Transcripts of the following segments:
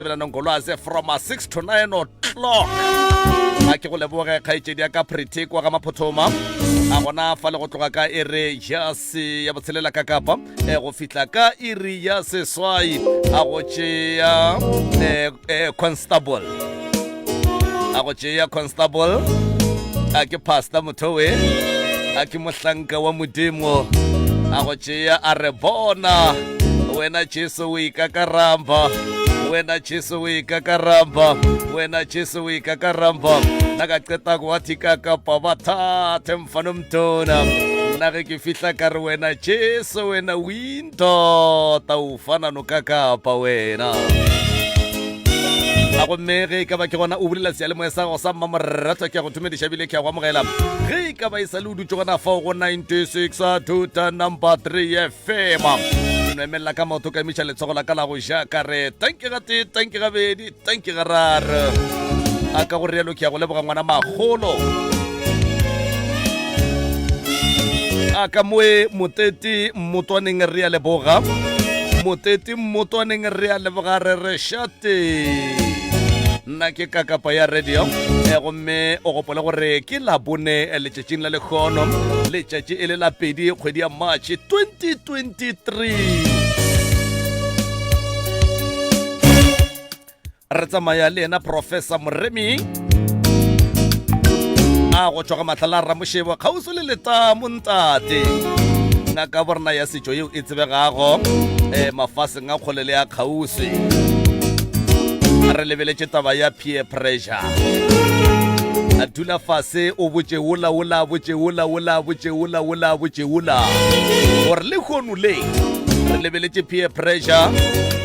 Lebela Nongolwaze from 6 to 9 o'clock. A ke go leboge kgaetšedi ya ka Pretty kwa ga Maphothoma. A gona fa le go tloga ka ere ya se ya botshelela ka kapa e go fihla ka iri ya seswai a go tšea eh, eh, constable a go tšea constable a ke pastor mothowe a ke mohlanka wa modimo a go tšea a re bona wena jesu o ikakaramba wena jesu o ikakaramba wena jesu o ikakaramba nna ka qeta go wathi ka kapa ba thathe mfano mtona nna ge ke fihla ka re wena jesu wena o intota o fana no ka kapa wena a gomme ge e ka ba ke gona o bulela seyalemoya sa gago sa mmamoratwa ke ya go thomediša ebile ke ya go amogela ge e ka ba e sa le o dutse gona fao go 96 tuta number 3 fema ke no emelela ka maoto ka emiša letsogo la ka la go ja ka re tanki ga tee tanki gabedi tanki gararo a ka go rialo ke ya go leboga ngwana magolo a ka moe motete mmotwaneng re ya leboga motete mmotwaneng re ya leboga re re šate nna ke kakapa ya radio e gomme o gopole gore ke labone letšatšing la lekgono letšatši e le la pedi kgwedi ya march 2023 re tsamaya le yena professor moremi a go tšwa ga mahlala a ramošebo kgauswi le letamo ntate ngaka borena ya setšo yeo e tsebegago um mafaseng a kgole le a kgauswi re lebeletše taba ya peer pressure a dula fase o botše wola wola botše wola wola botše wola wola botše wola gore le kgono le re lebeletše peer pressure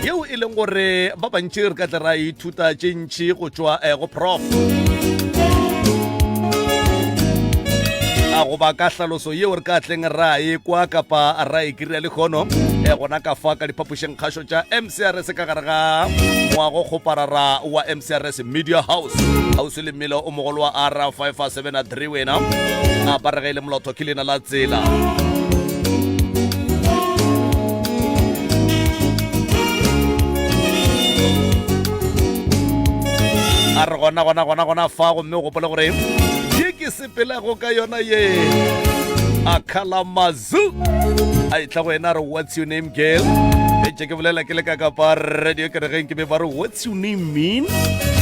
yeo e leng gore ba bantši re ka tle ra ithuta tše ntši go tšwa eh, go prof a goba ka hlaloso yeo re ka tleng ra e kwa kapa ra e kry-a lekgono e gona ka fa ka diphapošeng kgašo tša mcrs ka gare ga moago kgoparara wa mcrs media house kgauswi le mmele o mogolo wa r 573 wena a ba re ge e le molotho ke lena la tsela a re gona gona gona gona fa gomme o gopole gore ye ke sepelago ka yona ye a khalamazu a etla go ena re what's your name girl ntše ke bolela ke le ka kapa radio ke re geng ke be ba re what's your name mean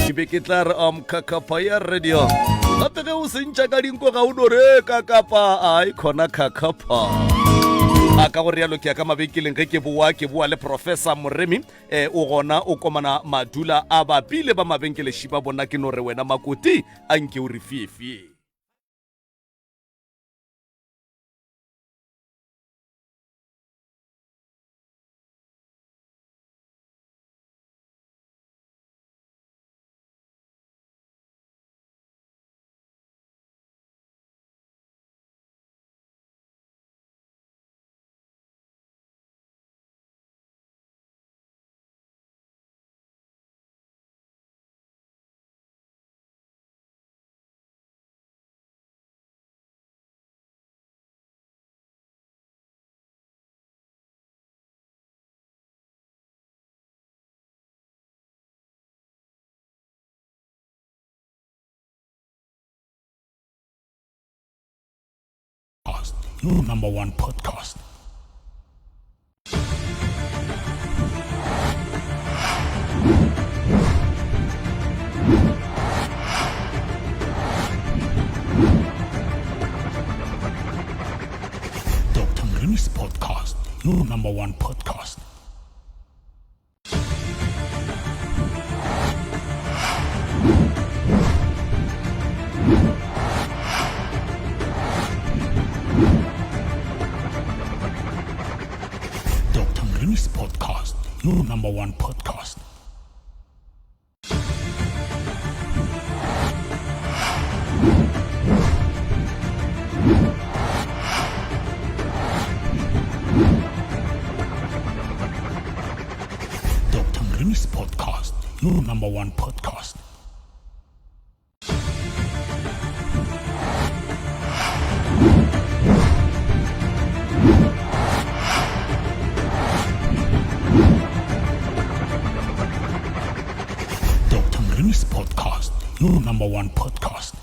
ke be ke tla re um kakapa ya radio gape ge o sentša ka dinko ga o no re kakapa ai khona kakapa a ka go rialo ke ya ka mabenkeleng ge ke boa ke boa le professor moremi eh, o gona o komana madula a bapile ba mabenkele šiba bona ke no re wena makoti a nke o re fiefie. Your number one podcast. Dr. Mremi's podcast, your number one podcast. Dr. Mremi's podcast, your number one podcast. Dr. Mremi's podcast, your number one podcast. Mremi's Podcast, your number one podcast.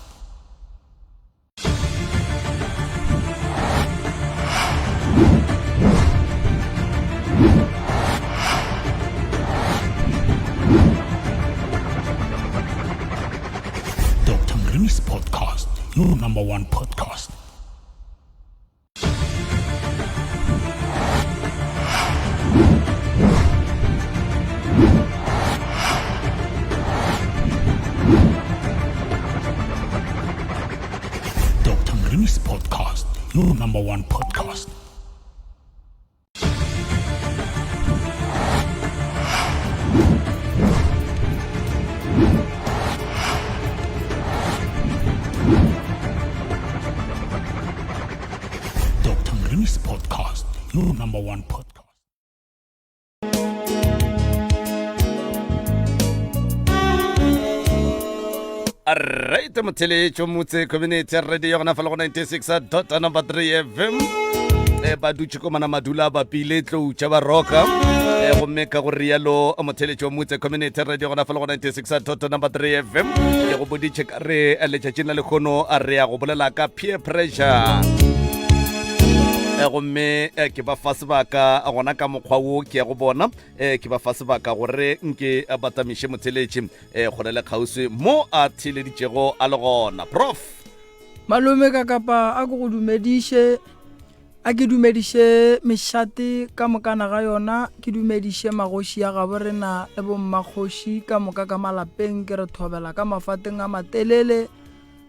Dr. Mremi's Podcast, your number one podcast. Dr. Mremi's Podcast, your number one podcast. Dr. Mremi's Podcast, your number one podcast. Alright, motheletšo motse community radio gona fa le go 96 dot number 3 fm e ba dutše ko mana madula ba pile tlou tša ba roka e gomme ka go rialo motheletšo motse community radio gona fa le go 96 dot number 3 fm ke go boditše ka re letšatšing la lekgono a re ya go bolela ka peer pressure e gomme e, ke ba fa sebaka gona ka mokgwa wo ke ya go bona e, ke ba fa sebaka gore nke a batamiše motheletši e, kgole le kgauswi mo a theeleditšego a le gona prof Malome ka kapa a ke go dumediše, a ke dumediše mešate ka mokana ga yona, ke dumediše magoši a gabo rena le bommakgoši ka moka ka malapeng, ke re thobela ka mafateng a matelele.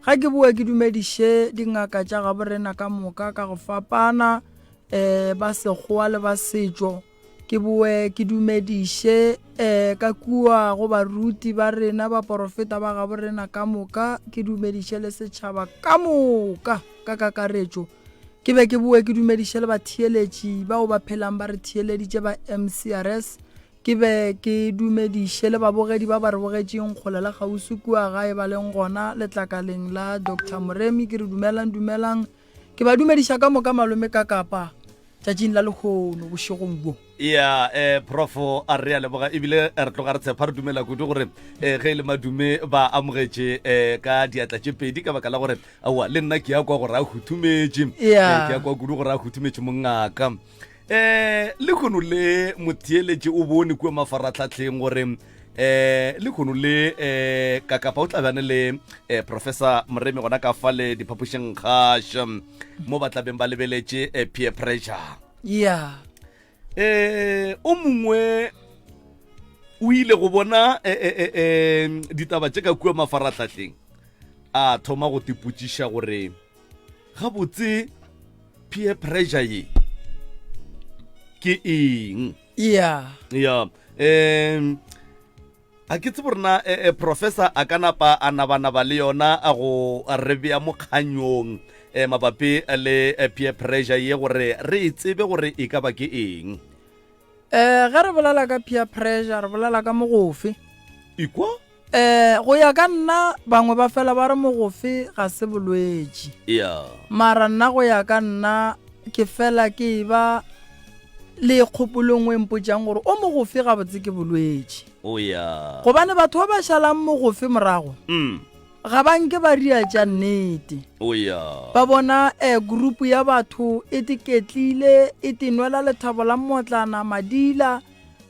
Ga ke boe ke dumediše dingaka tša gabo rena ka moka ka go fapana, um ba sekgowa le ba setšo. Ke boe ke dumediše um ka kua go baruti ba rena, baporofeta ba gabo rena ka moka, ke dumediše le setšhaba ka moka ka kakaretšo. Ke be ke boe ke dumediše le batheeletši bao ba phelang ba re theeleditše ba MCRS, ke be ke dumediše le babogedi ba ba re bogetšeng kgole le kgauswi kua gae ba leng gona letlakaleng la Doctor Moremi. Ke re dumelang, dumelang. Ke ba dumediša ka moka malome ka Kapa tšatšing la lehono bošegong bjo. Ya, eh, Prof, a re a leboga ebile re tloga re tshepa re dumela kudu gore eh, ge e le madume ba amogetše eh, ka diatla tše pedi ka baka la gore aowa le nna ke ya kwa gore a huthumetše. Ya. Eh, ke ya kwa kudu gore a huthumetše mongaka. Eh, lekhono le motheeletše o bone kua mafaratlhatlheng gore eh lekhono le eh kakapa o tla bjane le eh, professor Moremi gona ka fa le diphapošing kgaša mo ba tlabeng ba lebeletše eh, peer pressure Yeah. eh o mongwe o ile go bona eh, eh, eh, eh, ditaba tše ka kua mafaratlhatlheng a thoma go tipotšiša gore Gabotse peer pressure ye ke eng? Yeah. Ya. Um a ke tsebe rena eh, eh, professor a ka napa a nabanaba le yona a go re bea mo kganyong eh, mabapi le eh, peer pressure ye gore re e tsebe gore e ka ba ke eng. Eh, ge re bolela ka peer pressure re bolela ka mogofe. Ikwa? Eh, go ya ka nna bangwe ba fela ba re mogofe ga se bolwetši. Yeah. Mara nna go ya ka nna ke fela ke e ba le kgopolo nngwe e mpotšang gore o mogofe gabotse ke bolwetši. Oh yeah. Gobane batho ba ba šalang mogofe morago Mm. ga ba nke ba ria tša nnete. Oh yeah. Ba bona eh, group ya batho e tiketlile e tenwela lethabo la mmotlana madila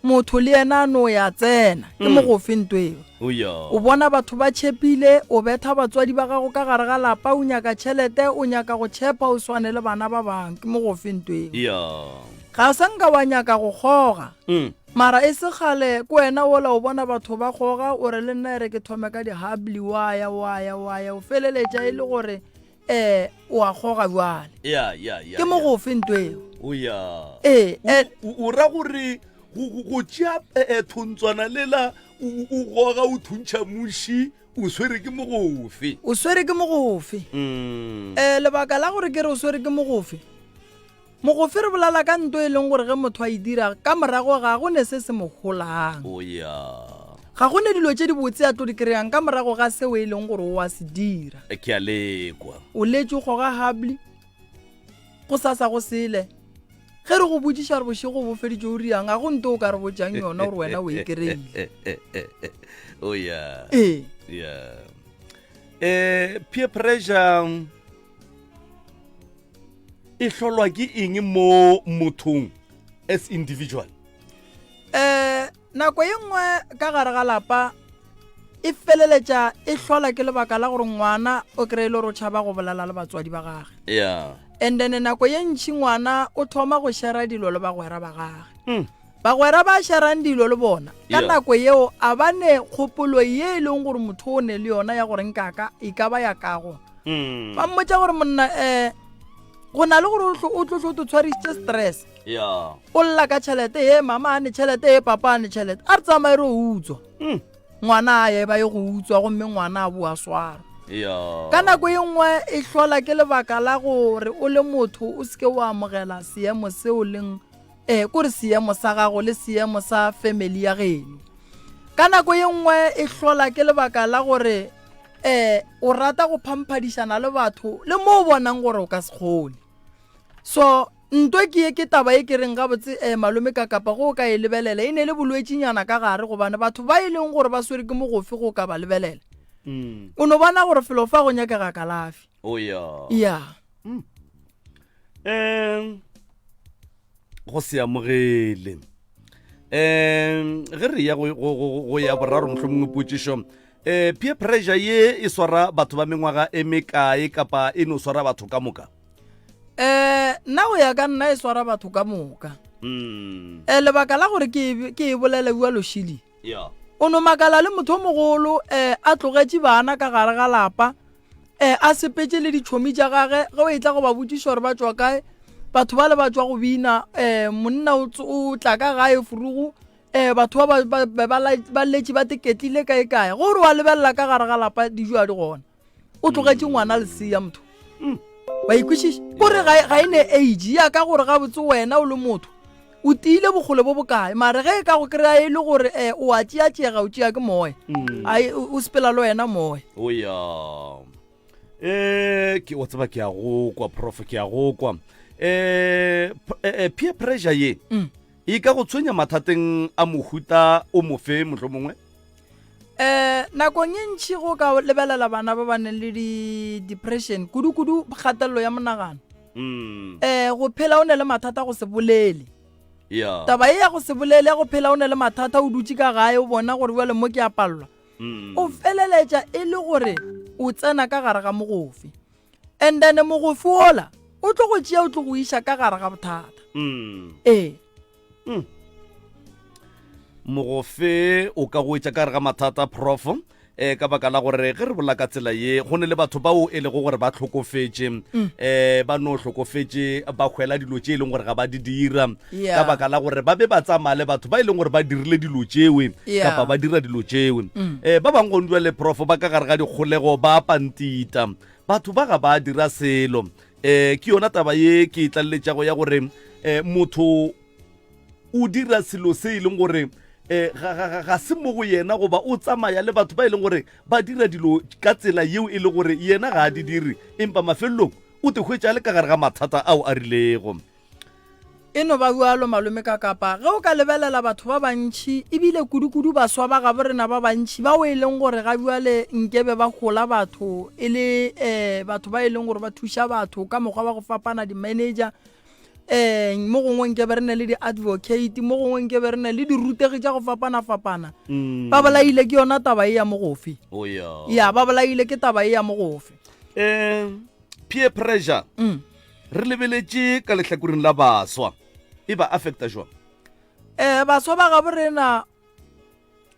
motho le yena a no ya tsena ke mm. mogofe nto eo o bona batho ba tšhepile o betha batswadi ba gago ka gare ga lapa o nyaka tšhelete o nyaka go tšhepa o swane le bana ba bangwe ke mogofe nto eo ga sa nka wa nyaka go kgoga mm. mara e se kgale ke wena ola o bona batho ba kgoga o re le nna e re ke thome ka dihabli wa ya wa ya wa ya o feleletša e le gore eh o a goga jwale ya ya ya ke mo go fe nto eo o ya ee eh, o ra gore go tšea eh, eh, thuntswana lela o goga o thuntšha muši o swere ke mogofe o swere ke mogofe mm. eh lebaka la gore ke re o swere ke mogofe Mogofe re bolala ka nto e leng gore ge motho a e dira ka morago ga go ne se se mo holang. Oh yeah. Ga go ne dilo tše dibotse a tlo di kry-ang ka morago ga seo e leng gore o a se dira. Ke a lekwa. O letše o goga hubbly, go sasa go sele. Ge re go botšiša gore bošego bo feditše o riang, ga go nto o ka re botšang yona gore wena o e kry-ile. Oh yeah. Ee. Yeah. Eh, peer pressure e hlolwa ke eng mo mothong as individual? Eh, nako ye nngwe ka gare ga lapa e feleletša e hlola ke lebaka la gore ngwana o kry-e le gore o tšhaba go bolela le batswadi ba gage. Yeah. And then nako ye ntšhi ngwana o thoma go shera dilo le bagwera ba gage. Bagwera ba sherang dilo le bona ka nako yeo a ba ne kgopolo ye e leng gore motho o ne le yona ya gore nkaka e ka ba ya kago. Ba mmotša gore monna um go na le gore o tlo tlo tshwarisitse stress. O lla ka tšhelete ye mama a ne tšhelete ye papa a ne tšhelete a re tsamaye re o utswa. Ngwana a ye ba ye go utswa gomme ngwana a boa swarwa. Ka nako ye nngwe e hlola ke lebaka la gore o le motho o seke wa amogela seemo seo leng eh kore seemo sa gago le seemo sa family ya geno. Ka nako ye nngwe e hlola ke lebaka la gore eh o rata go phamphadišana le batho le mo o bonang gore o ka se kgone. So Ntwa ke ye ke taba ye ke reng gabotse eh, malome ka kapa go o ka e lebelela e ne le bolwetšinyana ka gare gobane batho ba e leng gore ba swere ke mogofe go ka ba lebelela mm. o no bona gore felo fa go nyakega kalafi oh, yeah. ya mm. um go se amogele um ge re ya go ya boraro mohlomongwe potšišo um peer pressure ye e swara batho ba mengwaga e mekae kapa e no swara batho ka moka um nna go ya ka nna e swara batho ka moka mm. um lebaka la gore ke e, e bolele bua lošili yeah. o no makala le motho o mogolo um a tlogetše bana ka gare ga lapa um a sepetse le ditšhomi tša gage ge o e tla go ba botšiša gore ba tšwa kae batho ba le ba tšwa go bina um monna o tla ka gae furugu um batho ba ba letše ba teketlile kae kae gore wa lebelela ka gare ga lapa dijo a di gona o tlogetše ngwana lesea motho mm. wa ikwešiša kore ga e ne age ya ka gore gabotse wena o le motho o tiile bokgole bo bokae mare ge e ka go kry-a e le gore um o a tšeatšeega o tšea ke moya mm. o sepela le wena moya o ya um ke o tseba ke ya go kwa prof ke ya go kwa um peer pressure ye mm. e ka go tshwenya mathateng a mohuta o mofe mohlomongwe mongwe um nakong e ntšhi go ka lebelela bana ba ba neng le di-depression kudu-kudu kgatelelo ya monagano um go phela o ne le mathata go se bolele yeah. taba e ya go se bolele ya go phela o ne le mathata o dutse ka gae o bona gore bjale mo ke a palelwa mm. o feleletša e le gore o tsena ka gare ga mogofe and then mogofe ola o tlo go tšea o tlo go iša ka gare ga bothata mm. ee mm. Mogofe o ka go etša ka gare ga mathata prof eh ka baka la gore ge re bola ka tsela ye go ne le batho bao e lego gore ba hlokofetše mm. eh ba no hlokofetše ba hwela dilo tše e leng gore ga ba di dira yeah. ka baka la gore ba be ba tsamaya le batho ba e leng gore ba dirile dilo tšewe yeah. kapa ba dira dilo tšewe mm. eh ba bangwe gone jwale prof ba ka gare ga dikgolego ba pantita batho ba ga ba dira selo eh ke yona taba ye ke e tlaleletšago ya gore eh motho o dira selo se e leng gore eh, ga, ga, ga, ga se mo go yena goba o tsamaya le batho ba e leng gore ba dira dilo ka tsela yeo e le gore yena ga a di dire empa mafelelong o te hwetša le ka gare ga mathata ao a rilego E no ba bjalo malome ka kapa ge o ka lebelela batho ba bantši ebile kudu-kudu baswa ba gabo rena ba bantši bao e leng gore ga bjale nkebe ba gola batho e le um batho ba e leng gore ba thuša batho ka mokgwa wa go fapana di-manager um mo gongwe nke be re ne le di-advocate mo gongwe nke be re ne le dirutegi tša go fapana-fapana mm. ba bolaile ke yona taba e ya mogofe oh, ya ba bolaile ke taba e ya mogofe um peer pressure mm. re lebeletše ka lehlakoreng la baswa e ba affecta jwang um baswa ba gabo rena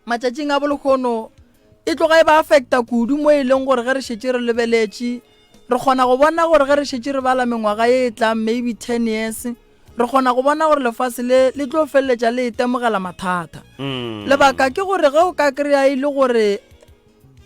matšatšing a bolekgono e tloga e ba affecta kudu mo e leng gore ge re šetše re lebeletše re kgona go bona gore ge re šetše re bala mengwaga ye e tlang maybe 10 years re kgona go bona gore lefase le le tlo feleletša le itemogela mathata mm. lebaka ke gore ge o ka kry-a e le gore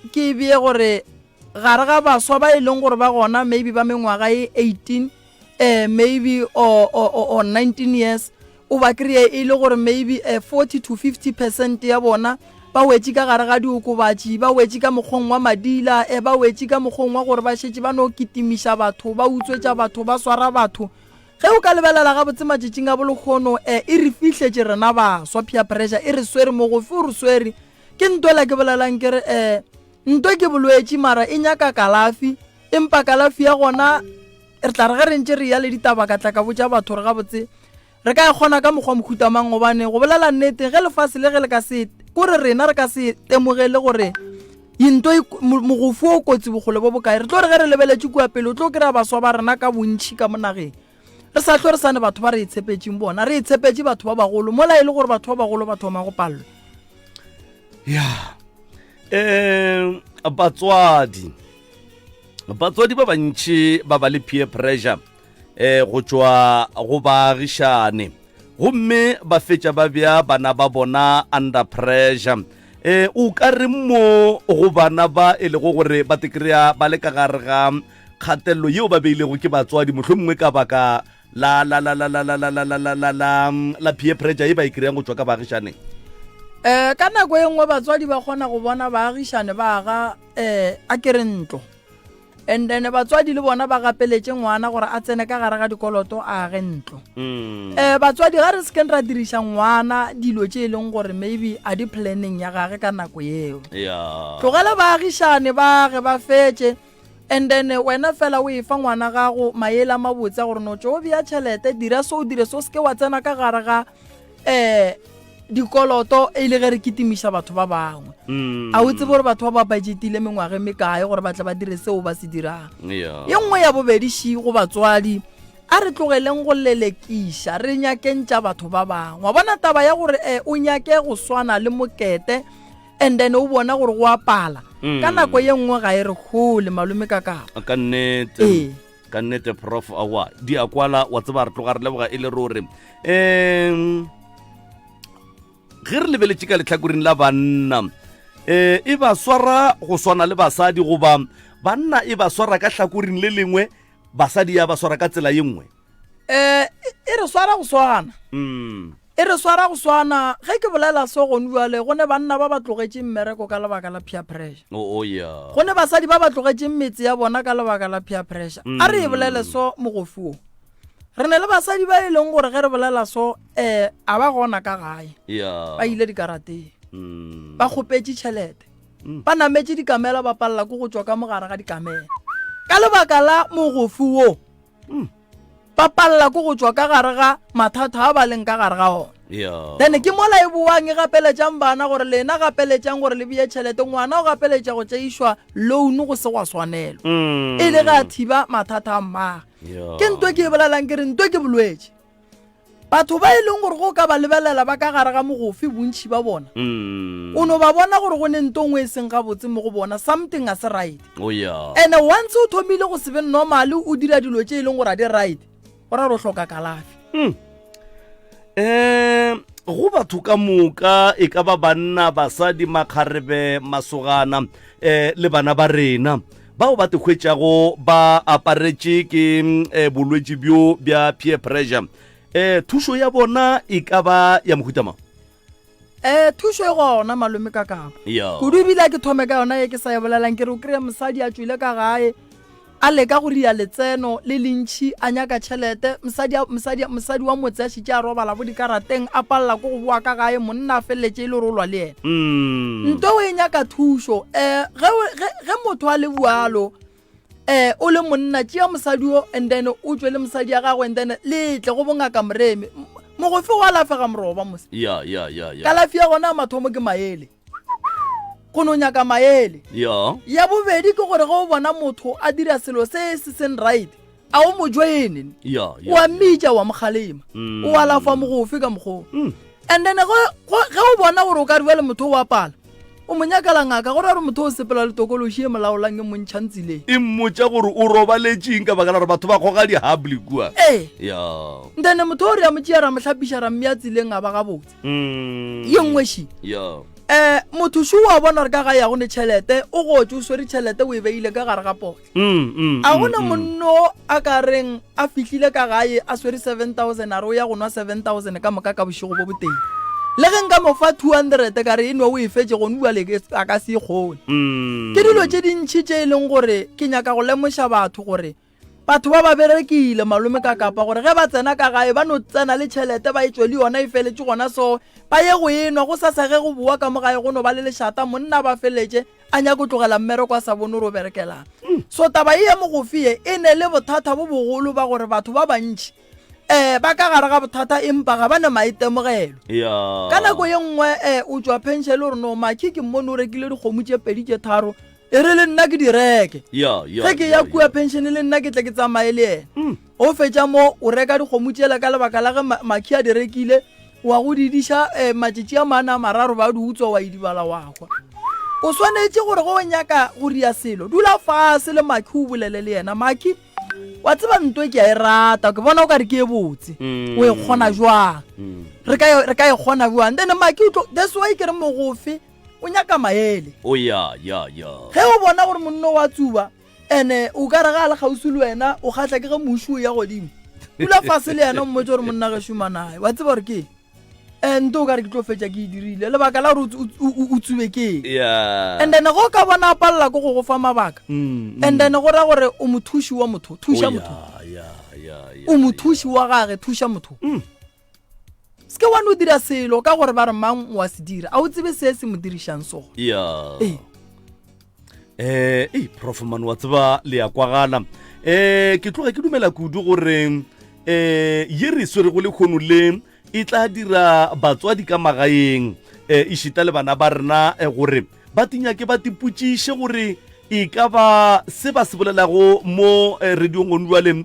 ke e beye gore gare ga baswa ba e leng gore ba gona maybe ba mengwaga e 18 eh maybe or, or, or 19 years o ba kry-e e le gore maybe eh, 40 to 50 percent ya bona ba wetše ka gare ga diokobatši ba wetše ka mokgong wa madila eh, ba wetše ka mokgong wa gore ba šetše ba no kitimiša batho ba utswetša batho ba swara batho. Ge o ka lebelela gabotse matšatšing a bolekgono, e, e re fihletše rena baswa, peer pressure e re swere, mogofi o re swere. Ke ntwela ke bolelang ke re, e, ntwe ke bolwetši mara e nyaka kalafi, empa kalafi ya gona re tla re ge re ntše re ya le ditaba ka tla ka botša batho gore gabotse re ka e kgona ka mokgwa mohuta mang gobane go bolela nnete ge lefase le ge le ka se kore rena re ka se temogele gore Into e, mogofu o kotsi bokgole bo bokae? Re tlo re ge re lebeletše kua pele, o tlo kry-a baswa ba rena ka bontšhi ka mo nageng. Re sa tlo re sane batho ba re e tshepetšeng bona, re e tshepetše batho ba bagolo, mola e le gore batho ba bagolo ba thoma go palelwa. Ya. Um batswadi. Batswadi ba bantši ba ba le peer pressure eh go tšwa go baagišane gomme ba fetša ba bea bana ba bona under pressure eh o ka re mo go bana ba e lego gore ba tekrea ba le ka gare ga kgatelelo yeo ba beilego ke batswadi mohlomongwe ka baka la la la la la la la la la la la la la peer pressure ye ba e kry-ang go tšwa ka baagišaneng um ka nako e nngwe batswadi ba kgona go bona baagišane ba aga um a kere ntlo And then batswadi le bona ba gapeletše ngwana gore a tsene ka gare ga dikoloto a age ntlo. Mm. Eh batswadi ga re sekeng ra diriša ngwana dilo tše e leng gore maybe a di planning ya gage ka nako yeo. Yeah. Tlogela baagišane ba age ba fetše and then wena fela o e fa ngwana gago maele a mabotse a gore no tšo o bea tšhelete dira so o dire so se ke wa tsena ka gare ga eh dikoloto e le ge re kitimiša batho ba bangwe mm. a o tsebe gore batho ba ba budgetile mengwaga e mekae gore ba tle ba dire seo ba se dirang ye nngwe ya bobedi ši go batswadi a re tlogeleng go lelekiša re nyakeng tša batho ba bangwe wa bona taba ya gore um o nyake go swana le mokete and then o bona gore go apala mm. ka nako ye nngwe ga e re gole malome ka kapa ka nnete ee. Ka nnete prof awa di a kwala wa tseba re tloga re leboga e le ruri. Um ge re lebeletše ka lehlakoreng la banna um e ba swara go swana le basadi goba banna e ba swara ka hlakoreng le lengwe basadi ya ba swara ka tsela ye nngwe? Um e re swara go swana. Mm. E re swara go swana. Ge ke bolela so gone bjale, go ne banna ba ba tlogetšeng mmereko ka lebaka la peer pressure. Oh, oh, yeah. Go ne basadi ba ba tlogetšeng metse ya bona ka lebaka la peer pressure. Mm. A re e bolele so mogofi wo. Re ne le basadi ba e leng gore ge re bolela so eh a ba gona ka gae. Yeah. Ba ile dikarateng. Mm. Ba kgopetše tšhelete. Mm. Ba nametše dikamela ba palela ko go tšwa ka mogare ga dikamela. Ka lebaka la mogofi wo. Mm. Ba palela ko go tšwa ka gare ga mathata a ba leng ka gare ga ona. Yeah. Then ke mola e boang e gapeletšang bana gore lena gapeletšang gore le beye tšhelete ngwana o gapeletša go tšeišwa loan go se gwa swanelo. Mm. E le ge a thiba mathata a mmage. Yeah. Ke ntwe ke e bolelang ke re ntwe ke bolwetši. Batho ba e leng gore go ka ba lebelela ba ka gare ga mogofe bontši ba bona mm. o no ba bona gore go ne nto nngwe e seng gabotse mo go bona something a se right oh, yeah. and once o thomile go se be normal o dira dilo tše e leng gore a di right go ra gore o hloka kalafi mm. um go batho ka moka e ka ba banna basadi makgarebe masogana um le bana ba rena bao ba te hwetšago ba aparetše ke eh, bolwetši bjo bja peer pressure eh, thušo ya bona e ka ba ya mohuta mang um thušo e gona malome ka kapa kudu ebile a ke thome ka yona e ke sa e bolelang ke re o kry-e mosadi a tšwile ka gae a leka go ria letseno le lentšhi a nyaka tšhelete mosadi mosadi mosadi wa motse a šitše a robala bo dikarateng a palela ko go boa ka gae monna a feleletše e le gore o lwa le yena mm. nto o e nyaka thušo um ge, ge motho a le bualo um o le monna tšea mosadi o and then o tšwe le mosadi ya gagwe and then le tle go bongaka moremi mogofe o alafega moroba mose ya ya ya ya kalafi ya gona mathomo ke maele go no nyaka maele ya ya bobedi ke gore ge o bona motho a dira selo se se seng right a o mo joine ya o a mmitša wa mo kgalema mm. o alafa mogofe ka mokgoo mm. and then ge o bona gore o ka re le motho o apala o mo nyakela ngaka gore a re motho o sepela le tokološi e molaolang e montšhang tseleng e mmotša gore o robaletšeng ka baka la gore batho ba goga dihabli kua ee ya then motho o re ya mo tšea ra mo hlapiša ra mmea tseleng a ba gabotse mm. ye nngwe ši ya um motho šo wa bona gore ka ga ya go ne tšhelete o gotse o swere tšhelete o e beile ka gare ga potla Mm, mm, a gona mm, mm. monno a ka reng a fihlile ka gae a swere 7000 a re o ya go nwa 7000 ka moka ka bošego bo botee le ge nka mo fa 200 ka re e nwa o e fetše gone bjale a ka se e kgone Mm. ke dilo tše dintšhi tše e leng gore ke nyaka go lemoša batho gore Batho ba ba berekile malome ka kapa gore ge ba tsena ka gae ba no tsena le tšhelete ba e tšwe le yona e feletše gona so ba ye go enwa go sasa ge go bowa ka mo gae go no ba le lešata monna ba feletše a nyako tlogela mmereko a sa bone gore o berekelang. So taba ye ya mogofe ye e ne le bothata bo bogolo ba gore batho ba bantši um ba ka gare ga bothata empa ga ba ne maitemogelo. Ka nako ye nngwe um o tšwa phenšene o re no Makhi ke mmone o rekile dikgomo tše pedi tše tharo e re le nna ke di reke ge ke ya kua pension le nna ke tle ke tsamaye le yena mm. o fetša mo o reka dikgomo tšela ka lebaka la ge makhi a di rekile wa go di diša eh, matšatši a mane a mararo ba di utswa wa idibala wa hwa o swanetše gore ge o nyaka go ria selo dula fase le makhi o bolele le yena makhi wa tseba nto ke a e rata ke bona o ka re ke e botse mm. o e kgona jwang mm. re ka e kgona jwang then maki o tlo that's why ke re mogofe o nyaka maele o ya ya ya ge o bona gore monno wa tsuba ene o ka re ga a le kgauswi le wena o kgatla ke ge muši o ya godimo dula fase le yena o mmotse gore monna ge šoma naye wa tseba gore ke eng nto o ka re ke tlo fetša ke e dirile lebaka la gore o tsube ke eng and then ge o ka bona a palela ko go go fa mabaka mm, mm. and then go ra gore o mothuši wa motho thuša oh, motho o mothuši wa gage thuša motho mm. Se ke wa no dira selo ka gore ba re mang o a se dira a o tsebe se se mo dirišang sona ya ee eh ei prof man wa tseba le ya kwagala eh ke tloga ke dumela kudu gore eh ye re swerego lekgono le e tla dira batswadi ka magaeng eh išita le bana ba rena eh, gore ba tinyake ba tipotšiše gore e ka ba se ba se bolelago mo eh, radiong gone jwale um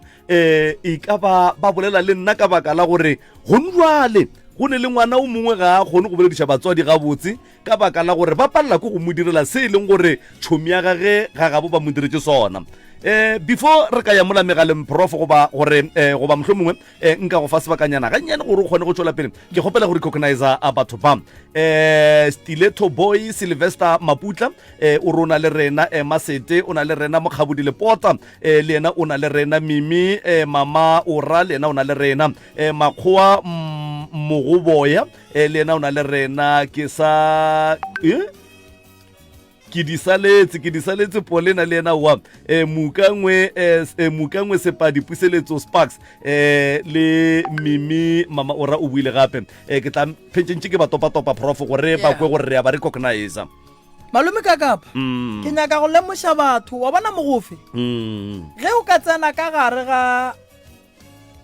e ka ba ba bolela le nna ka baka la gore gone jwale go ne le ngwana o mongwe ga a kgone go bolediša batswadi gabotse ka baka la gore ba palela ke go mo direla se e leng gore tšhomi ya gage ga gabo ba mo diretše sona um before re ka ya mola megaleng prof goba gore um goba mohlomongwe mongwe um nka go fa sebakanyana gannyane gore o kgone go tšwela pele ke kgopela go recogniza a batho ba um stiletto boy sylvester maputla um o rona le rena ema sete o na le rena mokgabodi lepota um le yena o na le rena mimi um mama ora le yena o na le rena um makgowa mogoboya um le yena o na le rena ke sa eh? ke di saletse ke di saletse polena le yena wa eh, mukangwe eh, eh, mukangwe sepadi puseletso sparks eh, le mimi mama ora o buile gape eh, ke tla phentšentše ke ba topatopa prof gore ba kwe gore re ya ba recognize Malome ka kapa mm. ke nyaka go lemoša batho wa bona mogofe mm. ge o ka tsena ka gare ga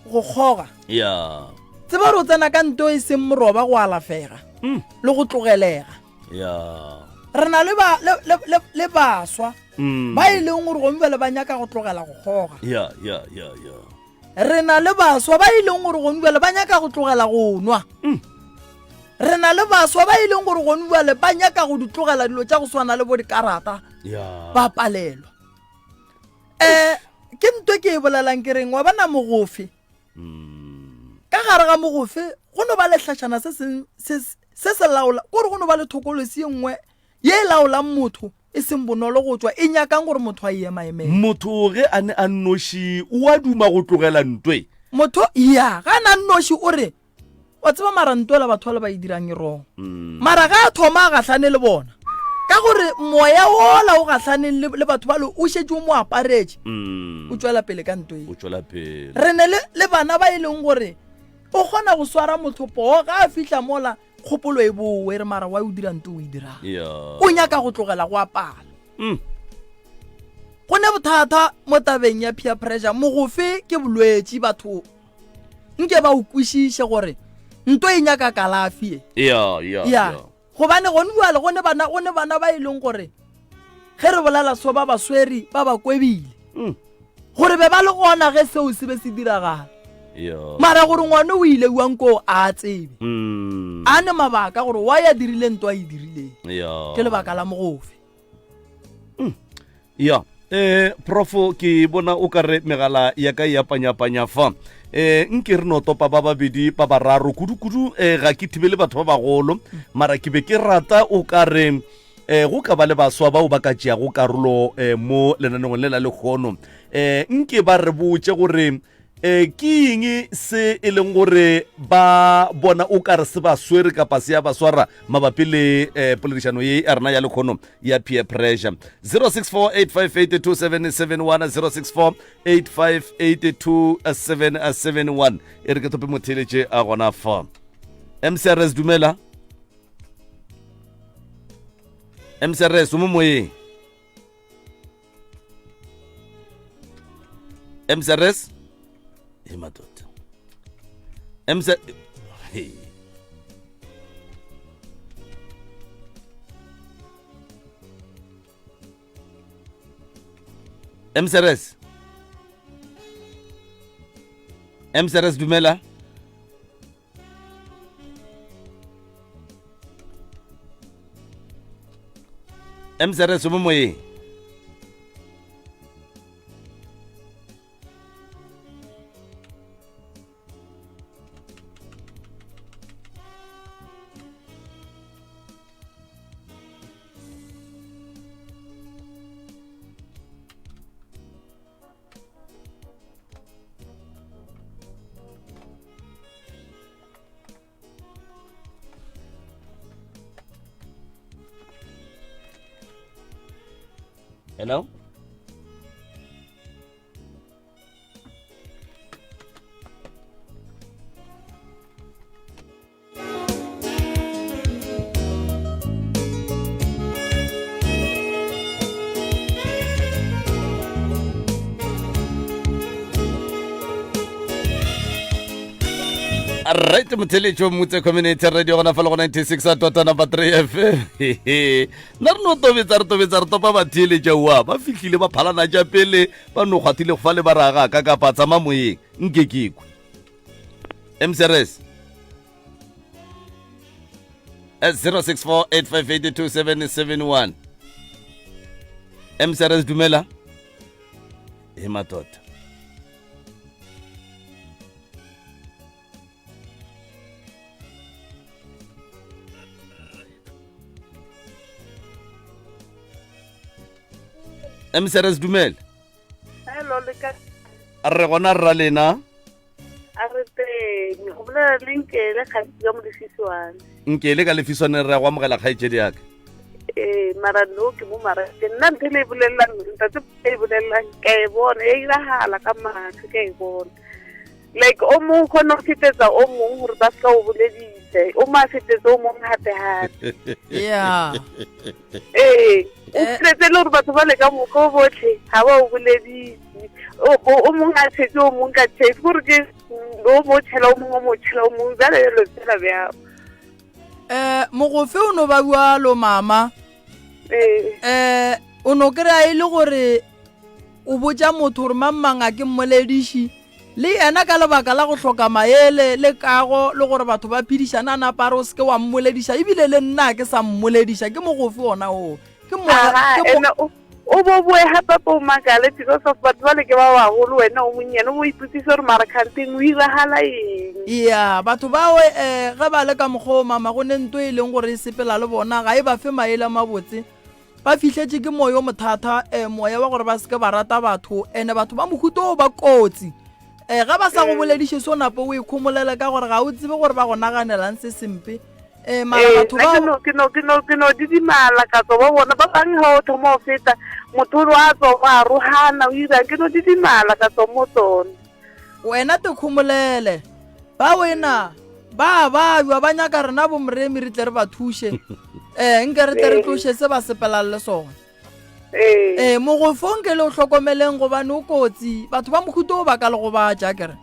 go kgoga yeah. tseba gore o tsena ka nto e seng moroba go alafega mm. le go tlogelega yeah. re na le, ba, le, le, le, le baswa mm. ba e leng gore gomme bjale ba nyaka go tlogela go kgoga yeah, yeah, yeah, yeah. Re na le baswa ba e leng gore gone bjale ba nyaka go tlogela go nwa. Mm. Re na le baswa ba e leng gore gone bjale ba nyaka go di tlogela dilo tša go swana le bo dikarata. Yeah. Ba palelwa. Eh ke nto ke e bolelang ke reng wa bona mogofe. Mm. Ka gare ga mogofe go no ba le hlašana se se se se laola gore go no ba le thokolosi e nngwe ye e laolang motho e seng bonolo go tšwa, e nyakang gore motho a e emaemele. Motho ge a ne a nnoši o a duma go tlogela ntwe. Motho, ya, ge a ne a nnoši o re, Wa tseba mara ntwa ela batho bale ba e dirang e wrong. Mara ge a thoma a gahlane le bona, ka gore moya wola o gahlaneng le, le batho bale o šetše o mo aparetše, o tšwela pele ka ntwa O tšwela pele. Re ne le, le bana ba e leng gore o kgona go swara motho poo ge a fihla mola, kgopolo e boe e re mara why o dira nto o e dirang yeah. o nyaka go tlogela go apala mm. go ne bothata mo tabeng ya peer pressure mogofe ke bolwetši batho nke ba o kwešiše gore nto e nyaka kalafi e yeah, yeah, yeah. gobane gone jale go ne bana go ne bana ba e leng gore ge re bolela so ba ba swere ba ba kwebile mm. gore be ba le gona ge seo se be se diragala mara gore ngwane o ile uang koo a tsebe mm. a ne mabaka gore wa ya dirile nto a e dirileng ke lebaka la mogofe mm. ya eh profo ke bona o ka re megala ya ka ya panyapanya fa eh nke re no topa ba babedi ba bararo kudu-kudu eh ga ke thibele batho ba bagolo mara ke be ke rata o ka re eh go ka ba le baswa bao ba ka tšeago karolo eh mo lenaneong le la lekgono eh nke ba re botše gore. E, ke eng se e leng gore ba bona o ka re se ba swere kapa se ya ba swara mabapi le e, poledišano ye ya rena ya lekgono ya peer pressure? 0648582771 0648582771 e re ke thope motheeletše a gona fa. MCRS dumela. MCRS o mo moyeng. MCRS e madoda MC hey. MCRS MCRS dumela mzrs o mo moyeng Hello? Right motheletšo motse community radio gona fa le go 96 dot number 3 fm nna re no tobetsa re tobetsa re topa batheeletša oa ba fihlile ba phalana tša pele ba no kgwathile go fa le ba raga ka kapa tsama moyeng nke ke kwe mcrs 0648582771 mcrs dumela e matota mcrs dumela Hello, le ka re gona rra lena a re teng go bolela le nkele gantsi ka molefiswane nkele ka lefiswane re ya go amogela kgaetšedi yaka ee mara no ke mo mara ke nna ntho e le e bolelelang ntate e bolelelang ka e bona e iragala ka matlho ka e bona like o mongwe kgone go fetetsa o mongwe gore ba seka o boledise o mongwe a fetetse o mongwe gape gape yeah ee o eh. fetetse le gore batho ba le ka moka botlhe ga ba o boledise o mongwe a tshetse o mongwe ka tshetse gore ke o mo tšhela o mongwe o mo tšhela o mongwe jale jalo fela bjao um mogofe o no ba bjalo mama um o no kry-a e le gore o botša motho gore mang mang a ke mmolediši le yena ka lebaka la go hloka maele le kago le gore batho ba phedišana a napa a re o seke wa mmolediša ebile le nna ke sa mmolediša ke mogofe ona oo ke o bo boe gape po makale because of batho ba le ke ba bagolo wena o monnyane o ipotsise gore mara kganteng o iragala eng ya batho bao um ge ba le ka mokgwa o mama go ne nto e leng gore e sepela le bona ga e ba fe maele a mabotse Ba fihletše ke moya o mothata, eh, moya wa gore ba se ke ba rata batho, ene batho ba mohuta o ba kotsi. Eh, ga ba sa go bolediše so napo o ikgomolele ka gore ga o tsebe gore ba go naganelang se sempe. Eh, mara Ee, batho nna ke ba no ke no ke no ke no didimala ka tswa ba bona ba bangwe ga o thoma go feta motho o a tswa wa rogana o irang ke no didimala ka tswa mo tsone wena tekhomolele ba wena ba babjwa ba nyaka rena bomoremi re tle re ba thuše um nke re tle re tloše se ba sepelang le sona ee mogofo nke le o hlokomeleng gobane o kotsi batho ba mohuto o ba ka le gobatša kere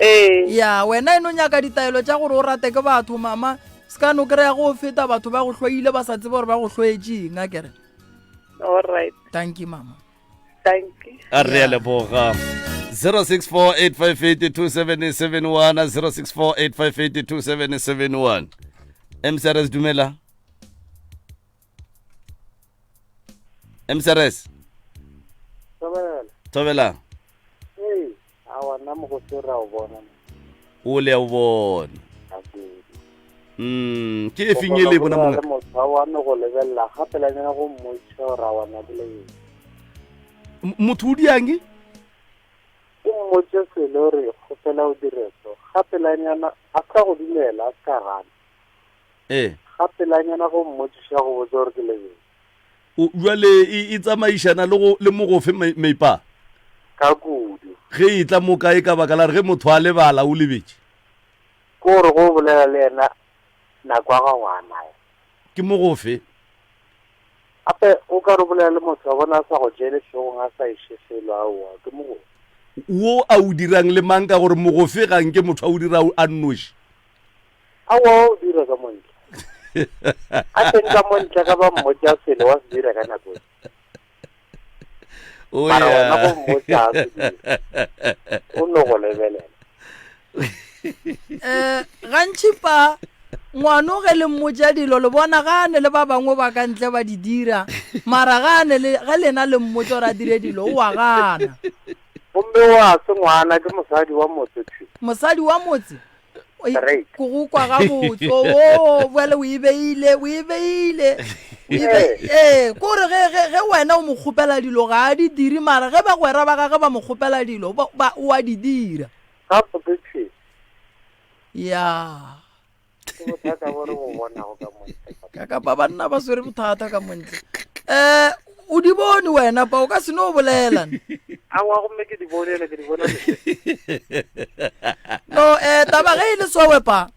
ee ya wena e no nyaka ditaelo tša gore o rate ke batho mama se ka no kry-a go feta batho ba go hloile ba sa tsebe gore ba go hloetšeng a kere all right thank you mama thank you a re a leboga 0648582771 0648582771 mcrs dumela mcrs Thobela. thobela Ee, awa nna mogosi ra o bona. O le a o bona. Mm, ke e feng e le bona mongwe? Motho wa me go lebelela gape la nyana go mmotša gore a wana bile Motho o diang? O mmotse selo re kgopela o dire so ga pelanyana a se ka go dumela a se ka gana ee ga pelanyana go mmotšiša go botsa gore ke lebetse O- jwale e e tsamaišana le go le mogofe meipa ka kudu ge e tla mo kae ka baka la re ge motho a lebala o lebetše ke gore go bolela le yena nako ya gago a naya ke mogofe gape o ka re bolela le motho wa bona a sa go jele hlogong a sa iše selo aowa ke mogofe wo a o dirang le mang ka gore mogofe ga nke motho a o dira a nnoši aowa o dira ka montle a teng ka montle ka ba mmotša selo wa se dira ka nako e. O mara ya. wena go mmotša a se dira o no go lebelela um gantši pa ngwano ge le mmotša dilo le bona gane le ba bangwe ba ka ntle ba di dira mara gane le ge lena le mmotša gore a dire dilo o a gana gomme wa se ngwana ke mosadi wa motse thwi mosadi wa motse Straight. ko go kwa gabotse o bjale o e beile o e beile O e be- ee kore ge ge- ge wena o mo kgopela dilo ga a di dire mara ge bagwera ba gage ba mo kgopela dilo ba- ba- o a di dira gabotse thwi ya ke bothata bo re bo bonago ka montle ka kapa banna ba swere bothata ka montle um o di bone wena pa o ka se no bolela awa gomme ke di bone ene ke di bona no um taba ge e le sowe pa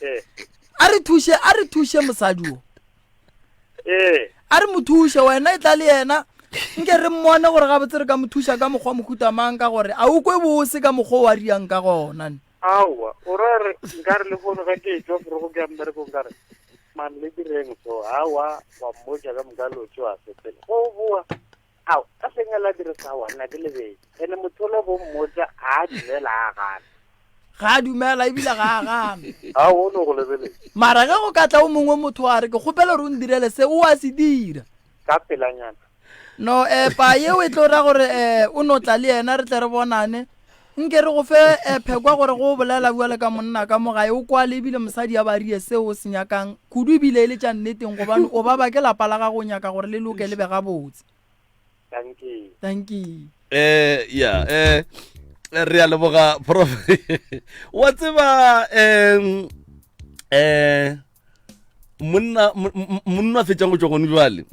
ee a re thuše a re thuše mosadi o ee a re mo thuše wena e tla le yena nke re mmone gore gabotse re ka mo thuša ka mokgwa mohuta mang ka gore a o kwe bose ka mokgwa o a riang ka gona ne. Aowa, o ra re nkare lehono ge ke etšwa forogo ke ya mmerekong ka re, Man le direng so? Aowa, wa mmotša ka moka lotše wa sepela. Go o boa, ao, ka hleng a la dire sa aowa, nna ke lebetše. Ene motho ola bo mmotša, a dumela a gana. Ga a dumela ebile ga a gana. Aowa, o no go lebeletše. Mara ge go ka tla o mongwe motho a re, ke kgopela gore o ndirele se, o a se dira. Ka pelanyana. No, eh, pa yeo e tlo ra gore eh, o no tla le yena re tle re bonane. Nke re go fe eh, phekwa gore go o bolela bjale ka monna ka mo gae o kwale ebile mosadi a barie seo o se nyakang kudu ebile e le tša nneteng gobane o baba ke lapa la gago o nyaka gore le loke le be gabotse. Dankie. Dankie. Eh, ya eh re a leboga prof wa tseba em eh monna monna fetšang go tšwa gone jwale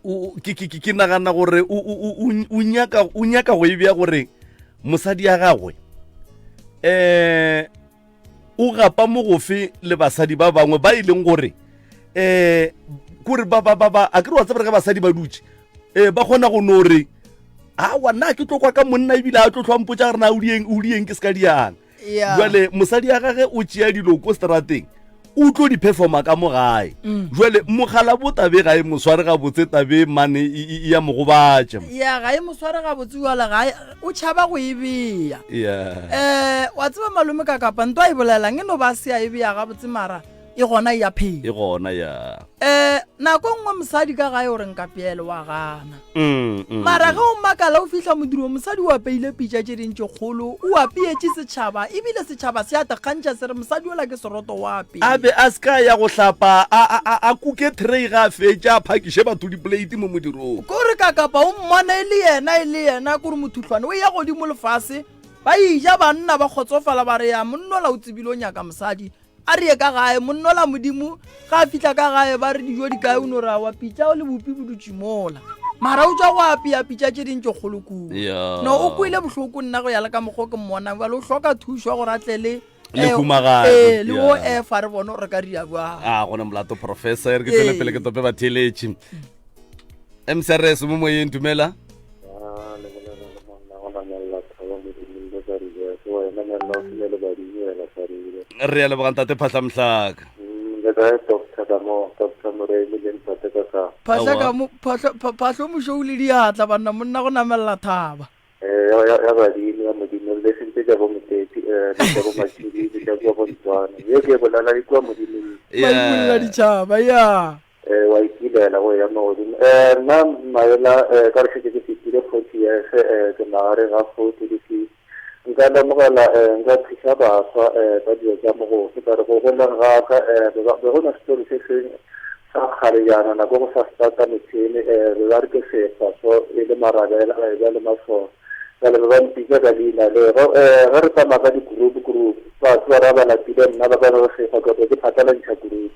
um ke nagana gore o nyaka go e bja gore mosadi ya gagwe um o gapa mogofe le basadi ba bangwe ba e leng gore um kore ba ba ba ba a ke re wa tseba re ge basadi ba dutše um ba kgona go no re awa nna ke tlo kwa ka monna ebile a tlo tlhwampotsa gore na o dieng o dieng ke se ka diang jale mosadi ya gage o tšea dilo ko strateng o tlo di performa ka mo gae mm. jale mogala bo tabe ga e mo sware gabotse tabe mane e, e, e ya mo gobatša ya ga e mo sware gabotse jale ga e, o tšhaba go e beya um wa tseba malome ka kapa nto a e bolelang e no ba se a e beya gabotse mara e gona e ya phela e gona ya um nako nngwe mosadi ka gae o re nka peele wa gana mm, mm, mara mm. ge o makala o fihla modirong mosadi o apeile pitša tše ding tše kgolo o apeetše setšhaba ebile setšhaba se a tekgantšha se re mosadi ola ke seroto wa apea a be a se ka ya go hlapa a, a, a, a kuke tray ga a fetša a phakiše batho dipoleiti mo modirong kore ka kapa o mmona e le yena e le yena kore mothuhlwane o ya godimo lefase ba ija banna ba kgotsofala ba re ya monnola o tsebile o nyaka mosadi A re ye ka gae, monnola Modimo ga a fihla ka gae ba re dijo di kae o no re awa pitša o le bopi bo dutše mola. Mara o tšwa go apea pitša tše ding tše kgolo kudu. Yeah. No o kwele bohloko nna go ya le ka mokgwa o ke mmonang bjale o hloka thušo ya gore a tle le Le eh, humagadi, eh, le o yeah. efa re bone gore re ka ria bjang. a gona molato professor e re ke tswele pele ke tope batheeletši mcrs mo moyeng dumela Ah, le bolela le monna go namelela thaba modimong le ka ribese wena monna o senya le badimo wena sa ribe re ya lebogang tate phatlhamhlaka le kae doctor ka mo doctor moremi le ntate ka ka Phahla Aowa. ka mo phahlo pha- phahlo mošou le diatla banna monna go namelela thaba. Eh, ya ya- ya badimo ya modimo le sentse tša bo moteti eh, le tša bo matšhidi le tša kua bontswana ye ke e bolela e kua modimong Ba imulla ditšhaba ya. Eh, wa ikilela go ya magodimo um nna maela um ka re šetse ke fetile 40 years um ke magareng ga 40 le 50 nka lemogela um nka thuša baswa um ka dilo tša mogofe ka re go goleng ga ka um be go na setori se seng Ka kgale jaana nako go sa starta metšhene um be ba re ke sefa so e le marabela ba e ba le masole. Bjale be ba mpitša ka leina le. Ge um ge re tsamaya ka di-group group batho ba ra ba lapile nna ba ba re sefa ka ke phatlalantšha group.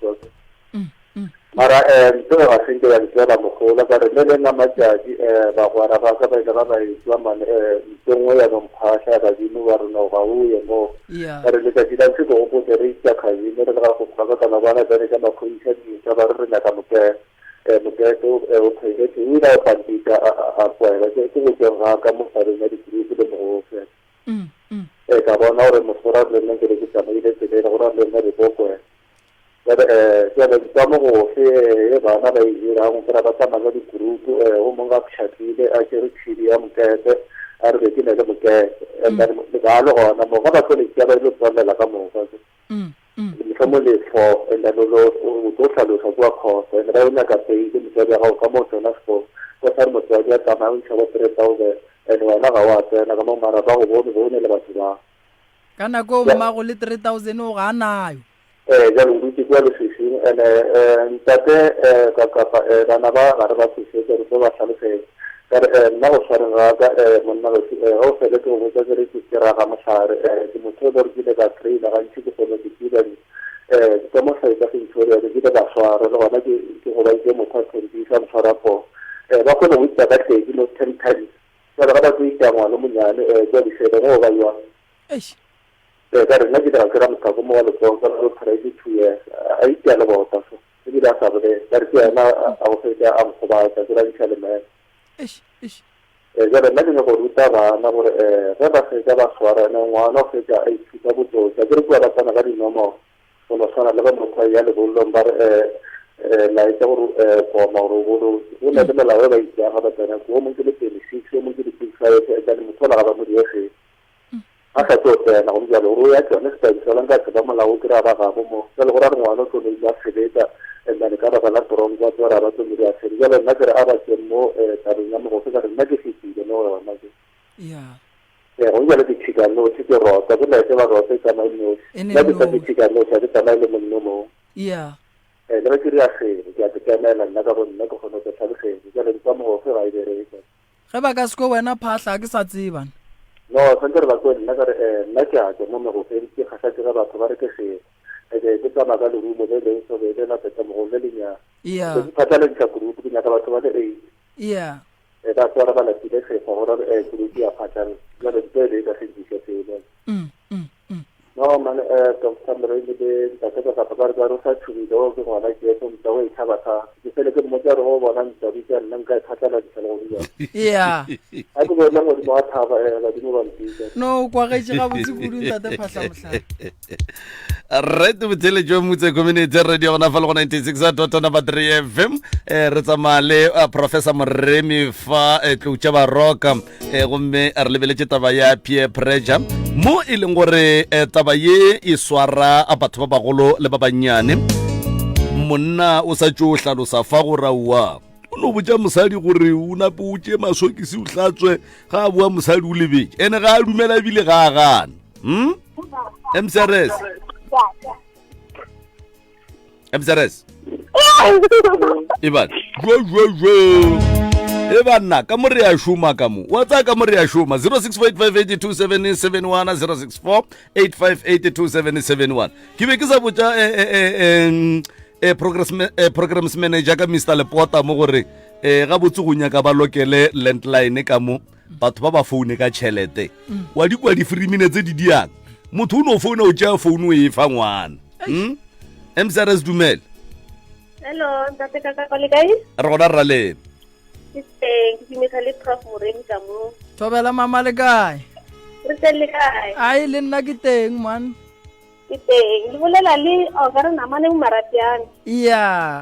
Mara um ntho ga se nke ya ntswela mogola ka re le leng la matšatši um bagwera ba ka ba ile ba ba etšwa mane um ntho nngwe ya no mphahla ya badimo ba re no ga o ye mo. Ka re letšatši la ntshe ke gopotse re itša cousin re le ga go ba ka kana bana bjale ka maphodisa dintša ba re re nyaka mokete um mokete o pheketše o ile a pampita a kwela ke ke go tšweng ga ka mo tabeng ya di-group le mogofe. Ee ka bona gore mosora le nna ke be ke tsamaile tseleng gore le nna re tlo kwela. Bjale, eh, bjale ka mo gofe eh, bana ba e dirang, o kry-a ba tsamaya ka di-group, eh, o mongwe a pšhatlile a tšere tšhidi ya mokete, a re be ke na le mokete. And then le ba le gona mo, ga ba tlo le tšea ba ile tswalela ka moka. Mohlomong le four, and then o lo o tlo hlalosa kua court, and ba o nyaka bail motswadi wa gago ka mo tsena sekolo. Kwa sa re motswadi a tsamaya o ntšha bo 3000, and wena ga wa tsena ka mo mara ba go bone bone le batho ba. Ka nako eo mmago le 3000 o ga a nayo. Ee, bjale o dutše kua leswiswing. And-e, eh, ntate, eh, ka, kapa, eh, bana ba ga re ba tsošetše, re tlo ba hlalosetša. Ka re, eh, nna go swareng ga ka, eh, monna gešu, eh, ge o fele ke go botša ke re ke, ke raga mohlare, eh, ke motho e le gore ke ile ka traina gantši, ke kgone ke tseba di, eh, ka mo hlaetša Centurion, ke ile ka swarwa, le gona ke, ke gobaditše motho a thentisa, a ntshwara poo. Eh, ba kgone go itša ka tledi mo ten times. Bjale ga ba tlo itša ngwana o monyane, eh, kua diseleng, o ba jwang? Eish. Ee, ka re nna ke dira ke ra mothako mo wa letsogo ka re phara ke 2 years a itia le bota so ebile a sa bolele ka re ke yena a go fetša a nkgobatša ke ra ntšha le meno. Eish, eish. Ee, jale nna ke nyaka go ruta bana gore um ge ba fetša ba swara ene ngwana o fetša a ithuta botsotsi a ke re kua ba tsena ka dinomoro go no swana le ge motho a ya lebollong ba re um laetša gore um koma gore o bolotse go na le melao e ba itšeang ga ba tsena kua o mongwe ke le 26 o mongwe ke le 25 and then motho ola ga ba mo diegele A sa tlo tsena, gomme bjale gore o ya tšone sepabi sona nka tseba molao o kry-a ba gabo mo. Bjale go ra re ngwana o tlo no ile a sebetsa and then ka baka la tronko a tlo re a ba tlo mo dira sebe. Bjale nna ke re a ba tšeng mo um tabeng ya mogofe ka re nna ke fetile mo go yona ke. Yeah. Ee, gomme bjale ke tšhika noši ke rota, ke laetše ba rote e tsamaye noši. E ne Nna ke sa ke noši. tšhika noši, ga ke tsamaye le monno mong. Yeah. Ee, le ge ke dira sebe, ke a te kemela nna ka bo nna ke kgone go te hlalosetša. Bjale ntwa mogofe ga e bereke. Ge ba ka se kwe wena Phahla, ga ke sa tseba. No, santse re ba kwe nna ka re, eh, nna ke a tšwa mo megofeng, ke kgahla ke ge batho ba re ke selo. Eke ke tsamaya ka lerumo le lentsho be le la petamogolo le lenyane. Yeah. Ke phatlaladisa kurupu, ke nyaka batho ba le eight. Yeah. Eh, ba tswara ba lapile sefa gore eh, kurupu ya phatlalla. Jwale ntho e be e ka se nkise selo. Mm, mm, mm. No man, eh, Doctor Moremi le ntate ka kapa ka re ka re o sa tšhogile o ke ngwana Jesu motsa o e tšhaba sa. Ke fele ke mmotsa gore o bona ntwa bitsa nna nka e phatlaladisa le go bjang. Yeah. A ke bona godimo ga thaba eh badimo ba mpitsa. No, o kwagetše gabotse kudu ntate Phahla Mohlare. Right botheletši wa Mutse Community Radio gona fa le go 96 dot number 3 FM eh re tsamaya le eh, Professor Moremi fa eh, Tloutša Baroka eh, gomme re lebeletše taba ya peer pressure mo e leng gore eh, taba ye e swara batho ba bagolo le ba bannyane monna o sa tšo hlalosa fa go raua o no botša mosadi gore o nape o tše masokisi o hlatswe ga a boa mosadi o lebetše ene ga a dumela ebile ga a gana hmm? mcrs mcrs e bana jo jo jo e banna ka mo re a šoma ka mo wa tsaya ka mo re a šoma 0648582771 0648582771 ke be ke sa botša eh, eh, eh, eh, progress, eh, programs manager ka mr lepota mo gore eh, gabotse go nyaka ba lokele landline ka mo batho ba ba foune ka tšhelete wa di kwa di-free tse di diang motho o no founa o tšea founu o e fa ngwana hmm? mcrs dumele hello ntate ka kapa le kae re gona rra lena ke teng ke dumisa le prof moremi ka mo thobela mama le kae re teng le kae ai le nna ke teng man ke teng le bolela le o ka re namane mo maratiane iya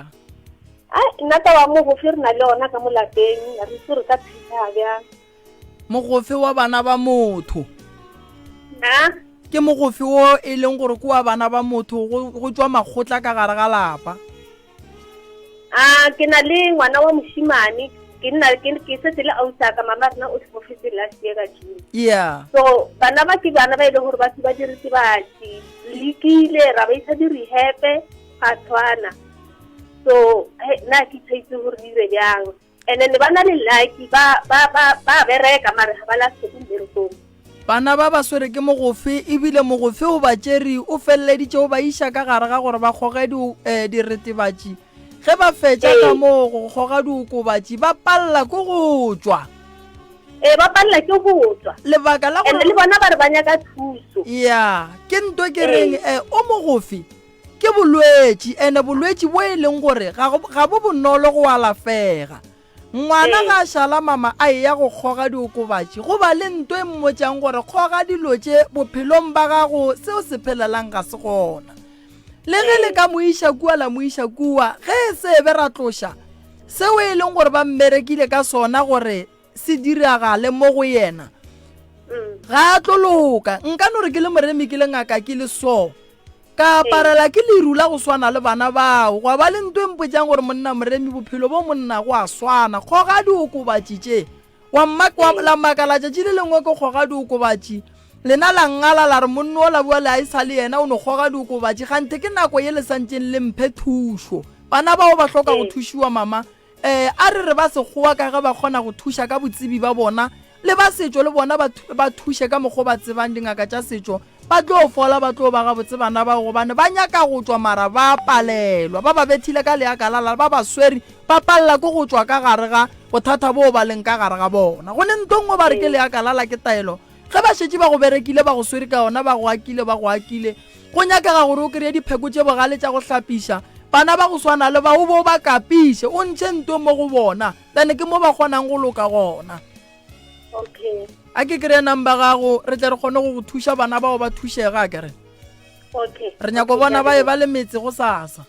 ai nna taba mogofe re na le ona ka mo lapeng re itse re ka thusa bjang mogofe wa bana ba motho a ke mogofe wo e leng gore ke wa bana ba motho go go tšwa makgotla ka gare ga lapa A ke na le ngwana wa mošimane ke nna ke ke setse le ausi ka mama rena o tlhokofetse last year ka June. Yeah. So bana ba ke bana ba e leng gore ba ba diritibatsi lekile ra ba isa di-rehab ga tshwana. So nna ke sa itse gore di dire bjang. And then ba na le lucky ba ba ba ba bereka mare ga ba la se mmerekong. Bana ba ba swere ke mogofe ebile mogofe o ba tšere o feleleditše o ba iša ka gare ga gore ba kgoge eh, diretebatši. Ge ba fetša ka moo go kgoga diokobatši ba palela ke go tšwa. Ee, ba palela ke go tšwa. Lebaka la gore le bona ba re ba nyaka thuso. Ya, ke nto ke reng eh, o mogofe Ke bolwetši, ene bolwetši bo e leng gore ga, ga bo bonolo go alafega. Ngwana ga a šala mama a eya go kgoga diokobatši, go ba le nto e mmotšang gore kgoga dilo tše bophelong ba gago se o se phelelang ga se gona. Le ge le ka mo iša kua la mo iša kua, ge e se be ra tloša seo e leng gore ba mmerekile ka sona gore se diragale mo go yena, ga a tlo loka. Nka no re ke le moremi ke le ngaka ke le so. Ka aparela ke leru la go swana le bana bao, gwa ba le nto e mpotšang gore monna Moremi bophelo bo monna go a swana. Kgoga diokobatši tše. Wa mma, wa, la makala tšatši le lengwe ke kgoga diokobatši. Lena la ngala la re monno ola bua le a e sa le yena o no kgoga diokobatši kganthe ke nako ye le santšeng le mphe thušo. Bana bao ba hloka go thušiwa mama. Ee, a re re ba Sekgowa ka ge ba kgona go thuša ka botsebi ba bona, le ba setšo le bona ba, ba thuše ka mokgo ba tsebang dingaka tša setšo, ba tlo fola, ba tlo ba gabotse bana bao gobane ba nyaka go tšwa mara ba palelwa. Ba ba bethile ka leakalala, ba ba swere, ba palela ke go tšwa ka gare ga bothata boo ba leng ka gare ga bona. Go ne nto nngwe ba re ke leakalala ke taelo Ge ba šetše ba go berekile, ba go swere ka yona, ba go akile, ba go akile, go nyakega gore o kreye dipheko tše bogale tša go hlapiša bana ba go swana le ba, o be o ba kapiše, o ntšhe nto mo go bona, then ke mo ba kgonang go loka gona. Okay. A ke kreye number gago, re tle re kgone go go thuša bana bao ba thušege, a kere? Okay. Re nyako bona ba e ba le metse go sasa.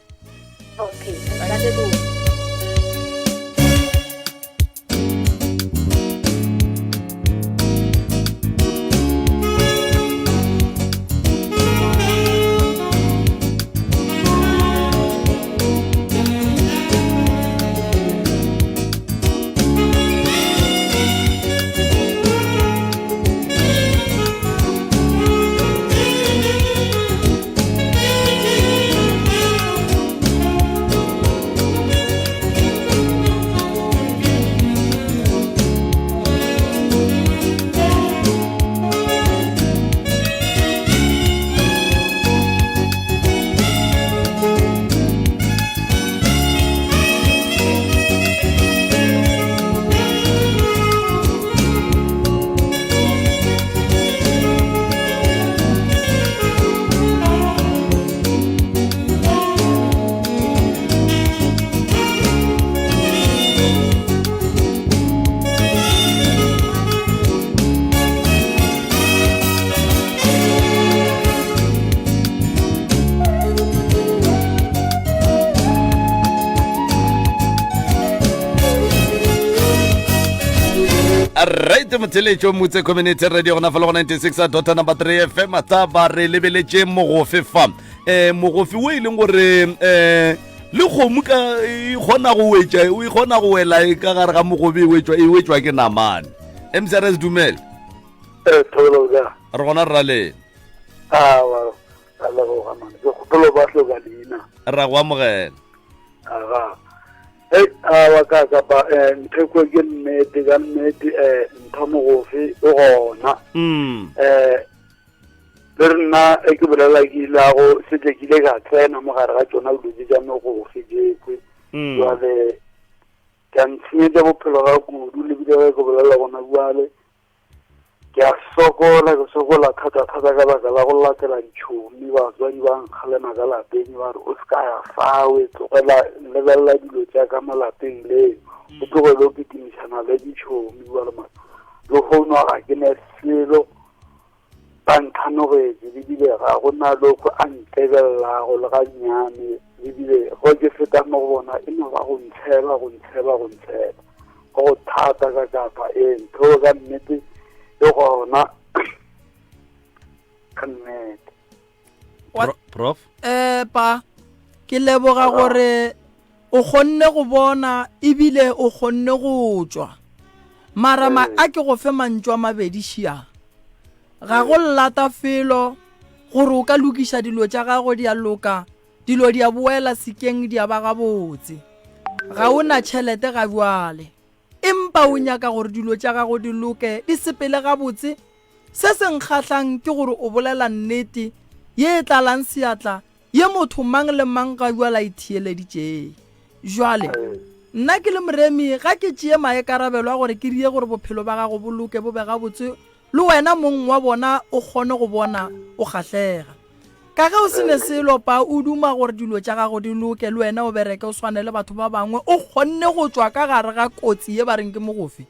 Okay. Ka leboga. Right motheletšo motse community radio gona fa le go 96 dot number 3 fm taba re lebeletše mogofe fa um mogofe o e leng gore um le kgomo ka e kgona go wetša e kgona go wela e ka gare ga mogobe e wetšwa e wetšwa ke namane mcrs dumele Eh, thobela o kae? re gona re raleng Awa, ra leboga man. Ke kgopelo ba hloka leina. ra go amogela Aga. Hey, awa ka kapa eh ntheko ke nnete ka nnete eh ntho mogofe o gona. Mm. Eh le re nna e ke bolela ke ile go setle ke ile ka tsena mo gare ga tsona dilo tse tša mogofe jekwe. Mm. Jwale ka ntshenyetsa bophelo ga kudu le bile ge ke bolela gona jwale Ke a sokola, ke sokola thata-thata ka baka la go latela ditšhomi. Batswadi ba nkgalema ka lapeng ba re o se ka ya fawe, tlogela lebelela dilo tša ka mo lapeng le, o tlogele o kitimišana le ditšhomi. Jwale mara lehono ga ke ne selo, ba ntlhanogetše ebile ga go na le go a ntebelelago le gannyane, ebile go ke feta mo go bona e no ba go ntsheba, go ntsheba, go ntsheba. Go thata ka kapa ee ntho ka nnete e gona ka nnete. Prof eh pa ke leboga gore o kgonne go bona ebile o kgonne go tšwa mara ma a ke go fe mantšu a mabedi šia ga go llata felo gore o ka lokiša dilo tša gago di a loka. Dilo di a boela sekeng di a ba gabotse. Ga o na tšhelete ga bjale, empa o nyaka gore dilo tša gago di loke di sepele gabotse. Se se nkgahlang ke gore o bolela nnete ye e tlalang seatla ye motho mang le mang ga bjale a e theeleditšeng. Jwale, nna ke le moremi ga ke tšee maikarabelo a gore ke rie gore bophelo ba gago bo loke bo be gabotse le wena mong wa bona o kgone go bona o kgahlega. Ka ge o se ne selo pa o duma gore dilo tša gago di loke le wena o bereke o swane le batho ba bangwe o kgonne go tšwa ka gare ga kotsi ye ba reng ke mogofe.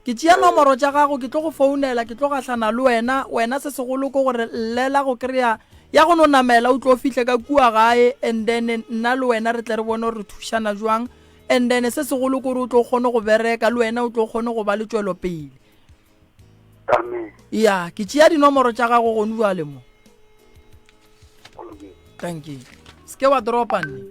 Ke tšea nomoro tša gago ke tlo go founela ke tlo gahlana le wena wena se segolo ke gore llela go kry-a ya go no namela o tlo fihle ka kua gae and then nna le wena re tle re bone gore re thušana jwang and then se segolo ke gore o tlo kgone go bereka le wena o tlo kgone go ba le tšwelopele. Amen. Ya, ke tšea dinomoro tša gago gone bjale mo. Thank you. Se ke wa dropa nne.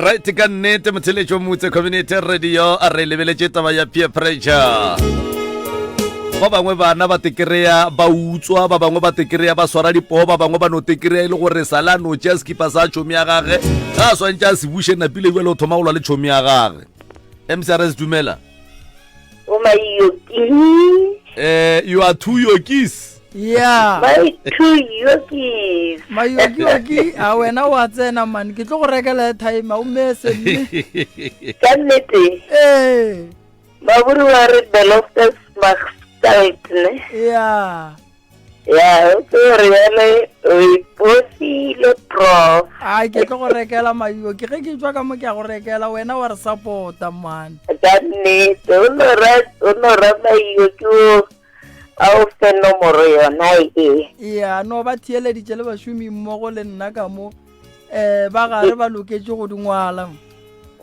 Right ka nnete motheletšo motse community radio a re lebeletše taba ya peer pressure ba bangwe bana ba tekereya ba utswa ba bangwe ba tekereya ba swara dipoo ba bangwe ba no tekereya e le gore sale a no tšea sekipa sa tšhomi ya gage ga a swantše a se buše napile bjale o thoma go lwa le tšhomi ya gage mcrs dumela O mayoki. Eh, you are two yokis. Yeah. My two yokis. Mayoki a wena wa tsena man ke tlo go rekela airtime o mese mme. Ka nnete. Eh. Maburu wa re beloftes magstalt ne. Yeah. Ya, o tsebe gore bjale o ipofile prof. A ke tlo go rekela mayoki ge ke tswa ka mo ke a go rekela wena wa re support-a man. Ka nnete o no ra o no ra mayoki o a o fe nomoro yona e. Ya no ba theeleditše le bašomi mmogo le nna ka mo eh ba gare ba loketše go di ngwala.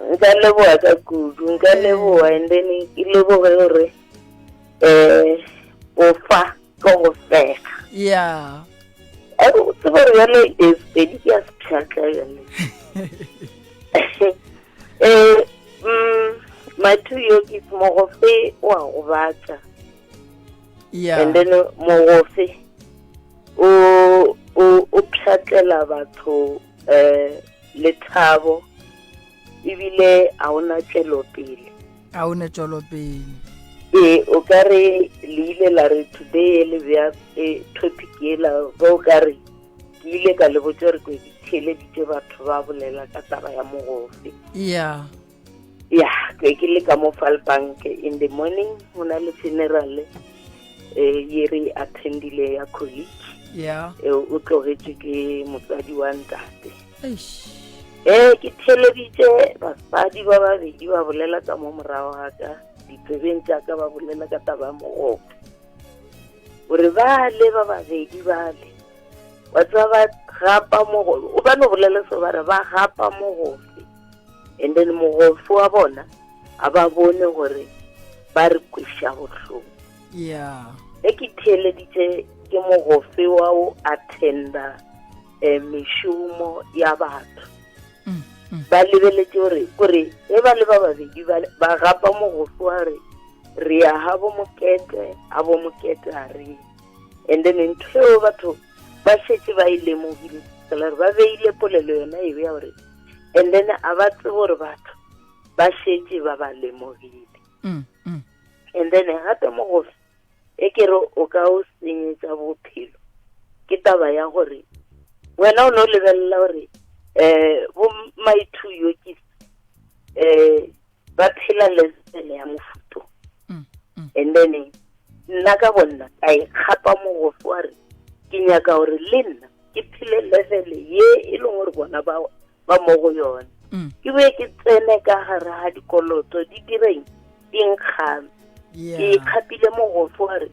Nka leboga ka kudu, nka leboga and then ke leboge gore eh o fa ke go fega ya o tseba gore bjale e sepedi ke ya sepšhatla bjale um mathu yo ke mogofe o a gobatša yeah and then mogofe o o o pšhatlela batho um lethabo ebile a ona tšwelopele a o ne tšwelopele ee o ka re le ile la re today e le bja e, topic ela ba o ka re ke ile ka le botsa gore ke theeleditše batho ba bolela ka taba ya mogofe ya ya ke ke le ka mo falbank in the morning go na le funeral eh ye re attendile ya colleague ya e o tlogetše ke motswadi wa ntate Eish. Ee, ke theeleditše basadi ba babedi ba bolela ka mo morago ga ka ditsebeng tša ka ba bolela ka taba ya mogopo gore bale ba babedi bale wa tseba ba gapa mogofe o ba no bolela so ba re ba gapa mogofe and then mogofe wa bona a ba bone gore ba re kweša bohloko yeah ge ke theeleditše ke mogofe wa o attenda um mešomo ya batho mm, mm. ba lebeletše gore kore ge ba le ba babedi ba gapa mogofe wa re re ya ga bo mokete a bo mokete a re and then ntho eo batho ba šetše ba e lemogile tsela gore ba beile polelo yona eo ya gore and then a ba tsebe gore batho ba šetše ba ba lemogile mm, mm. And then gape mogofe e ke re o ka o senyetša bophelo ke taba ya gore wena o no lebelela gore um bo my two yokis um ba phela lesene ya mofuto mm, mm. and then nna ka bonna ka ikgapa mogofe wa re ke nyaka gore le nna ke phele level ye e leng gore bona ba ba mo go yone mm. ke be ke tsene ka gare ga dikoloto di direng di nkgame ke ikgapile mogofe wa re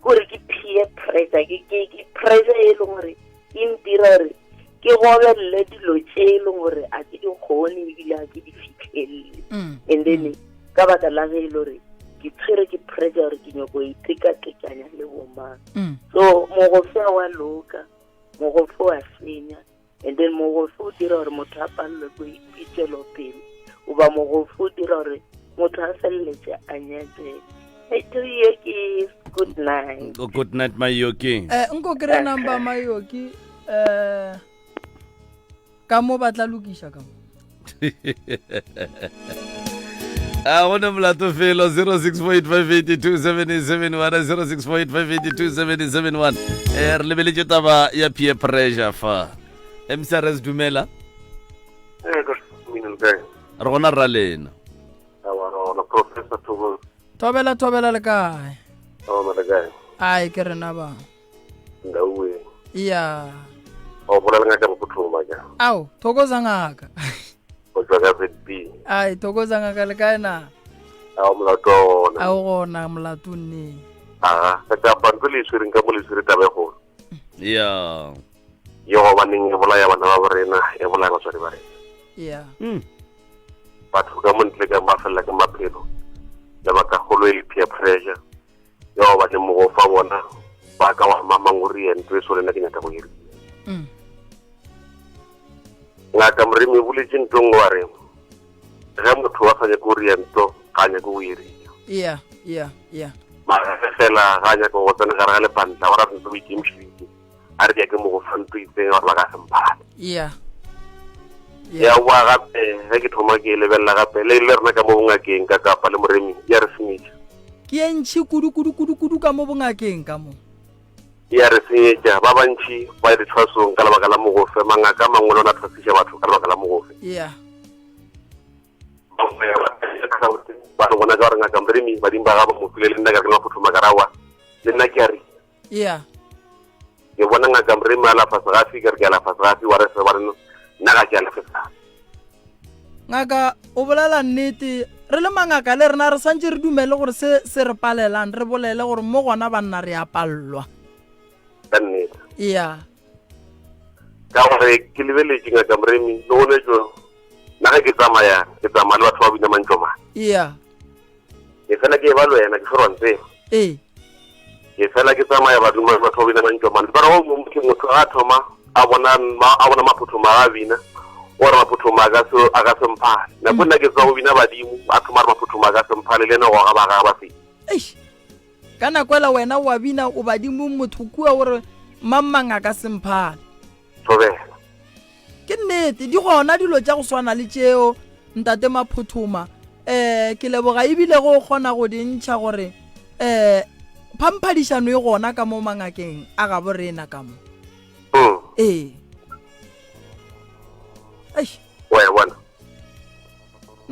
kore ke peer pressure ke ke ke pressure e leng gore e ntira gore ke gobelele dilo tše e leng gore a ke di kgone ebile a ke di fitlhelele mm. and then mm. ka baka la ge e le gore ke tshwere ke pressure gore ke nyoko itekatekanya le bomang mm. so mogofe wa loka mogofe wa senya and then mogofe o dira gore motho a palelwe ke tšwelopele goba mogofe o dira gore motho a feleletše a nyetsege ke good night oh, good night mayoki eh nko kry number mayoki eh ka mo ba tla lokiša ka mo a go ne molato felo 0648582771 0648582771 eh re lebeletše taba ya peer pressure fa mcrs dumela eh, re gona rra lena thobela thobela le kae ai ke rena ba ndauwe iya o bolela ngaka bokuthoma ka ao thokoza ngaka o tswa ka ZB ai thokoza ngaka le kae na ao molato wa ona ao gona molato nne a ka kapa ntlo le tshwereng ka mo le tshwere taba e golo ya ye gobaneng e bolaya bana ba borena e bolaya batswadi ba rena ya mm. batho ka montle ka ba felela ka maphelo lebaka golo e le peer pressure ya go ba le mogofa bona ba ka wa mamang o re ntho e so le nna ke nyaka go iri mm. ngaka moremi o boletse ntho nngwe wa re ge motho wa sa nyake go ria ntho ga a nyake go iria yeah yeah yeah mara ge fela ga a nyaka go tsena gare ga lepantla go ra ntse o ikemišeditse a re ke mo go fa ntho itseng gore ba ka semphale yeah ya boa gape ge ke thoma ke lebelela gape le le rena ka mo bongakeng ka kapa le moremi ya re senyetša ke e ntšhi kudu kudu kudu kudu ka mo bongakeng ka mo ya re senyetša ba bantši ba ye dithwasong ka lebaka la mogofe mangaka a mangwe le ona thwasiša batho ka lebaka la mogofe yeah ba re bona ka gore ngaka moremi badimo ba ga ba mo file le nna ka re ke maphothoma ka rawa le nna ke a re yeah ke bona ngaka moremi a lafa segafi ke re ke alafa segafi wa re se ba re nna ga ke alafe segafi ngaka o bolela nnete re le mangaka le rena re santse re dumele gore se se re palelang re bolele gore mo gona banna re a palelwa ka nnete yeah ka gore ke lebeletše ngaka moremi le gone jo nna ge ke tsamaya ke tsamaya le batho ba bina mantšomane yeah ke fela ke ba le wena ke ferwa ntseba ee ke fela ke tsamaya baduma batho ba bina mantšomane ba re o motho motho a thoma a bona a bona maphothoma a bina o re maphothoma a ka se a ka se mphale nako nna ke tswa go bina badimo a thoma re maphothoma a ka se mphale le ene go ga ba ga ba fetsa eish ka nako ela wena wa bina o badimo motho kua gore mang mang a ka se mphale thobela Ke nnete, di gona dilo tša go swana le tšeo, Ntate Maphothoma. Um ke leboga ebile go kgona go di ntšha gore um phamphadišano e gona ka mo mangakeng a gabo rena ka mo. Mm. Ee. Eish. Wa e bona.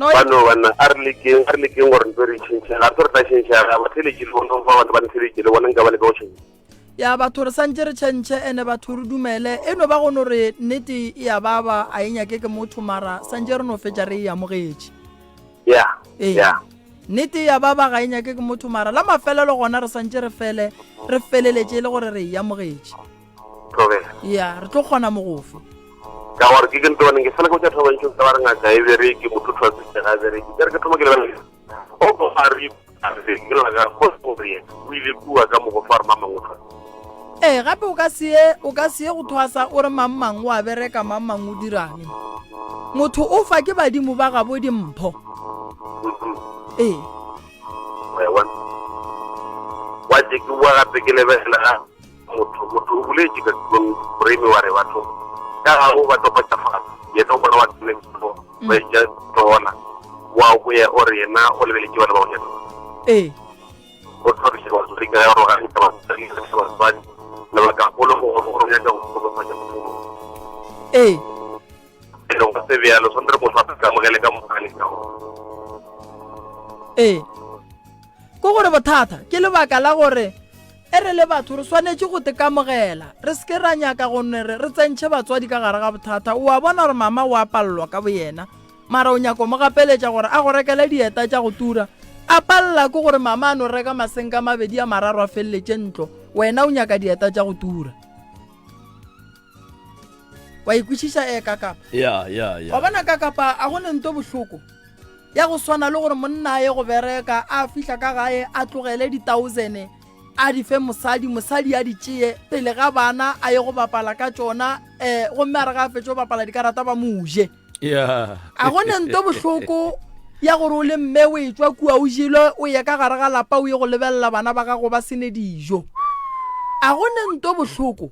No, e- Bano banna a re lekeng a re lekeng gore ntho re tšhentšhe ga re tlo re tla tšhentšha ga ba theletše le bona fa batho ba ntheletše le bona nka ba leka go tšhentšha. Ya batho re santše re tšhentšhe ene batho re dumele e no ba go no re nnete e ya baba a e nyake ke motho mara santše re no fetša re e amogetše. Ya. Ee. Ya. Nnete e ya baba ga e nyake ke motho mara la mafelelo gona re santše re fele re feleletše e le gore re e amogetše. Thobela. Ya re tlo kgona mogofe. Ka gore ke ke ntho baneng ke fela ke botša thobantšho ka ba re ngaka e bereke motho thwasitse ga bereke ke re ke thoma ke lebelela o ko a re ke la ga go gore yena o ile kua ka mo go fa re mamang o thwasa Ee gape o ka se ye o ka se ye go thwasa o re mang mang o a bereka mang mang o dirang motho o fa ke badimo ba gabo dimpho ee wa e bona wa je ke bua gape ke lebelela ga motho motho o boletše ka moremi wa re batho ka gago ba topa tša fatshe yena o bona wa tsene ba ja tola wa boya o re yena o lebeletše bana ba go nyaka ee. O thabiše batswadi ka go arogantšha basadi le basadi lebakagolo go gore o nyaka go kgotsofatša Modimo. Ee. E leng go se bjalo, tshwanetse re motho a se amogele ka mokgwa a leng ka gona. Ee. Ke gore bothata ke lebaka la gore e re le batho re swanetše go tekamogela re se ke ra nyaka go nne re re tsentšhe batswadi ka gare ga bothata o a bona gore mama o a palelwa ka boyena Mara o nyako mo gapeletša gore a go rekele dieta tša go tura. A palela ke gore mama a no reka masenka a mabedi a mararo a feleletše ntlo, wena o nyaka dieta tša go tura. Wa ikwešiša e kakapa? Ya, ya, ya. Wa bona kakapa a go ne nto bohloko ya go swana le gore monna a ye go bereka a fihla ka gae a tlogele di-thousand a di fe mosadi, mosadi a di tšee pele ga bana a ye go bapala ka tšona um gomme a re ga a fetše go bapala dikarata ba mo je. yeah a go ne nto bohloko ya gore o le mme o etšwa kua o jelwe o ye ka gare ga lapa o ye go lebelela bana ba gago ba sene dijo a go ne nto bohloko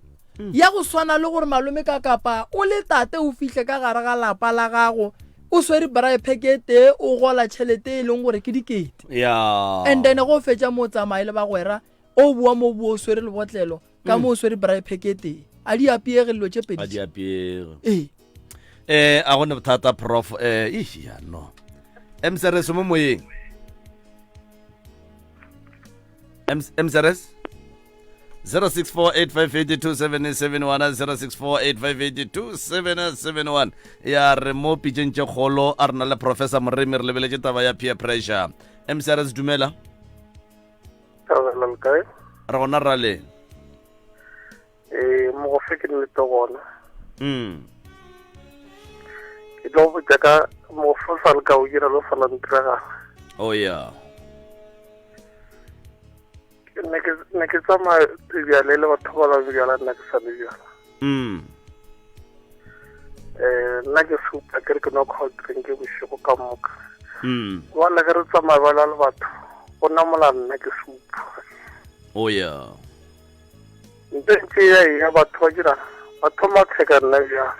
ya go swana le gore malome ka kapa o le tate o fihle ka gare ga lapa la gago o swere braai pack e tee o gola tšhelete e leng gore ke dikete yeah and then go fetša mo o tsamaye le bagwera o boa mo boa o swere lebotlelo ka mo o swere braai pack e tee a di apeege dilo tše a pedi di apeege ee eh a gone bothata prof eh ih ya no mcrs mo moyeng mcrs 0648582771 0648582771 ya re mo pitšeng tše kgolo a re na le professor moremi re lebeletše taba ya peer pressure mcrs dumela re gona raleng Ee, mogofe ke nnete gona. Mm. Ke tlo go botša ka mogofe o sa le ka o dira lo sa la ntiragala. Oh yeah. Ne ke ne ke tsamaya bjale le batho ba bang bjala nna ke sa le bjala. Mm. Eh nna ke supa ke re ke no cold drink bošego ka moka. Mm. Wala ke re tsamaya bala le batho go namola nna ke supa. Oh yeah. Nte ntse ya ya batho ba dira ba thoma tsheka nna bjalo.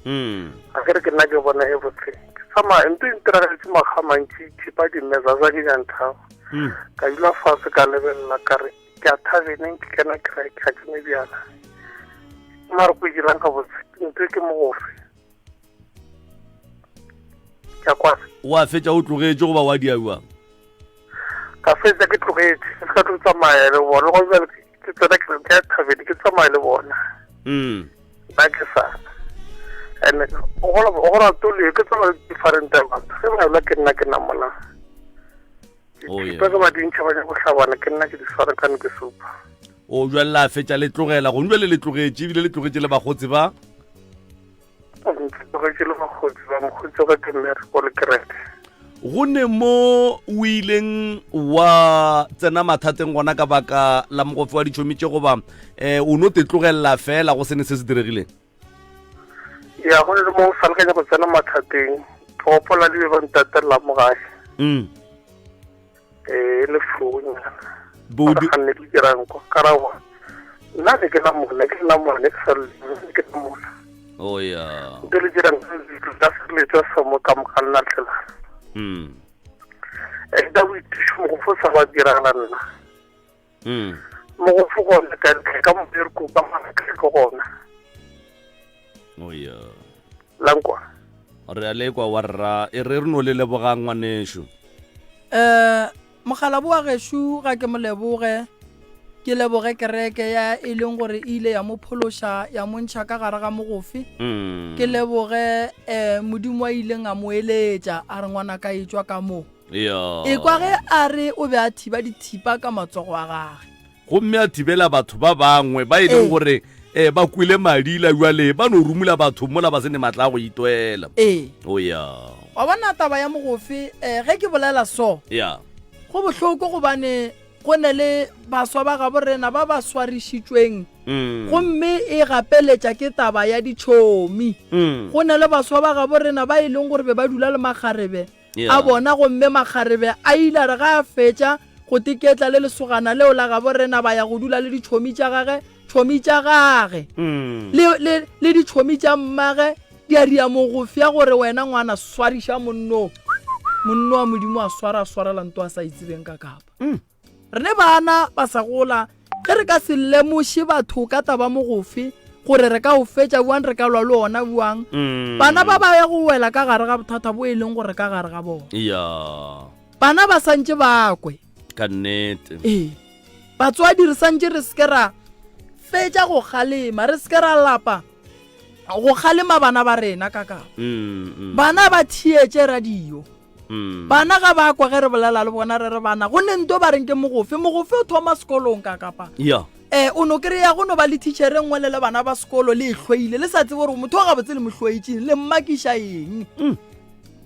Mm. A ke re ke nna ke bona e botse. Ke tsamaya nto e ntiragaletse makga a mantši thipa di meza za ke nyanthago. Mm. Ka dula fatshe ka lebelela ka re ke a thabeneng ke kena kereke ga ke nwe bjala. Mare ko dirang ga botse nto e ke mogofe. Ke a kwana. Wa fetša o tlogetše goba wa dia bjang? Ka fetša ke tlogetše ke se ka tlo tsamaya le bona go bjale ke tsena ke ke ya thabeng ke tsamaye le bona. Mm. Nna ke sa and o gola o gola tole ke tsamaya le different batho ge ba ela ke nna ke namola. Oh, yeah. Ke ba di ntšha ba nyaka go hlabana ke nna ke di swara ka ke supa. O jwale la fetša le tlogela gong jwale le tlogetše ebile le tlogetše le bakgotsi ba. Tlogetše le bakgotsi ba mokgotsi wa ka ke mmereko le kereke. Go ne mo o ileng wa tsena mathateng gona ka baka la mogofe wa ditšhomi tše goba um o no te tlogelela fela go sene se se diregileng? Ya go ne le mo o salekanya go tsena mathateng ke gopola le be ba ntatelela mo gae. Mm. Ee, le founyana. Bo di- Ga nne ke dirang kwa ka ra wa. Nna ne ke namola, ke namola, ne ke sa le ne ke namola. Oh yeah. Ntho le dirang ka se le tswa sa mo ka mo ka nna tlhela. Mm. E da boithušo mo go fo sa ba diragala nna. Mm. Mo go fo gona ka ka mo bereko ka mo ke gona. Oh yeah. Lankwa. Re a lekwa wa rra e re re no le lebogang ngwanešu. Um Mokgalabo wa gešo ga ke mo leboge, ke leboge kereke ya e leng gore e ile ya mo phološa ya mo ntšha ka gare ga mogofe. Mm. Ke leboge um Modimo a ileng a mo eletša a re ngwana ka etšwa ka mo. Yeah. Ekwa ge a re o be a thiba dithipa ka matsogo a gage. Gomme a thibela batho ba bangwe ba e leng gore um ba kwele madila bjale ba no rumula batho mola ba se ne matla a go itwela. Ee. O ya. Wa bona taba ya mogofe um ge ke bolela so. Ya. Go bohloko gobane go ne le baswa ba gabo rena ba ba swarišitšweng Mm. gomme e gapeletša ke taba ya ditšhomi. Mm. Go ne le baswa ba gabo rena ba e leng gore be ba dula le makgarebe Yeah. a bona gomme makgarebe a ile a re ga a fetša go teketla le lesogana leo la gabo rena ba ya go dula le ditšhomi tša gage tšhomi tša gage mm. le, le, le ditšhomi tša mmage di a ria mogofya gore wena ngwana swariša monno monno wa modimo a swara a swarela nto a sa itsebeng ka kapa mm. Rene bana ba sa gola, ge re ka se lemoše batho ka taba mogofe gore re ka o fetša bjang, re ka lwa le ona bjang, mm. bana ba ba ya go wela ka gare ga bothata bo e leng gore ka gare ga bona. Ya. Bana ba santše ba kwe. Ka nnete. Ee. Batswadi re santše re se ke ra fetša go kgalema, re se ke ra lapa go kgalema bana ba rena ka kapa. Mm, mm. Bana ba theetše radio. Mm. Bana ga ba kwa ge re bolela le bona re re bana go ne nto ba reng ke mogofe mogofe o thoma sekolong ka kapa yeah. eh o no kry-a go no ba le teachere nngwe le le bana ba sekolo le e hloile le sa tsebe gore motho wa gabotse le mo hloetseng le mmakiša eng mm.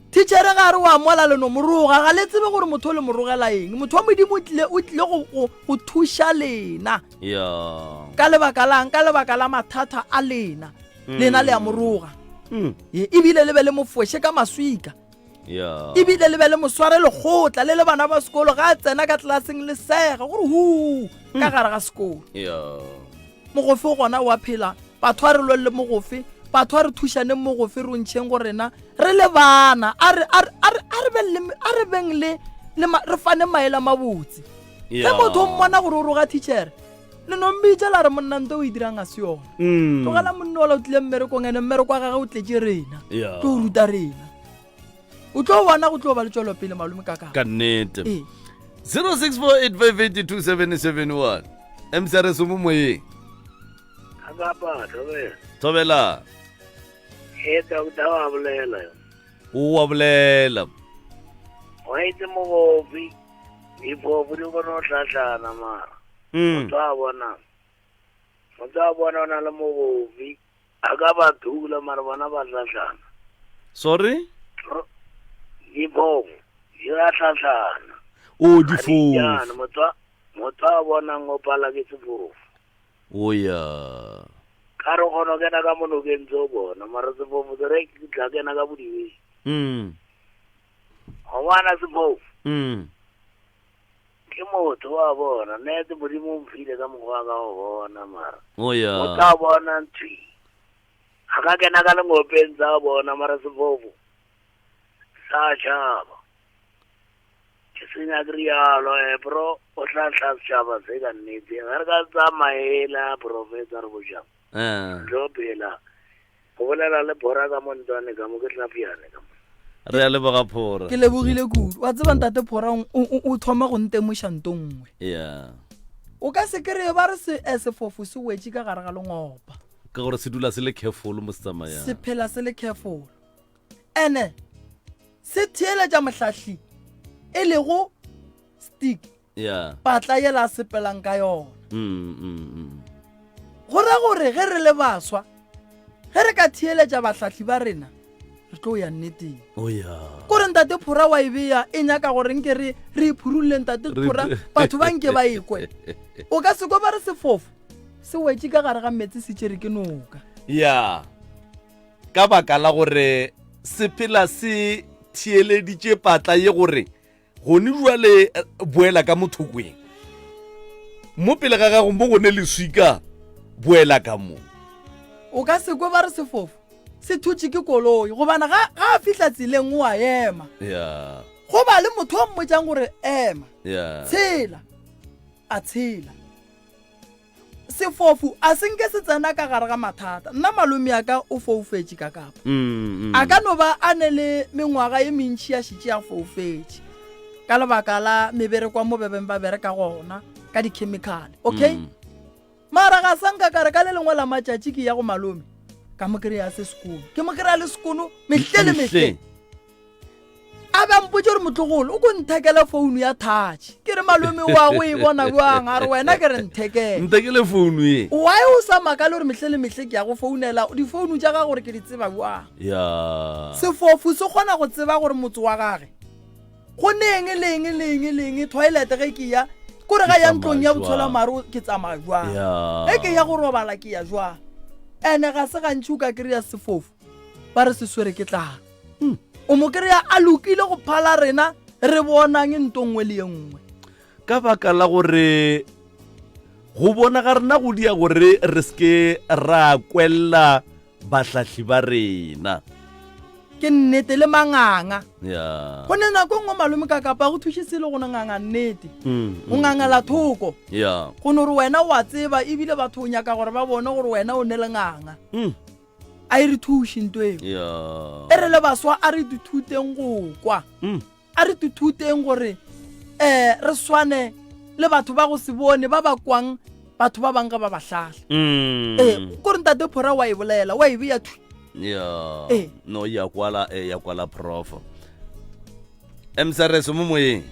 teachere ga re wa mola le no moroga ga le tsebe gore motho o le morogela eng motho wa modimo o tlile o tlile go, go, go thuša lena yeah. ka lebaka lang ka lebaka la mathata a lena mm. lena le a moroga mm. ebile le be le mofoše ka maswika yeah. ebile le be le mosware lekgotla le le bana ba sekolo ga a tsena ka tlelaseng le sega gore hu ka gare ga sekolo yeah. mogofe o gona wa phela batho a re lwelele mogofe batho a re thušaneng mogofe re ntšheng go rena re le bana a re- a re- a re- a re beng le- a re beng le le ma- re fane maele a mabotse ge Yeah. motho o mmona gore o roga teachere le no mmitša la re monna nto o e dirang a se yona Mm. tlogela monna ola o tlile mmerekong ene mmereko wa gage o tletše rena Yeah. tlo ruta rena o tlo bona go tlo ba le tšwelopele malome ka ka nnete ee 0648582771 mcrs o mo moyeng Akapa, thobela. thobela E doctor wa bolela. o wa bolela Wa itse mogopi. Diphofu di kgona go hlahlana mara. Mm. Motho a bona. Motho a bona o na le mogopi. A ka ba thula mara bona ba hlahlana. Sorry? Diphofu di a hlahlana. O difofu. Motho a motho a bonang o pala ke sefofu. O ya. Ka re kgona go kena ka mo nokeng tse o bona mara sefofu se re ke tla kena ka bodibeng. Mm. Go bona sefofu. Mm. Ke motho wa bona nete modimo o mphile ka mokgwa wa ka go bona mara. O ya. O tla bona nthwi. A ka kena ka lengopeng tsa bona mara sefofu sa tšhaba. Ke senya ke rialo eh bro o tla tla setšhaba se ka nnete. Ge re ka tsamaela professor re bojang. Eh. Tlo phela. Go bolela le Phora ka mo ntlwane ka mo ke tlapjane ka mo. Re a leboga Phora. Ke lebogile kudu. Wa tseba ntate Phora o, o, o thoma go ntemoša nto nngwe. Yeah. O ka se kry-e ba re se, eh, sefofo se wetše ka gare ga lengopa. Ka gore se dula se le careful mo se tsamayang. Se phela se le careful. Ene se theeletša mohlahli e lego stick. Yeah. Patla yela a sepelang ka yona. Mm, mm, mm. Go ra gore ge re le baswa, ge re ka theeletša bahlahli ba rena, re tlo ya nneteng. Oh, yeah. Kore ntate Phora wa e bea e nyaka gore nke re re e phurulle ntate Phora batho ba nke ba e kwe. O ka se kwe ba re sefofo se wetše ka gare ga meetse se tšere ke noka. Yeah. Ka baka la gore se phela se theeleditše patla ye gore Gone jwale boela ka mo thokong. Mo pele ga gago mo gone leswika, boela ka mo. O ka se kwe ba re sefofo se thutše ke koloi gobane ga ga a fihla tseleng o a ema. Yeah. Go ba le motho o mmotšang gore ema. Yeah. Tshela. A tshela. Sefofu a se nke se tsena ka gare ga mathata. Nna malome ya ka o foufetše ka kapa. Mm, mm. A ka no ba a ne le mengwaga ye mentši ya šetše ya foufetše ka lebaka la mebereko mo bebeng ba bereka gona ka dikhemikhale. Okay? Mm. Mara ga sa nka ka re ka le lengwe la matšatši ke ya go malome ka mo kry-a se sekono. Ke mo kry-a le sekono mehle le mehle. A be a mpotše gore motlogolo o ko nthekele founu ya touch. Ke re malome wa go e bona bjang? A re wena ke re nthekele. Nthekele founu ye. Why o sa makale gore mehle le mehle ke ya go founela difounu tša gago gore ke di tseba bjang? Ya. Sefofu se kgona go tseba gore motse wa gage go ne eng le eng le eng le eng, toilet ge ke ya kore ga ya ntlong ya botshola mare ke tsamaya jwang, ge ke ya go robala ke ya jwang. Ene ga se gantši o ka kry-a sefofu ba re se swere ke tlala. Hmm. O mo kry-a a lokile go phala rena re bonang nto nngwe le ye nngwe. Ka baka la gore go bona ga rena go dia gore re seke ra kwella bahlahli ba rena. Ke nnete le manganga. Ya. Go ne nako e nngwe malome ka kapa go thuše selo go no nganga nnete. Mm, O ngangela thoko. Ya. Go no re wena o a tseba ebile batho o nyaka gore ba bone gore wena o ne le nganga. A e re thuše nto eo. Ya. E re le baswa a re ithuteng go kwa. A re ithuteng gore um re swane le batho ba go se bone ba ba kwang batho ba bangwe ge ba ba hlahla. Ee, kore ntate Phora wa e bolela, wa e beya thwi. Ya. Ee. No ya kwala eh, ya kwala prof. MSRS mo moyeng.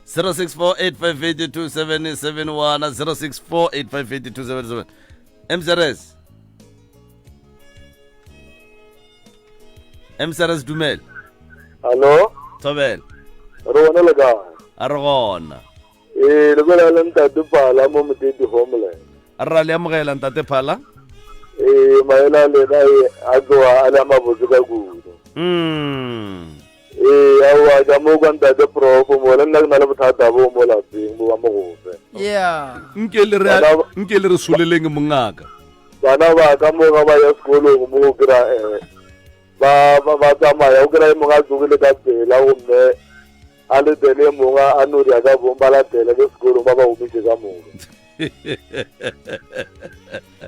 0648582771 0648582777 MCRS MCRS dumela Hallo thobela re gona le kae a re gona ee le bolela le ntate phala mo motete homeland a re ra le amogela ntate phala ee maele a lena e a tloga a le a mabotse ka kudu mm. Ee, aowa, ka mo kwa ntate Profo mo, le nna ke na le bothata bo mo lapeng bo ba mogofe. Yeah. Nke le re Bana- nke le re soleleng mongaka. Bana ba ka mo ga ba ya sekolong mo o kry-a eh, ba ba ba tsamaya o kry-a e mongwe a tsogile ka pela gomme a letele e mongwe a no ya ka bong ba latele ke sekolong ba ba gomiše ka moka.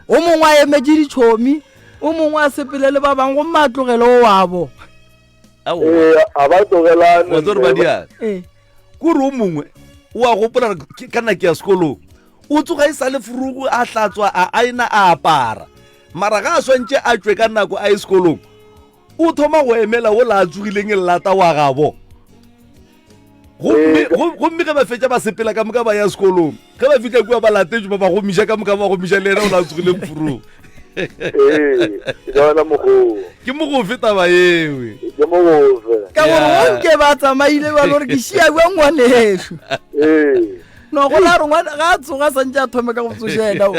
O mongwe a emetše ditšhomi, o mongwe a sepele le ba bangwe gomme a tlogele o wabo. Ee, a ba tlogelane. Wa tsore ba diang. Ee. Kore o mongwe o a gopola gore ka nna ke ya sekolong. O tsoga e sa le furugu a hlatswa a aena a apara. Mara ga a swantše a tšwe ka nako a ye sekolong. O thoma go emela o la a tsogileng e lata wa gabo. Gomme gomme ge ba fetša ba sepela ka moka ba ya sekolong. Ge ba fihla kua ba latetšwe ba ba gomiša ka moka ba gomiša le yena o la tsogileng furugu. Ee, ke ka ona mogoo. Ke mogofe taba ewe. Ke mogofe. Ka gore o nke ba tsamaile ba lore ke šia bjang ngwanešu. Ee. No go la re ngwana ga a tsoga santse a thome ka go tsoša ena o.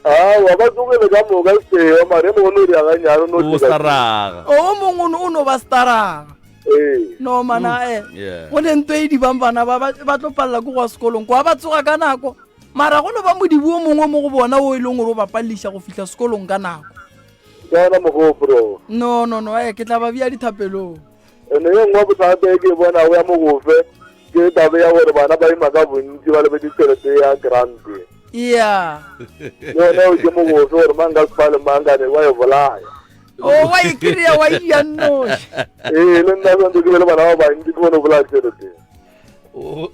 Aowa ba tsogile ka moka seo mare mongwe no di aganyane no O staraga. O mongwe o no ba staraga. Ee. No mana eh. Yeah. Go ne nto e dibang bana ba ba tlo palela ke go ya sekolong kwa ba tsoga ka nako. Mara go no ba modibi o mongwe mo go bona o e leng gore o ba paleliša go fihla sekolong ka nako. Ke ona mogopro. No, no, no, eh, ke tla ba bea dithapelong. Ene ye nngwe bothata e ke e bonago ya mogofe ke taba ya gore bana ba ima ka bontši ba lebetse tšhelete ya grant. Yeah. Le yona eo ke mogofe gore mang ka sefale mang kane wa e bolaya. O wa e kry-a wa e ja nnoši. Ee, le nna santse ke be le bana ba bantši ke bone o bolaya tšhelete.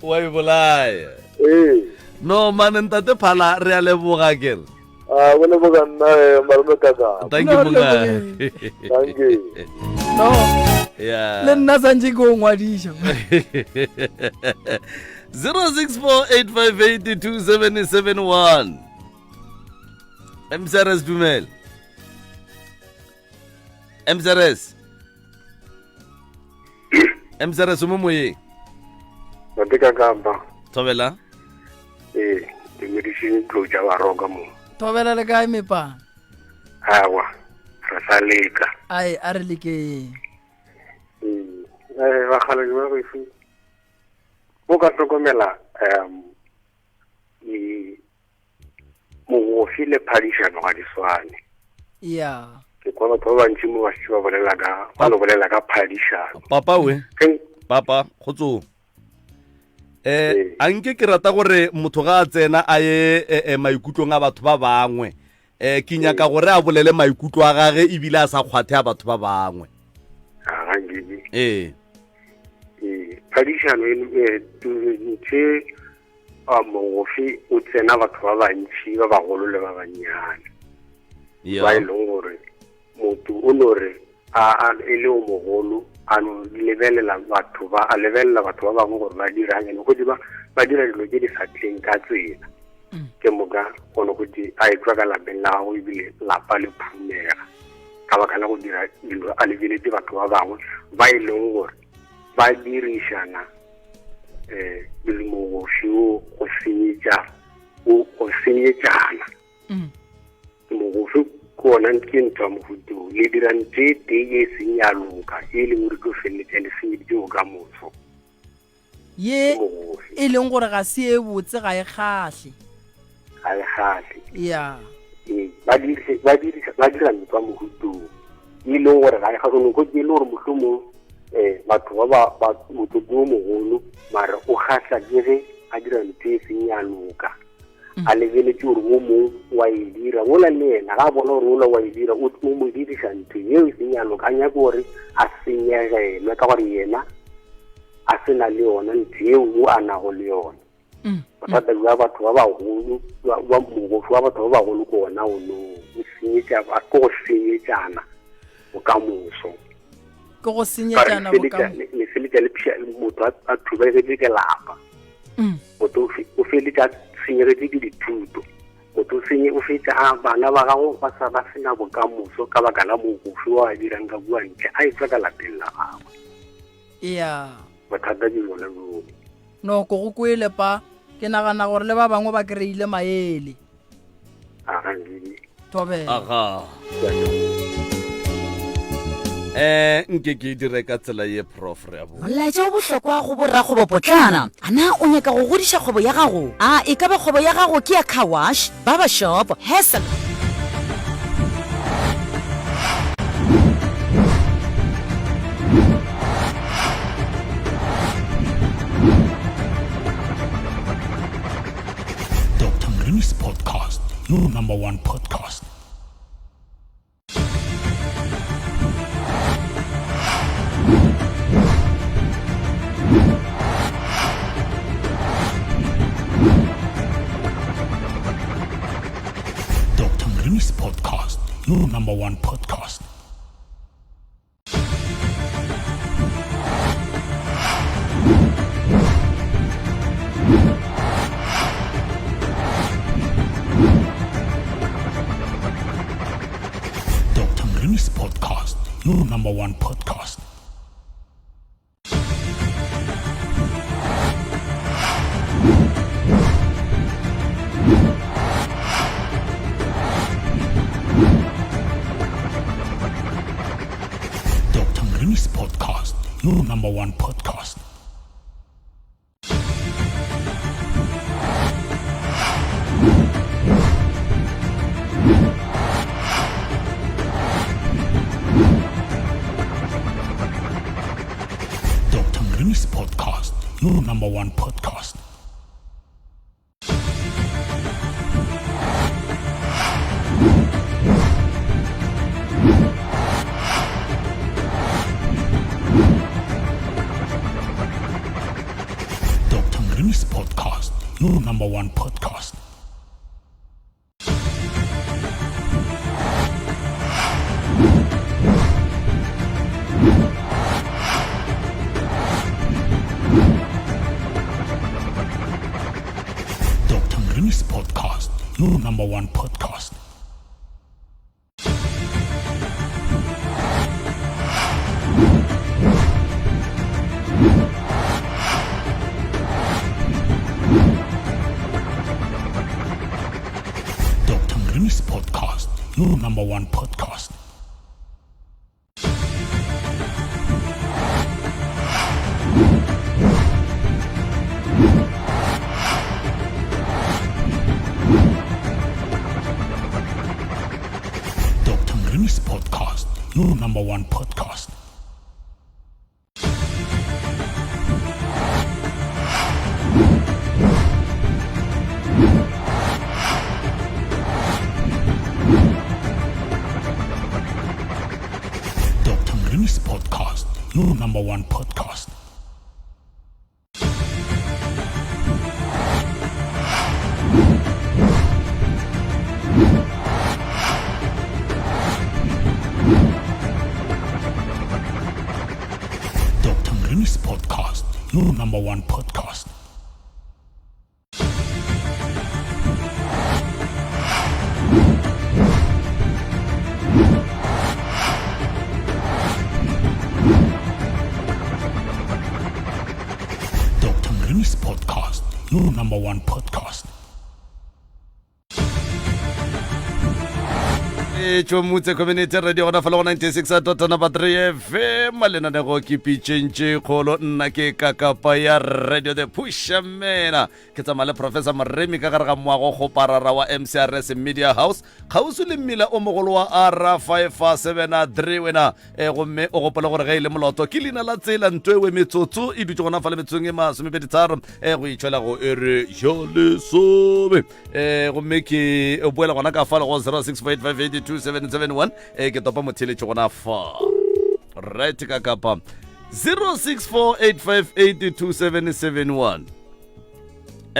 wa e bolaya ee no mane ntate phala re a leboga kere a go leboga nna eh, malome kaka thank you No, re monga thank you no yeah le nna santse ke o ngwadiša 0648582771 mcrs dumela mcrs mcrs o mo moyeng Ntate ka kapa. thobela Ee, dumedišeng dilo tša baroka mo. thobela le kae mepana Awa, re sa leka. ai a re lekeng Ee, eh, bakgalabje ba gešo, o ka hlokomela um mogofi le phadišano ga di swane. ya Ke kwa batho ba bantši mo ba šetše ba bolela ka ba no bolela ka phadišano. Papa we. Ge Papa, kgotsong. Eh, Ee. a nke ke rata gore motho ga a tsena a ye eh, eh, maikutlong a batho ba bangwe. Eh, ke nyaka gore a bolele maikutlo a gage ebile a sa kgwathe a batho ba bangwe. a ga nkebe. Ee. Ee, phadišano e eh, ntho A mogofe o tsena batho ba bantši, ba bagolo le ba bannyane, ba e leng gore motho o no re a, a e le o mogolo a no lebelela batho ba, a lebelela batho ba bangwe gore ba dirang, ene go ba ba dira dilo tše di sa tleng ka tsela. Mm. Ke moka gone go di a etšwa ka lapeng la gago ebile lapa le phumega ka baka la go dira dilo a lebeletse batho ba bangwe ba e leng gore ba dirišana eh mogoši wo go senyetša o go senyetšana mm. mogoši ke ona ke ntho ya mohuto le dira ntho e tee ye e seng ya loka e leng gore tlo feleletša le senyeditše bokamoso ye e leng gore ga se e botse ga e kgahle. Ga e kgahle. Ya. Ee, ba dirise ba dirisa ba dira ntwa mohutong e leng gore ga e kgahle no e le gore mohlomong um batho ba ba ba motho ke o mogolo mare o kgahla ke ge a dira ntho e seng ya loka mm. a lebeletse gore o mongwe wa e dira ola le yena ga a bona gore ola wa e dira o mo dirisa ntho eo e seng ya loka a nyake gore a senyegelwe ka gore yena a se na le yona ntho eo o a nago le yona mm. bothata jwa batho ba bagolo ba mogofi wa batho ba bagolo ke ona ono o senyetša ke go senyetšana bokamoso ke go senyetšana bokamoso le feletša le motho a thubegetse ke lapa mm. motho o feletša senyegetse ke dithuto motho o senye o fetša a bana ba gago ba sa ba sena bokamoso ka baka la mogofi wa a dirang ka bua ntle a e tswa ka lapeng la gagwe ya bothata ke bjona bjoo No, ko go kwele pa. Ke nagana gore le ba bangwe ba kry-ile maele. Aga, Ngidi. Thobela. Aga. Eh, nke ke dire ka tsela ye prof re a bo. Molaetša o bohlokwa go borakgwebopotlana. A na o nyaka go godiša kgwebo ya gago? A e ka ba kgwebo ya gago ke ya car wash, barber shop, hair salon, Dr. Mrimi's podcast, your number one podcast. Dr. Mrimi's podcast, your number one podcast. Dr. Mrimi's podcast, your number one podcast. Dr. Mrimi's podcast, your number one podcast. Dr. Mrimi's podcast, your number one podcast. Dr. Mrimi's podcast, your number one podcast. Dr. Mrimi's podcast, your number one podcast. Dr. Mrimi's podcast, your number one podcast. Dr. Mrimi's podcast, your number one podcast. Dr. Mrimi's podcast, your number one podcast. Dr. Mrimi's podcast, your number one podcast. Dr. Mrimi's podcast, your number one podcast. E tšomutse community radio gona fa le go 96 dot number 3 fm lenanego ke pitšeng tše kgolo nna ke kakapa ya radio the pushamena ke tsamaya le professor moremi ka gare ga moago kgoparara wa mcrs media house kgauswi le mmila o mogolo wa r 573 wena e gomme o gopole gore ge e le moloto ke leina la tsela nto ewe metsotso e dutse gona fa le metsotsong e masomepeditharo e go itšhwela go ere ya lesome e gomme ke boela gona ka fa le go 0648582771 e ke topa motheletši gona fa right ka kapa 0648582771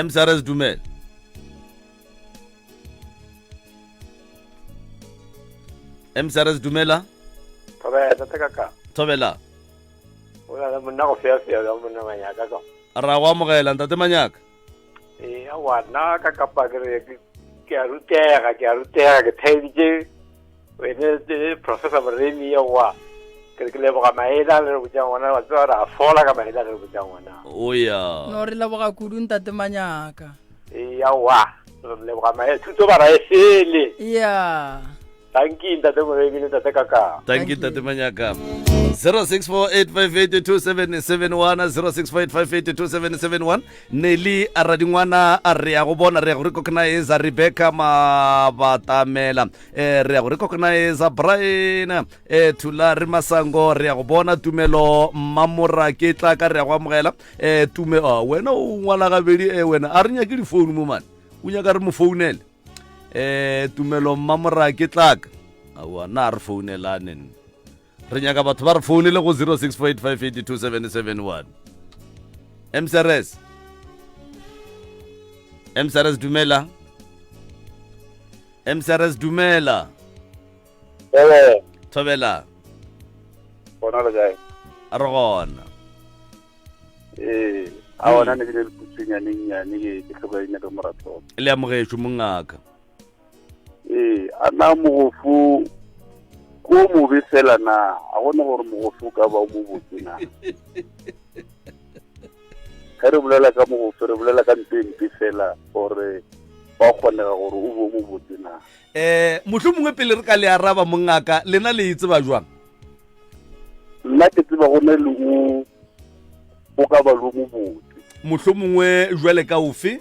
mcrs dumela mcrs dumela Thobela tate kaka. Thobela. O na le monna go fea fea ka monna manyaka ka. Ra go amogela ntate manyaka. Ee, awa nna ka kapa ke re ke a rutega, ke a rutega, ke theeditše wene eh, Professor Moremi awa. Ke re ke leboga maele a le re botšang ona, wa tseba re a fola ka maele a le re botšang ona. O ya. No re leboga kudu ntate manyaka. Ee, awa. Re leboga maele, thuto ba ra e fele. Ya. Dankie ntate Moremi le ntate Kaka. Thank you ntate Manyaka. 0648582771 0648582771 Nelly a radingwana a re ya go bona re ya go recognize Rebecca Mabatamela eh re ya go recognize Brian eh Thulare Masango re ya go bona Tumelo Mmamora ke tla ka re ya go amogela eh Tume oh, wena o ngwala gabedi eh wena a re nyake di phone mo man o nyaka re mo founele eh tumelo mmamora ke tlaka aowa na re founelane nne re nyaka batho ba re founele go 0648582771 mcrs mcrs dumela mcrs dumela Ee. thobela Gona le kae? re gona Ee, a ona ne ke le putsonyane nyane ke ke hloka ina ka moratho. Le amogetšwe mongaka. Ee, a na mogofu ko mobe fela na a gona gore mogofu o ka ba o mobotse na ge re bolela ka mogofe re bolela ka mpe mpe fela gore wa kgonega gore o bo mobotse na um mohlho mongwe pele re ka le araba mongaka lena le e tseba jwang nna ke tseba go ne le o o ka ba lo mobotse mohlho mongwe jwale ka ofe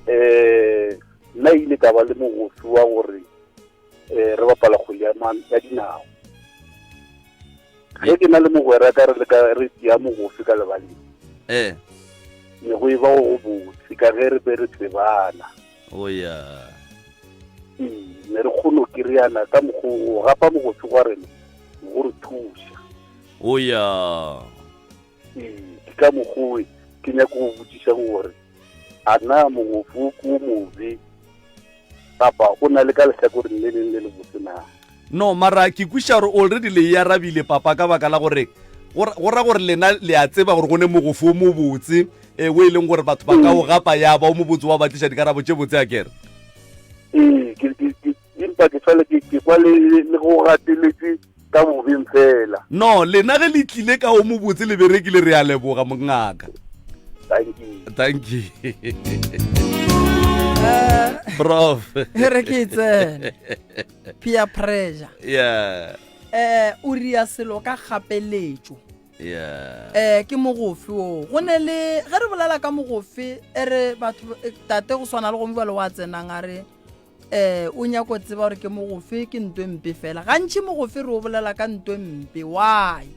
um nna ile ka ba le mogofi wa gore um re bapala kgwele ya dinao ge ke na le mogwera ka re leka re tia mogofi ka lebaleng ee ne go e ba go go botse ka ge re be re tsebana o ya ne re kgone go kry-ana ka mokgo go gapa mogofi gwa rena go re thuša o ya ke ka mokgowe ke nyako go botšišang gore a na mogofi o ke o mobe kapa o na le ka lehlakoreng le leng le le botse na no mara ke kwiša gore already le e arabile papa ka baka la gore go ra gore lena le a tseba gore go ne mogofi o mobotse e o e leng gore batho ba ka o gapa ya ba o mobotse wa ba tliša dikarabo tše botse a kere ee empa ke fela ke kwa le go gateletse ka bobeng fela no lena ge le tlile ka o mobotse le berekile re a leboga mongaka thank you thank you prof e re ke e tsene peer pressure yeah eh o ria selo ka kgapeletšo yeah eh ke mogofe o go ne le ge re bolela ka mogofe e re batho eh, tate go swana le gomme bjalo wa tsenang a re eh o nyako tseba gore ke mogofe ke ntwe mpe fela gantši mogofe re o bolela ka ntwe mpe why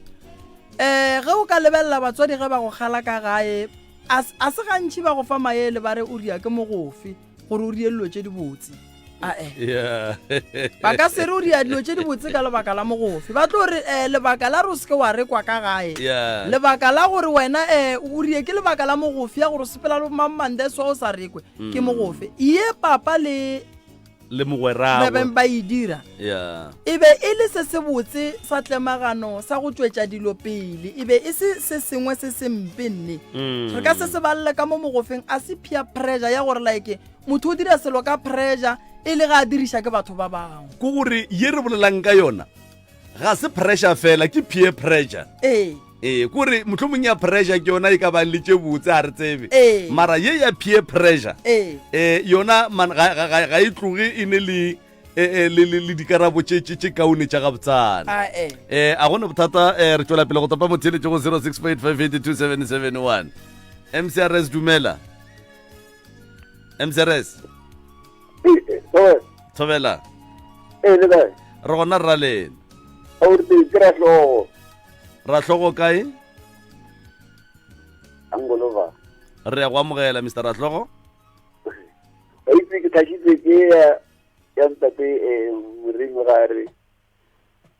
eh ge o ka lebelela batswadi ge ba go kgala ka gae a se gantši ba go fa maele ba re o ria ke mogofe gore o rie dilo tše dibotse ae ba ka se re o ria dilo tše dibotse ka lebaka la mogofe ba tlo re um lebaka la re o seke wa rekwa ka gae lebaka la gore wena um o rie ke lebaka la mogofe ya gore o sepela le bomangmandeswa o sa rekwe ke mm. mogofe ye papa le le mogweragwe beng ba e dira yeah. e be e le se se botse sa tlemagano sa go tšwetša dilo pele e be e se se sengwe se se mpe nne mm. re ka se se balele ka mo mogofeng a se peer pressure ya gore like motho o dira selo ka pressure e le ga a diriša ke batho ba bangwe ke gore ye re bolelang ka yona ga se pressure fela ke peer pressure ee ee kore mohlomong ya pressure ke yona e ka bang le tše botse a re tsebe ee. mara ye ya peer pressure ee eh, yona man ga, ga, ga, ga e tloge e ne le eh, eh, le, le, le dikarabo tše tše tše kaone tša gabotsana a e eh a gona bothata eh re tšwela pele go topa motheletše go 0685827771 mcrs dumela mcrs thobela ee le kae re gona rra lena aorte ke rahlogo rahlogo kae angolova re ya go amogela mr rahlogo ba itse ke tlhašitse ke ya ya ntate um moremi ga re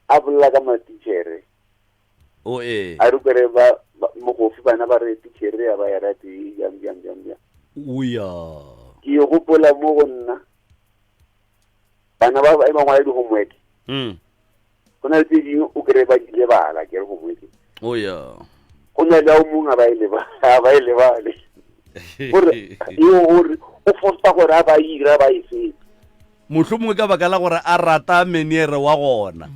a bolela ka matichere o ee a re kere ba mogofi bana ba re tichere ya ba ya rate jang jang jang jang oya ke e gopola mo go nna bana ba ba ngwala di-homework mm. go na le tse dingwe o kry ba di lebala ke re homework oya go na le ao mongwe ga ba e lebale gore eo gore o fosta gore a ba ira ba e fetse mohlomongwe mongwe ka baka la gore a rata meniere wa gona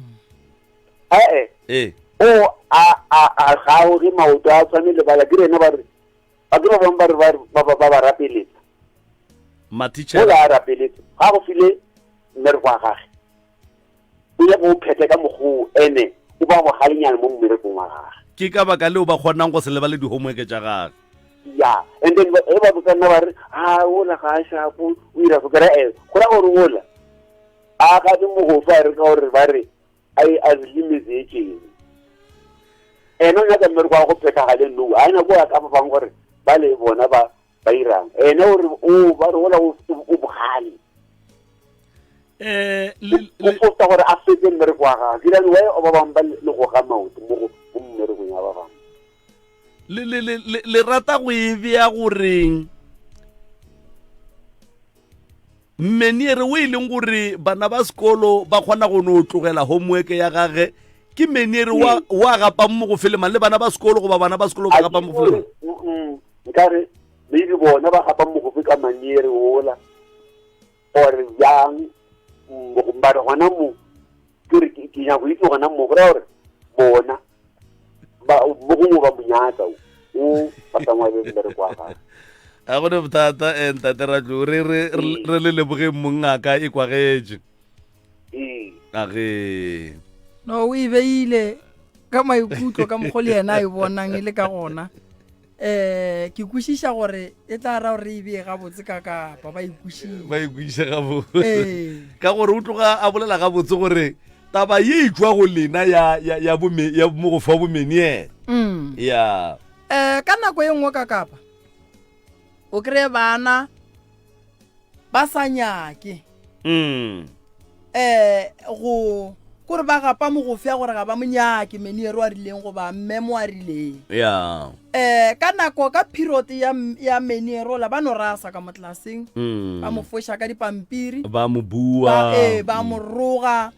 ee ee o a a a ga o ge maoto a tshwane lebala ke rena ba re ba ke ba bangwe ba re ba ba ba ba ba rapeletsa matitšhere ola a rapeletsa ga go file mmereko wa gage o ya go phethe ka mokgoo ene o ba bogalenyana mo mmerekong wa gage ke ka baka leo ba kgonang go se lebale di-homework tša gage ya and then ge ba botsa nna ba re a ola ga a shapo o ira go kry e go ra gore ola a ga ke mogofa a re ka gore ba re a a re metse e tšeng ene o nyaka mmereko wa go phethagale nou a ena ko ya ka ba bangwe gore ba le bona ba ba irang ene o re o ba re ola o bogale eh o fosta gore a fetse mmereko wa gagwe ke dane wa ba bangwe ba le goga maoto mo go mo mmerekong ya ba bangwe le le le le rata go e bea goreng Mmeniere o e leng gore bana ba sekolo ba kgona go no tlogela homework ya gage ke meniere wa wa gapang mo go felemang le bana ba sekolo goba bana ba sekolo ba gapang mo go felemang nkare maybe bona ba gapang mogofe ka maniere ola or bjang mare gona mo ke re ke nyako itse gona mo go raya gore bona ba mo gongwe ba monyatsa o o ba sa ngwabe mmereko wa gagwe a gone bothata eh, ntate ratlo re re re le lebogeng mongaka e kwagetše ee a ge no o e beile ka maikutlo ka mokgwa le yena a e bonang e le ka gona um ke kwešiša gore e tla ra gore e bee gabotse ka kapa ba ikwešiše ba ikwešiše gabotse Ee. ka gore o tloga a bolela gabotse gore taba ye e tšwa go lena ya ya ya bome ya mogofa wa bomeniere Mm. ya um ka nako e nngwe ka kapa o kry-e bana ba sa nyake mm. eh go kore ba gapa mogofe ya gore ga ba monyake meniero a rileng goba mmemo a rileng ya eh ka nako ka period ya ya meniero la ba no rasa ka mo tlelaseng mm. ba mo foša ka dipampiri ba mo bua ba eh ba mo roga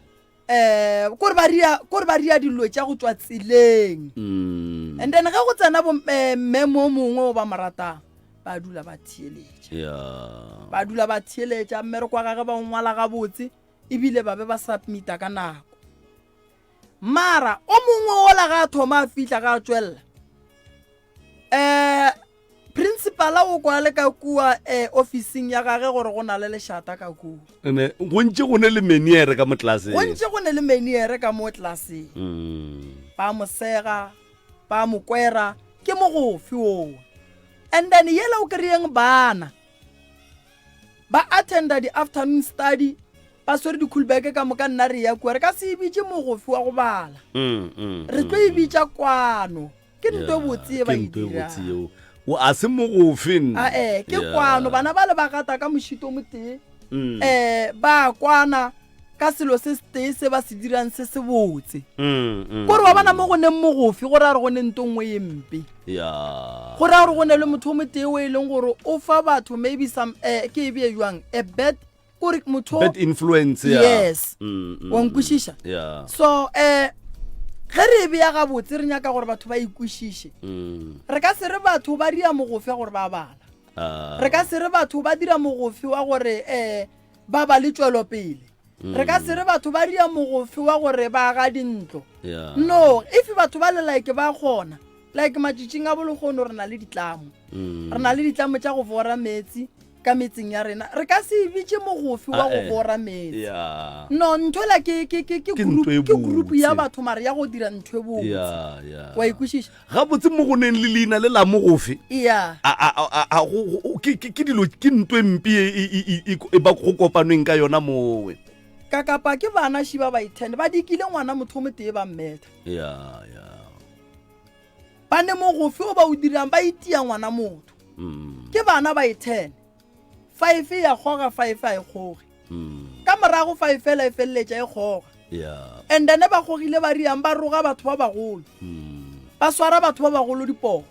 eh kore ba ria kore ba ria dilo tša go tšwa tseleng mm. and then ge go tsena bo eh, mmemo o mongwe o ba mo ratang ba dula ba theeletša yeah. ba dula ba theeletša mmereko wa gage ba o ngwala gabotse ebile ba be ba submita ka nako mara o mongwe ola ga a thoma a fihla ga a tšwelela um principala o kwa le ka kua um officing ya gage gore go na le lešata ka kua Ene, go ntše go ne le meniere ka mo tlelaseng go ntše go ne le meniere ka mo tlelaseng mm. ba mo sega ba mo kwera ke mogofi oo and then yela o kry-eng bana ba attenda di-afternoon study ba swere di-coolback ka moka nna re ya kua re ka se e bitše mogofi wa go bala Mm, mm, re tlo e bitša kwano ke nto e botse e ba e dirang o a se mogofe nna ae ke Yeah. kwano bana ba le ba gata ka mošito motee Mm. um ba kwana ka selo se setee se ba se dirang se se botse Mm, mm, kore wa bona mo go neng mogofi gore a re go ne nto nngwe ye mpe ya gore a re go ne le motho o motee o e leng gore o fa batho maybe some um ke e bee jwang a bad kore motho bad influence ya yes mm, mm, wa nkwešiša ya so um ge re e beya gabotse re nyaka gore batho ba ikwešiše mm. re ka se re batho ba dira mogofe gore ba bala ah. re ka se re batho ba dira mogofe wa gore um ba ba le tšwelopele re ka se re batho ba dira mogofe wa gore ba aga dintlo yeah. no if batho ba le like ba kgona like matšatšing a bolekgono re na le ditlamo mm. re na le ditlamo tša go bora metsi. ka metseng ya rena re ka se e bitše mogofe wa go Ah, eh. bora metse ya no ntho ela ke ke ke ke Ke group ntho e ke group ya botse. batho mare ya go dira ntho e botse ya ya wa ikwešiša gabotse mo go neng le leina le la mogofe ya a a a a go go- ke ke ke dilo ke ntwe mpe e e e e e ba go kopanweng ka yona mowe ka kapa ke bana šiba ba ithene ba dikile ngwana motho o motee ba mmetha ya ya ba ne mogofe o ba o dirang ba itia ngwana motho mm. ke bana ba ithene five ya kgoga five a e kgoge Mm. ka morago five fela e feleletša e kgoga ya and then ba kgogile ba riang ba roga batho ba bagolo mm. ba swara batho ba bagolo dipoo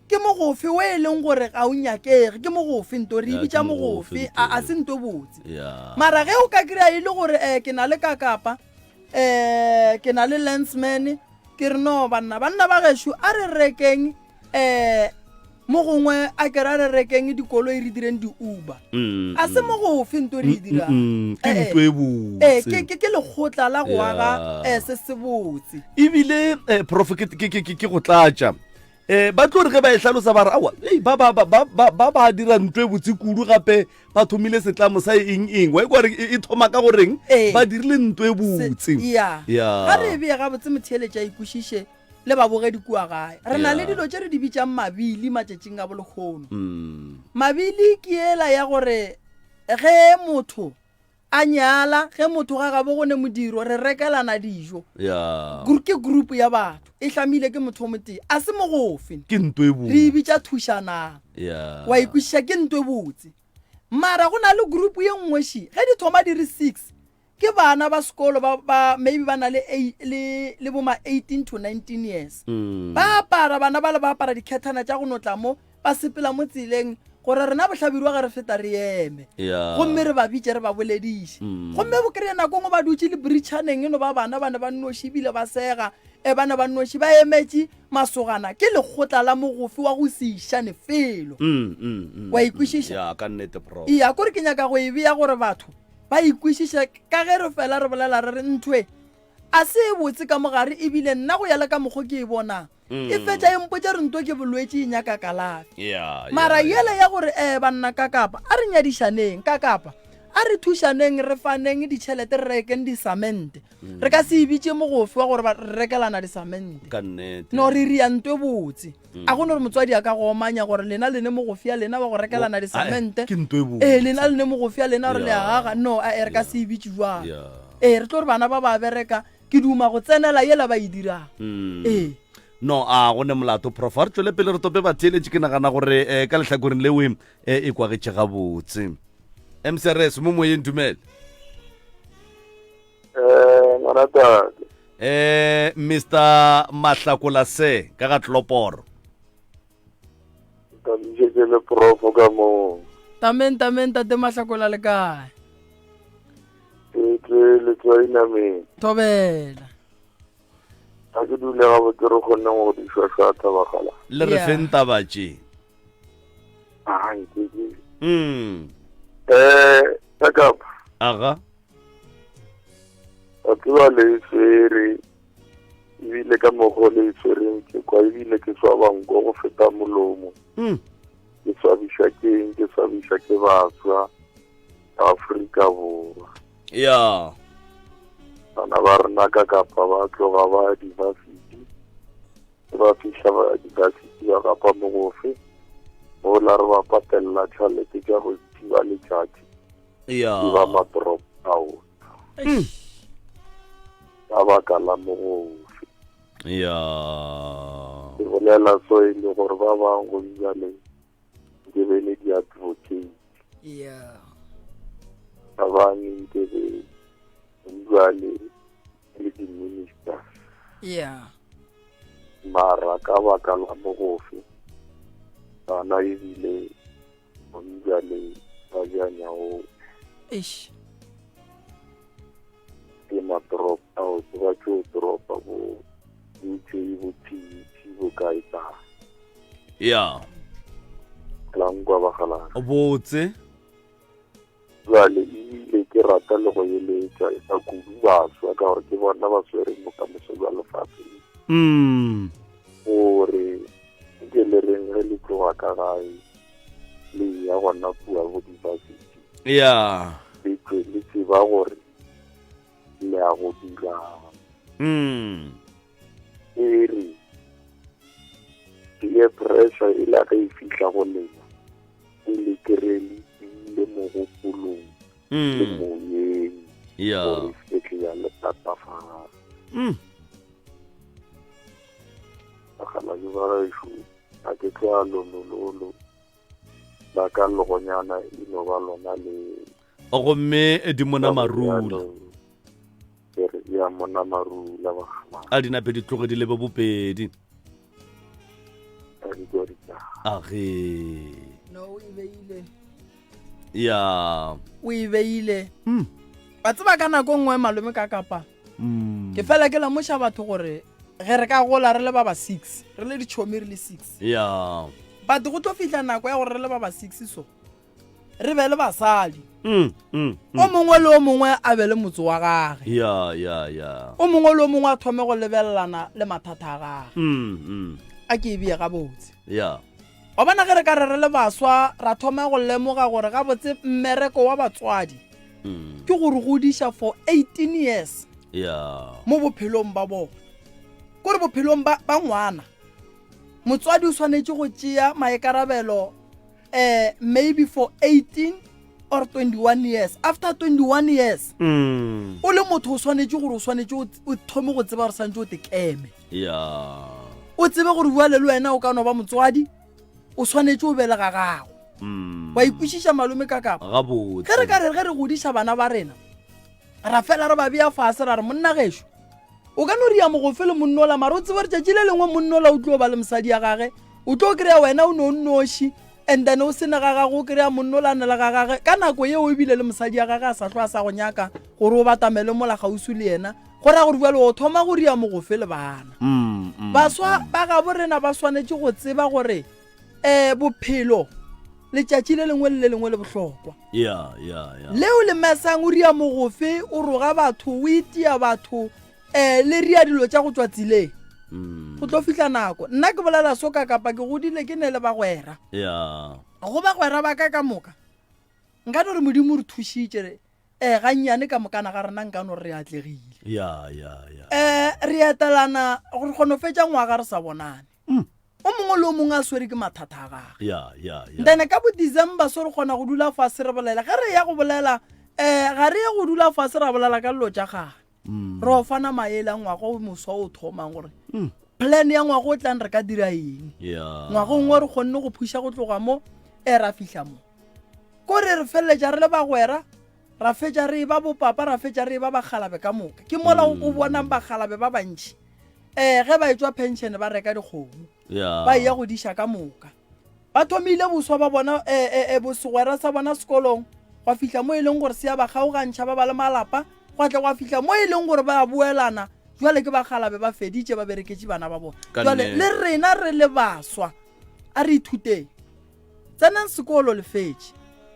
ke mogofe o e leng gore ga o nyakege ke mogofe nto re Ya, e bitša ke mogofe mogofe nto. a a se nto botse ya mara ge o ka kry-a e le gore um ke na le kakapa um ke na le landsman ke re no banna banna ba gešo a re rekeng um mo gongwe a kere a re rekeng dikoloi re direng di-uber Mm, a se mm. mo gofe nto re e dirang Mm, mm, ke Eh, eh. ntho e ee botse ke ke- ke lekgotla la go aga Yeah. um se se botse ebile eh, prof ke ke- ke- ke- ke go tlatša um ba tlo re ge ba e hlalosa ba re aowa ei, ba ba ba ba ba ba ba dira ntlo e botse kudu gape ba thomile setlamo sa eng eng wa ikwa gore e e thoma ka goreng Ee. ba dirile ntlo e Se- botse ya Ya. ga re e beye gabotse motheeletša a ikwešiše le babogedi kua gae re na Ya. le dilo tše re di bitšang mabili matšatšing a bolekgono Mm, mabili ke ela ya gore ge motho a nyala ge motho ga gabo go ne modiro re rekelana dijo ya Gru- ke group ya batho e hlamile ke motho o motee a se mogofe ke ntlo e re e botse bitša thušanang ya wa ikwešiša ke nto e botse mara go na le group ye nngwe ši ge di thoma di re six ke bana ba sekolo ba, ba maybe ba na le, eight- le, le boma 18 to 19 years Mm. ba apara bana ba le ba apara dikhethana tša go notla mo ba sepela mo tseleng gore rena bohlabirwa ge re feta re eme Ya. gomme re ba bitše re ba bolediše Mm. gomme bo kry-e nako ngwe ba dutše le britšaneng e no ba bana ba ne ba nnoši ebile ba sega e ba ne ba nnoši ba emetše masogana ke lekgotla la mogofe wa go se išane felo Mm, mm, mm, Wa ikwešiša? ya ka nnete prof iya kore ke nyaka go e beya gore batho ba ikwešiše ka ge re fela re bolela re re ntho e a se e botse ka mogare ebile nna go ya le ka mokgo ke e bonang Mm. e fetša e mpotša re nto ke bolwetši e nyaka kalafi Ya, mara ya, ya. yela ya gore um banna ka kapa a re nyadišaneng ka kapa a re thušaneng re faneng ditšhelete re rekeng disamente Mm. re ka se e bitše mogofe wa gore ba- re rekelana disamente ka nnete no re ria nto e botse Mm. a go no re motswadi a ka go omanya gore lena lene mogofe ya lena wa go rekelana Ae, disamente ke nto e botse. ee lena lene mogofe ya lena gore le Ya. a gaga no ae re ka se e bitše jwang Ya. ee re tlo re bana ba ba bereka ke duma go tsenela yela ba e dirang Mm. ee no a go ne molato prof a re tswele pele re tope batheeletše ke nagana gore um ka lehlakoreng leo um e kwagetše gabotse mcrs mo moyeng dumele um ngwanatate um mr mahlakola se ka ga tloporo ke le profo ka moo tameng tameng tate mahlakola le kae ke tle letswai nameng thobela ga ke dule gabotse re kgonne go di šwašwatha bagala le re Yeah. feng taba tše anke ke mm um kakapa aga wa tseba le e swere ebile ka mokgwa o le e tshwereng ke kwa ebile ke swaba nko go feta molomo mm ke swabiša ke eng ke swabiša ke baswa ba Afrika Borwa ya bana ba rena ka kapa ba tloga ba dibasiti ba fihla ba dibasiti ba kapa mogofe mola re ba patelela tšhelete tša go thiba letšatši ya ke ba ma-drop out ka baka la mogofe ya ke bolela so e le gore ba bangwe go bjale ke be le di-advocate yeah ba bangwe nke be jale le di-ministers yeah mara ka baka la mogofe bana ebile bjale ba bjanyago eish ke ma-drop out ba tšo dropa bo UJ bo TUT bo kae kae ya la nkwa bagalana botse jale ebile ke rata le go eletša e sa kudu baswa ka gore ke bona ba swereng bokamoso bja lefatshe le mm gore nke le reng ge le tloga ka gae Le ya gona kua bo di-varsity. Ya. Le tse le tseba gore le ya go dirang. E re peer pressure e la ge e fihla go lena e le kry le tiile mogopolong le moyeng gore e se tle ya le tatafatsa. Bakgalabje ba gešo ga ke tlo a lonololo la ka legonyana e no ba lona le Gomme di mona marula. Ke re ya mona marula bakgalabje. A di nape di tloge di lebe bopedi. A di kwa di tla. A ge. No o e beile. Ya. O e beile. Wa tseba ka nako nngwe malome ka kapa. Ke fela ke lemoša batho gore ge re ka gola re le ba ba 6, re le ditšhomi re le 6. Ya. But go tlo fihla nako ya gore re le ba ba 6 so re be le basadi. O mongwe le o mongwe a be le motse wa gage. Ya, ya, ya. O mongwe le o mongwe a thome go lebelelana le mathata a gage. A ke e beye gabotse. Ya. Wa bona ge re ka re re le baswa ra thoma go lemoga gore gabotse mmereko wa batswadi ke go re godiša for 18 years Yeah. mo bophelong ba bona. Kore bophelong ba, ba ngwana motswadi o swanetše go tšea maikarabelo eh maybe for 18 or 21 years. After 21 years o le motho o swanetše gore o swanetše o thome go tseba gore santse o te keme. Yeah. O tsebe gore bjale le wena o ka no ba motswadi, o swanetše o be le ga gago. Wa ikwešiša malome ka kapa? Gabotse. Ge re ka re ge re godiša bana ba rena, ra fela re ba bea fase ra re monna gešo, o ka no ria mogofe le monnola mara o tsebe gore tšatši le lengwe monnola o tlo ba le mosadi ya gage, o tlo kry-a wena o ne o nnoši and then o sene ga gago o kry-a monnola a ne le ga gage ka nako yeo ebile le mosadi ya gage a sa hlwa a sa go nyaka gore o batamele mola kgauswi le yena. Go ra gore bjale o thoma go ria mogofe le bana. Baswa ba gabo rena ba swanetše go tseba gore um bophelo letšatši le lengwe le le lengwe le bohlokwa. Yeah, yeah, yeah. Leo le mesang o ria mogofe, o roga batho, o itia batho, um le ria dilo tša go tšwa tseleng. Go tlo fihla nako. Nna ke bolela so ka kapa ke godile ke ne le bagwera. Yeah. Go bagwera ba ka ka moka, nka no re Modimo o re thušitše re Eh, gannyane ka mokana ga rena nka no re re atlegile. Ya, ya, ya. Eh, re etelana re kgona go fetša ngwaga re sa bonane. O mongwe le o mongwe a swere ke mathata a gagwe. Ya, ya, ya. Then ka bo December so re kgona go dula fase re bolela. Ge re ya go bolela, eh, ga re ye go dula fase ra bolela ka dilo tša gage. Re o fana maele a ngwaga o moswa o thomang gore plan ya ngwaga o tlang re ka dira eng. Ya. Ngwagong o re kgonne go phuša go tloga mo, eh, ra fihla mo. Ko re re feleletša re le bagwera, ra fetša re eba bopapa, ra fetša re eba bakgalabe ka moka. Ke mola o bonang bakgalabe ba bantši um ge ba etšwa pension ba reka dikgomo, ba eya go diša ka moka. Ba thomile boswa ba bona um bosegwera sa bona sekolong, gwa fihla mo e leng gore se ya ba kgaogantšha ba ba le malapa, gwa tla gwa fihla mo e leng gore ba boelana, jwale ke bakgalabe ba feditše ba bereketše bana ba bona. Jwale le rena re le baswa a re ithuteng. Tsenang sekolo le fetše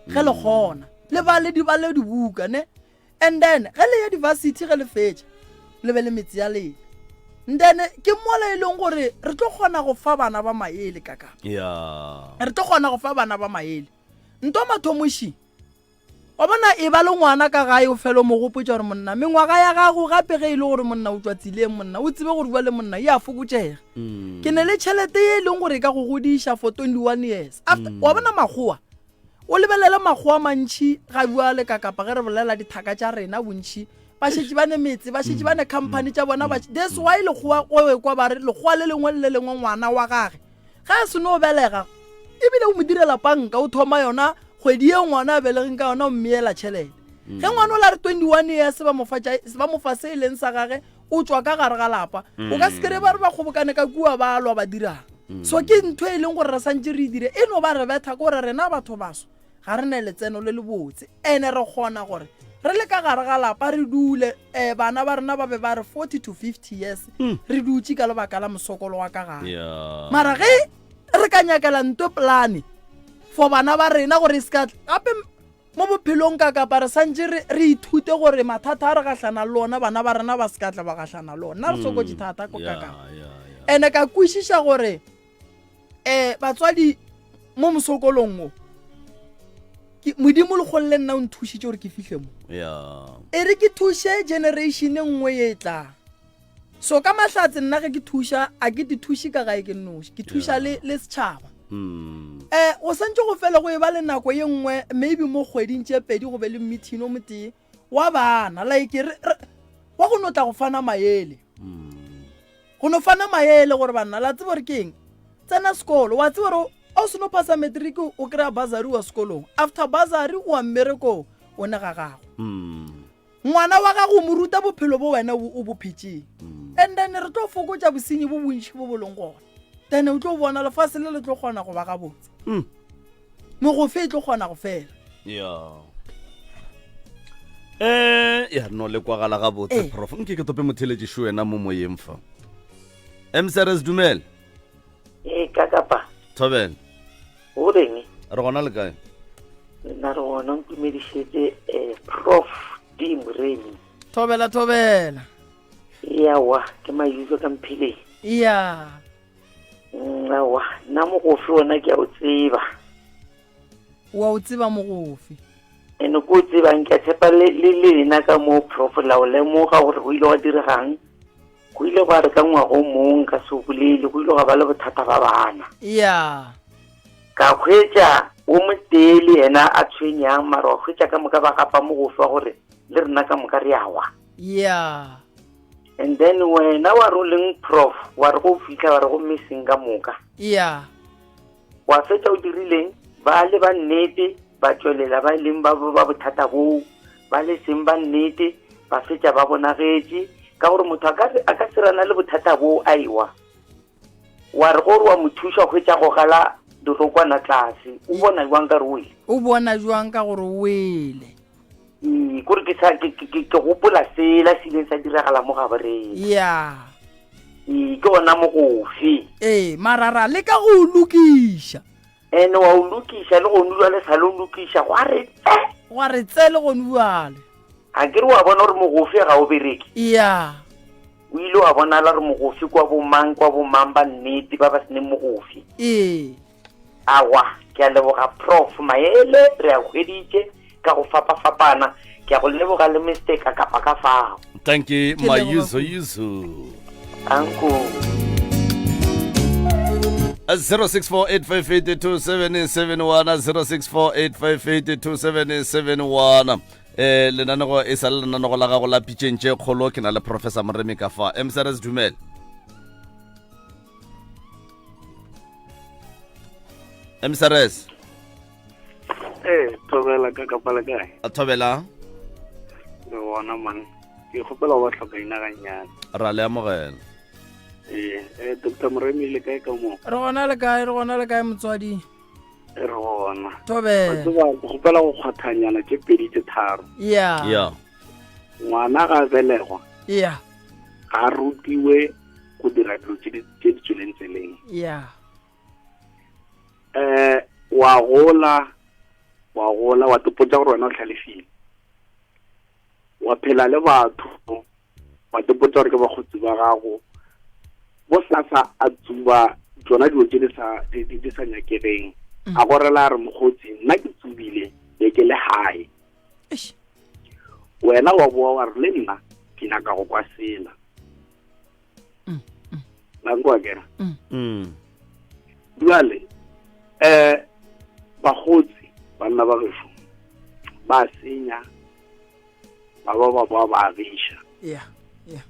ge le kgona, le bale di bale dibuka ne, and then ge le ya di-varsity ge le fetša le be le metse ya lena, and then ke mola e leng gore re tlo kgona go fa bana ba maele ka kapa re tlo kgona go fa bana ba maele. Nto mathomoši Wa bona, e ba le ngwana ka gae, o fele o mo gopotša gore monna, mengwaga ya gago gape ge e le gore monna o tšwa tseleng, monna, o tsebe gore bjale monna e a fokotšega. Ke ne le tšhelete ye e leng gore e ka go godiša for 21 years. After, wa bona makgowa, o lebelele makgowa a mantši ga bjale ka kapa ge re bolela dithaka tša rena bontši ba šetše ba ne metse, ba šetše ba ne company tša bona, ba, that's why lekgowa o ekwa ba re lekgowa le lengwe le le lengwe ngwana wa gage Ge a seno belega, ebile o mo direla panka, o thoma yona kgwedi ye ngwana a belegeng ka yona, o mmeela tšhelete. Ge ngwana o la re 21 years ba mo fa tša, ba mo fa se e leng sa gage, o tšwa ka gare ga lapa. O ka se kry-e ba re ba kgobokane ka kua ba lwa ba dirang. So ke ntho e leng gore re santše re e dire, e no ba re betha ke gore rena batho baso ga re ne letseno le lebotse, ene re kgona gore re le ka gare ga lapa re dule um bana ba rena ba be ba re 40 to 50 years re dutše ka lebaka la mosokolo wa ka gare. Mara ge re ka nyakela nto plane for bana ba rena gore e se ka gape mo bophelong ka kapa re santše re re ithute gore mathata a re gahlana le ona bana ba rena ba se ka tla ba gahlana le ona. Nna re sokotše thata ko ka kapa. Ene ka kwešiša gore um batswadi mo mosokolong wo. Ke, Modimo lekgolo le nna o nthušitše gore ke fihle mo. Yeah. E re ke thuše generation e nngwe ye e tlang. So ka mahlatse nna ge ke thuša, a ke di thuše ka gae ke nnoši, ke thuša le, le setšhaba. Mm. Eh, go santše go fele go e ba le nako ye nngwe, maybe mo kgweding tše pedi go be le meeting o motee wa bana, like re, re, wa go no tla go fana maele. Mm. Go no fana maele gore banna, la tseba gore ke eng? Tsena sekolo, wa tseba gore o seno phasa matric o kry-a bursary wa sekolong, after bursary o wa mmerekong, o ne ga gago. Mm. Ngwana wa gago o mo ruta bophelo bo wena o bo phetšeng. And then re tlo fokotša bosenyi bo bontši bo bo leng gona. Then o tlo bona lefase le le tlo kgona go ba gabotse. Mm. Megofe e tlo kgona go fela. Ya. Eh, ya no le kwagala gabotse Eh. prof. Nke ke tope motheletši šo wena mo moyeng fa. MCRS dumela. Ee, ka kapa. Thobela. O reng? Re gona le kae? Nna re gona ntumedišetse eh, Prof D Moremi. Thobela thobela. Yawa, ke mayuzo ka mphileng. Iya. Awa, nna mogofe ona ke a o tseba. Wa o tseba mogofe. Ene ko o tsebang ke a tshepa le le lena ka mo prof la o lemoga gore go ile wa diregang. Go ile gwa re ka ngwaga o mong ka se o bolele, go ile gwa ba le bothata ba bana. Ya. Ka hwetša o motee le yena a tshwenyang, mara wa hwetša ka moka ba gapa mogofe wa gore le rena ka moka re a wa. Ya. And then wena wa re o leng prof, wa re go fihla wa re gomme seng ka moka. Ya. Wa fetša o dirileng? Ba le ba nnete ba tšwelela ba e leng ba ba bothata boo, ba le seng ba nnete ba fetša ba bonagetše ka gore motho a ka a ka se rana le bothata boo a ewa. Wa re gore wa mo thuša hwetša go gala dirokwana tlase, o bona jwang ka re o wele? O bona jwang ka gore o wele? Ee, kore ke sa ke ke ke gopola sela se ileng sa diragala mo gaborena. Ya. Ee, ke ona mogofe. Ee, mara ra leka go o lokiša. Ene wa o lokiša le gonu jwale sa le o lokiša gwa re tse. Gwa re tse le gonu jwale. A ke re wa bona gore mogofe ga o bereke. Ya. O ile wa bonala gore mogofe kwa bomang kwa bomang ba nnete ba ba seneng mogofe. Ee. Awa, ke a leboga Prof Maele, re a hweditše ka go fapafapana. Ke a go leboga le Mister Kakapa ka fao. Thank you, Ke leboga Mayuzo kudu. Yuzu. Anko. 0648582771 0648582771 eh lenanego e sa le lenanego la gago la pitšeng tše kgolo ke na le professor moremi ka fa msrs dumele msrs ee thobela ka kapa le kae a thobela re gona man ke kgopela go ba tlhokaina gannyane ra le amogela ee eh, dr moremi le kae ka moo re gona le kae re gona le kae motswadi re gona thobela tseba ke kgopela go kgwathanyana tše pedi tše tharo ya ya ngwana ga a belegwa ya ga a rutiwe go dira dilo tše di tswileng tseleng ya eh wa gola wa gola wa topotsa gore wena o tlhalefile wa phela le batho wa topotsa gore ke bakgotsi ba gago bo sasa a tsuba tsona dilo tse di sa nyakegeng mm. a gorela a re mokgotsi nna ke tsubile be ke le gae wena wa boa wa re le nna ke nyaka go kwa sela mm, mm. la nkoa kena mm. mm. jale um bagotsi banna ba gešo ba senya ba ba ba ba ba agiša yeah yeah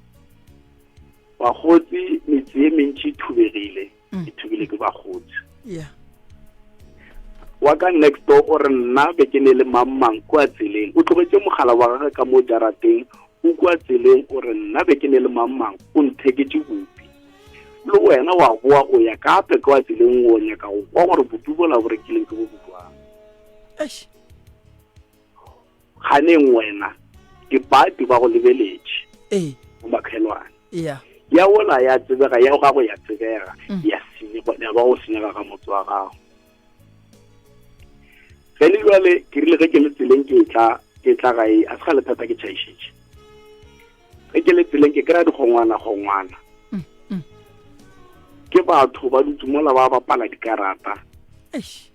bagotsi metse ye mentši e thubegile Mm. e thubile ke bagotsi yeah wa ka next door o re nna be ke ne le mang mang kua tseleng o tlogetše mogala wa gage ka mo jarateng o kua tseleng o re nna be ke ne le mang mang o ntheketše bupi le wena wa boa o ya kape kwa tseleng o nyaka go kwa gore bupi bola bo rekileng ke bo bujwang Eish. ganeng wena dipati ba go lebeletše ee bomakhelwane yeah ya ola ya tsebega ya gago ya tsebega Mm. ya senyega ya ba go senyega ga motse wa gago ge le jale ke rile ge ke le tseleng ke tla ke tla gae a se ga le thata ke tšhaišitše ge ke le tseleng ke kry-a dikgongwana kgongwana Mm, mm. ke batho ba dutse mola ba bapala dikarata Eish.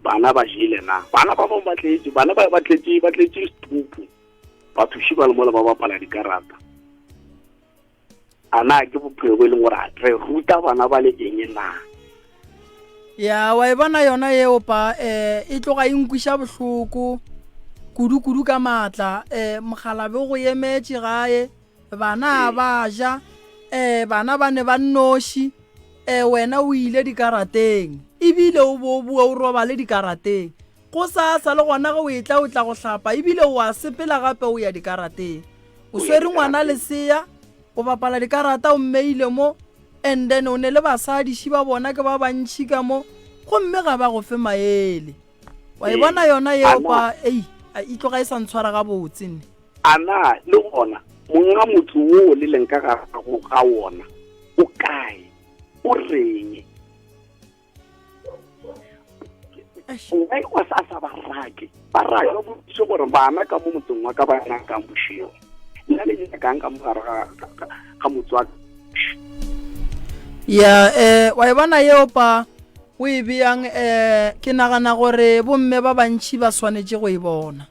Bana ba jele na? Bana ba bangwe ba tletše, bana ba ba tletše, ba tletše setupu. Batho ba le mola ba bapala dikarata. A na ke bophelo bo e leng gore re ruta bana ba le eng na? Ya, wa e bona yona yeo pa, eh, e tloga e nkwiša bohloko kudu-kudu ka maatla. Eh, mokgalabe o go emetše gae, bana ba ja, eh, bana ba ne ba nnoši, eh, wena o ile dikarateng, ebile o bo o boa o robale dikarateng. Gosasa le gona ge o etla o tla go hlapa ebile o a sepela gape o ya dikarateng. O swere ngwana lesea, o bapala dikarata o mmeile mo and then o ne le basadi ši ba bona ke ba bantši ka mo gomme ga ba go fe maele. Wa e bona yona yeo pa ei e tloga e sa ntshwara gabotse nne. A na le gona monga motse woo le leng ka gare ga wona o kae? O reng? Why o sa sa ba rake? Ba rake ba botšiše gore bana ka mo motseng wa ka ba nyakang bošego. Nna le nyakang ka mo gare ga ga motse wa Ya eh wa e bona yeo pa o e beyang eh ke nagana gore bomme ba bantši ba swanetše go e bona.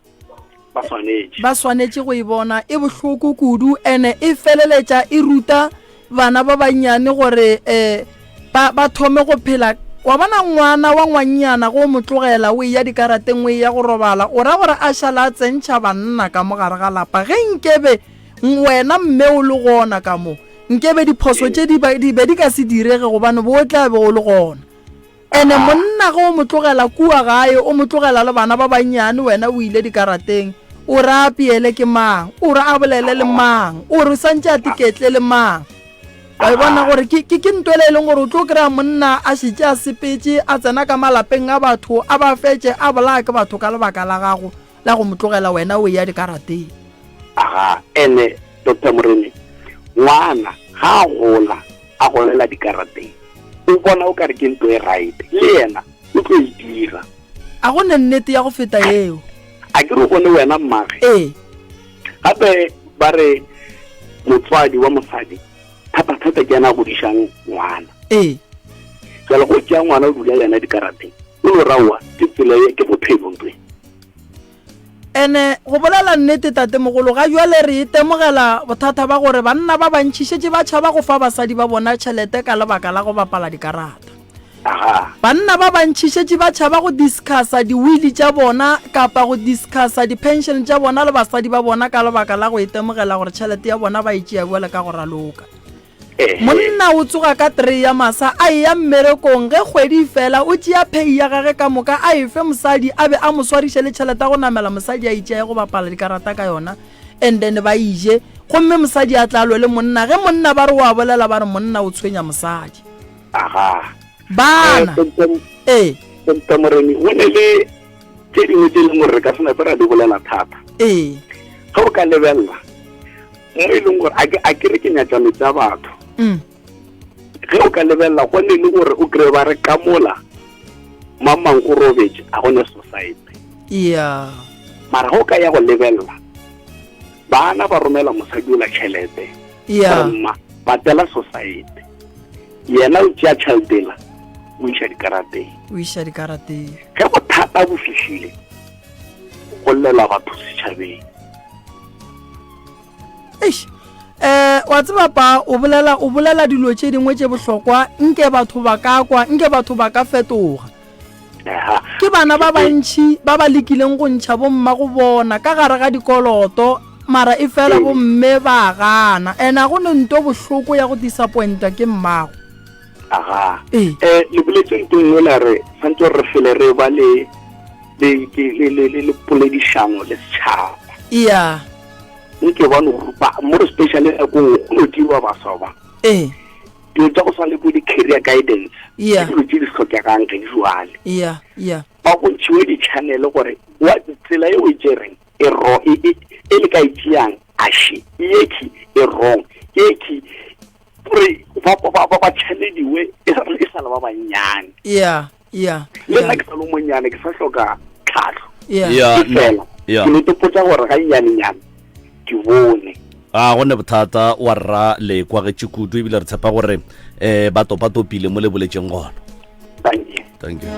Ba swanetše. Ba swanetše go e bona. E bohloko kudu ene e feleletša e ruta bana ba bannyane gore um ba, ba thome go phela. Wa bona ngwana wa ngwannyana go mo tlogela o eya dikarateng o eya go robala, o ra gore a šala a tsentšha banna ka mo gare ga lapa. Ge nkebe wena mme o le gona ka mo, nkebe diphoso tše di, di be di ka se direge gobane bo o tla be o le gona. Ene monna ge o mo tlogela kua gae, o mo tlogela le bana ba bannyane, wena o ile dikarateng, o re a apeele ke mang? O re a bolele le mang? O re santše a tiketle le mang? Wa e bona gore ke, ke, ke nto ele e leng gore o tlo kry-a monna a šetše a sepetše, a tsena ka malapeng a batho, a ba fetše, a bolaya ke batho ka lebaka la gago la go mo tlogela wena o eya dikarateng. Aga, ene Doctor Moremi, ngwana ga a gola, a golela dikarateng, o bona o ka re ke nto e right, le yena o tlo e dira. A go ne nnete ya go feta yeo? A ke re o bone wena mmage? Ee. Gape ba re motswadi wa mosadi thata-thata ke yena a godišang ngwana. Ee. Jalo go tšea ngwana o dula le yena dikarateng, o no raowa ke tsela ye, ke bophelo ntwe. Ene go bolela nnete tatemogolo, ga bjale re itemogela bothata ba gore banna ba bantši šetše ba tšhaba go fa basadi ba bona tšhelete ka lebaka la go bapala dikarata. Banna ba bantši šetše ba tšhaba go discussa diwili tša bona kapa go discussa di-pension tša bona le basadi ba bona ka lebaka la go itemogela gore tšhelete ya bona ba e tšea bjale ka go raloka. Monna o tsoga ka trei ya masa a eya mmerekong, ge kgwedi e fela o tšea pay ya gage ka moka a e fe mosadi a be a mo swariše le tšhelete ya go namela mosadi a itše a ye go bapala dikarata ka yona and then ba ije gomme mosadi a tla lwe le monna ge monna ba re o a bolela ba re monna o tshwenya mosadi. Aga. Bana. Eh, ee. Doctor Moremi, go ne le tše dingwe tše e leng gore re ka se nape ra di bolela thata. Ee. Ge o ka lebelela mo e leng gore a ke re ke nyatša metse ya batho. Mm. Ge o ka lebelela go ne le gore o kry ba re kamola mang mang o robetše a go ne society. Yeah. Mara ge o ka ya go lebelela bana ba romela mosadi ola tšhelete. Yeah. Gore mma patela society. Yena o tšea tšhelete ela o iša dikarateng. O iša dikarateng. Ge bothata bo fihlile go llela batho setšhabeng. Eish. Eh, wa tseba pa o bolela o bolela dilo tše dingwe tše bohlokwa nke batho ba ka kwa nke batho ba ka fetoga. Ke bana ba bantši ba ba lekileng go ntšha bomma go bona ka gare ga dikoloto mara e fela bomme ba gana and a go ne nto bohloko ya go disappointa ke mmago. Aga. Ee. Eh, le boletse nto nngwe la re santse re fele re ba le le le le le poledišano le setšhaba. Iya. Nke ba no rupa mo re special e go go no tiwa baswa ba. Ee. Dilo tša go swana le bo di-career guidance Yeah. ke dilo tše di hlokegang ge jwale. Yeah, yeah. Ba bontšhiwe di-channel gore wa tsela e o e tšereng e ro e e e le ka e tšeang a še ye key e wrong ye key gore ba ba ba ba channeliwe e sa e sa le ba bannyane. Yeah, yeah. Le nna ke sa le monnyane ke sa hloka tlhahlo. Yeah. Yeah, Ke fela yeah. ke netopotsa gore ga nnyane-nyane ke bone. A go ne bothata wa rra le kwagetše kudu ebile re tshepa gore um ba topatopile mo le boletšeng gona. Thank you. Thank you.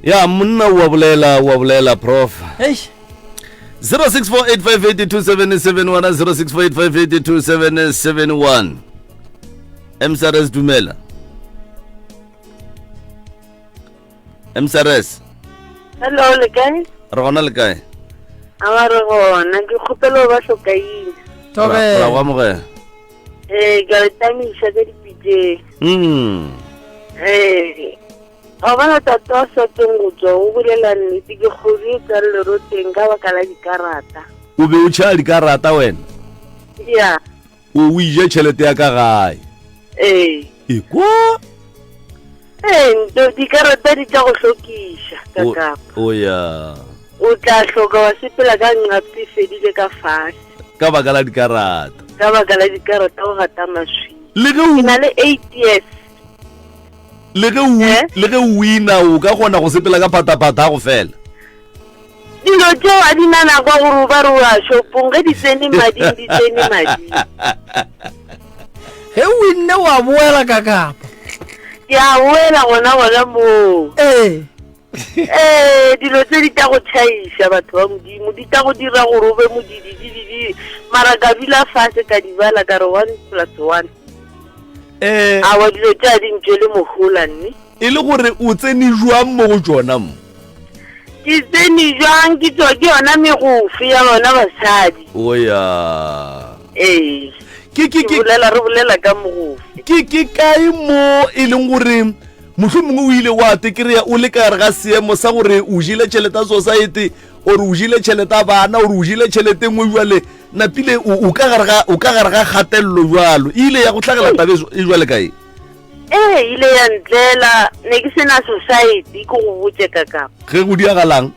Ya monna wa bolela wa bolela prof. Eish. 0648582771 0648582771 MSRS dumela. MSRS. Hello, le kae? Re gona le kae? A ba re gona, ke kgopela go ba hlokaina. Ra ra go amogela. Ee, ke a le tamiša ka dipitseng. Mm. Ee. Wa bona tate wa Swateng go tswa o bolela nnete ke kgodu e tswang leroteng ka baka la dikarata. O be o tšhaya dikarata wena? Ya. O o ija tšhelete ya ka gae? Ee. Ekwa. Ee, nto dikarata di tla go hlokiša ka O kapa. o ya. O tla hloka wa sepela ka nqapse e fedile ka fase. Ka baka la dikarata. Ka baka la dikarata o gata maswika. Le ge o Ke na le 8 years. Le ge o Eh? le ge o wina o ka kgona go sepela ka phataphatha go fela. Dilo tšeo a di na nako ya gore o ba re o ya shopong ge di tsene mading di tsene mading. Ge o winne wa boela ka kapa. Ke a boela gona gona moo. Ee. Ee, dilo tse di tla go tšhaiša batho ba Modimo, di tla go dira gore o be modididididi. Mara ka dula fase ka di bala ka re one plus one. Eh. Awa dilo tše a di ntšwele mohola nne. E le gore o tsene jwang mo go tšona mo? Ke tsene jwang ke tšwa ke yona megofe ya bona basadi. O ya. Ee. Ke ke ke bolela re bolela ka mogofe. Ke ke kae mo e leng gore mohlomongwe o ile wa te kry-a o le ka gare ga seemo sa gore o jele tšhelete ya society or o jele tšhelete ya bana or o jele tšhelete e nngwe jwale napile o ka gare ga o ka gare ga kgatelelo jwalo e ile ya go hlagela tabe e jwale kae ee ile ya ntlela ne ke sena society ke go botse ka kapa ge go diagalang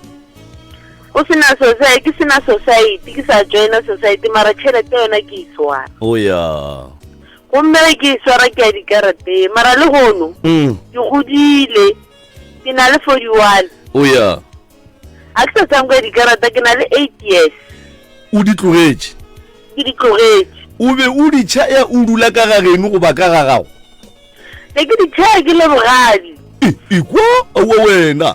o sena society ke sena society ke sa joina society mara tšhelete yona ke e swara o ya gomme ge ke e swara ke ya dikarateng mara le gono mm. ke godile ke na le 41 o ya a ke sa tshameka dikarata ke na le eight years o di tlogetše ke di tlogetše o be o di tšhaya o dula ka ga geno goba ka ga gago ne ke di tšhaya ke le bogadi ekwa aowa wena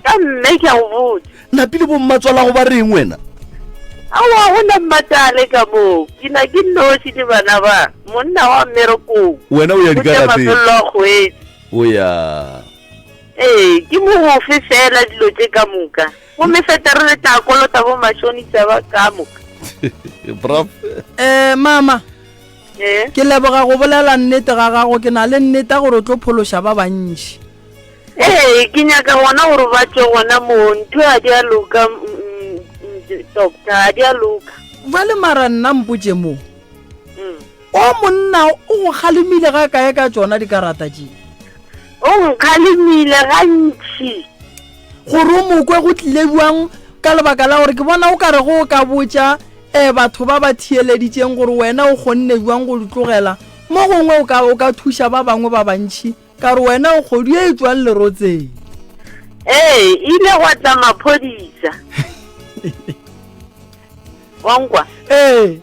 ka mme ke a go botsa napile bommatswala go ba reng wena aowa go na mmatsale ka moo ke na ke noši le bana ba monna wa mmerekong wena o ya dikarateng mafelelo a kgwedi o ya Ee, ke mogofe fela dilo tše ka moka. Gomme feta re re tla kolota bo mashonisa ba ka moka. Prof. Eh, mama. Eh? Ke leboga go bolela nnete ga gago, ke na le nnete gore o tlo phološa ba bantši. Ee, ke nyaka gona gore ba tšwe gona moo, ntho ga di a loka, doctor, ga di a loka. Bjale mara nna mpotše mo. O monna o go kgalemile ga kae ka tšona dikarata tše? O nkgalemile gantši. Gore o mo kwe go tlile bjang ka lebaka la gore ke bona o ka re go o ka botša um batho ba ba theeleditšeng gore wena o kgonne bjang go di tlogela, mo gongwe o ka o ka thuša ba bangwe ba bantši ka re wena o kgodu ye e tšwang lerotseng. Ee, ile gwa tla maphodisa. Wa nkwa? Ee.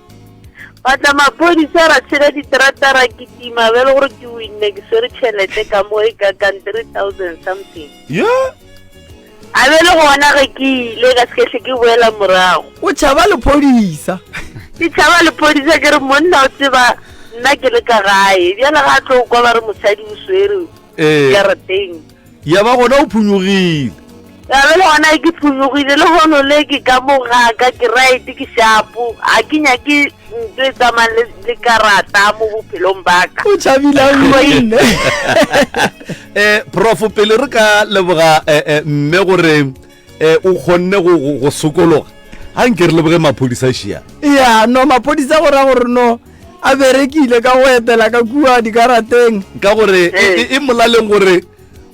Ba tla maphodisa ra tshela diterata ra kitima bjale gore ke winne ke swere tšhelete ka mo e ka kang 3000 something. Yeah. A be le gona ge ke ile ka se ke boela morago. O tšhaba lephodisa. Ke tšhaba lephodisa ke re monna o tseba nna ke le ka gae bjale ga a tlo kwa ba re mosadi o swere Ee. jarateng. Ya ba gona o phonyogile. Ya be le gona ke phonyogile le hono le ke ka mo ga ka ke right ke shapo a ke nyake ntho e tsamayang le, le karata mo bophelong ba ka. O tšhabile a winne. Eh prof pele re ka leboga eh, eh, mme gore eh, o kgonne go, go, go sokologa a nke re leboge maphodisa šia. Ya no maphodisa go ra gore no a berekile ka go etela ka kua dikarateng. Ka gore e, e, e molaleng gore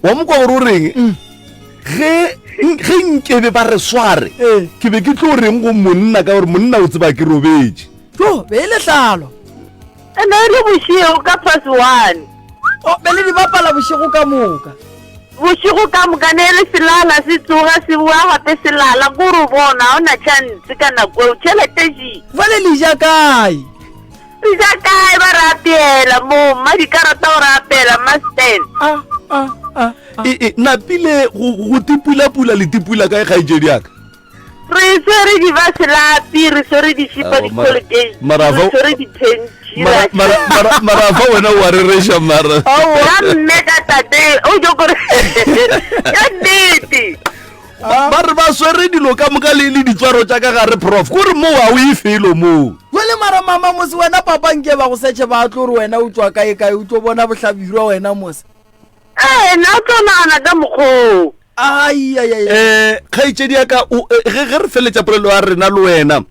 wa mo kwa gore o reng mm. ge ge nkebe ba re sware ee. ke be ke tlo reng go monna ka gore monna o tseba ke robetše jo be e letlalo ene e le bošego ka past one o be le di bapala bošego ka moka bošego ka moka ne e le selala se tsoga se boa gape selala kore o bona ga o na chance ka nako eo tšhelete ji jale le ja kae Re ja kae ba re apeela mo mma dikarata o re apeela mma Stan. Ah, ah, ah. E, e, napile go, go tipulapula le tipula kae kgaetšedi yaka? Re swere dibaselapi, re swere dišipa Ao, mara- di-colgate, mara re fa- swere dipentši. Mara, mara, mara, mara fa wena o a rereša mara. Ka mme ka tate, o jo kore ka nnete. Ba ba re ba swere dilo ka moka le le ditswaro tša ka gare prof. Kore moo ga o ye felo moo. Jwale mara mama mose wena papa nke ba go setšhe ba tlo re wena o tšwa kae kae o tlo bona bohlabirwa wena mose. Ee, nna o tlo nagana ka mokgoo. Aiaiai. Eh, kgaetšedi ya ka, o, eh, ge, ge re feletša polelo ya rena le wena,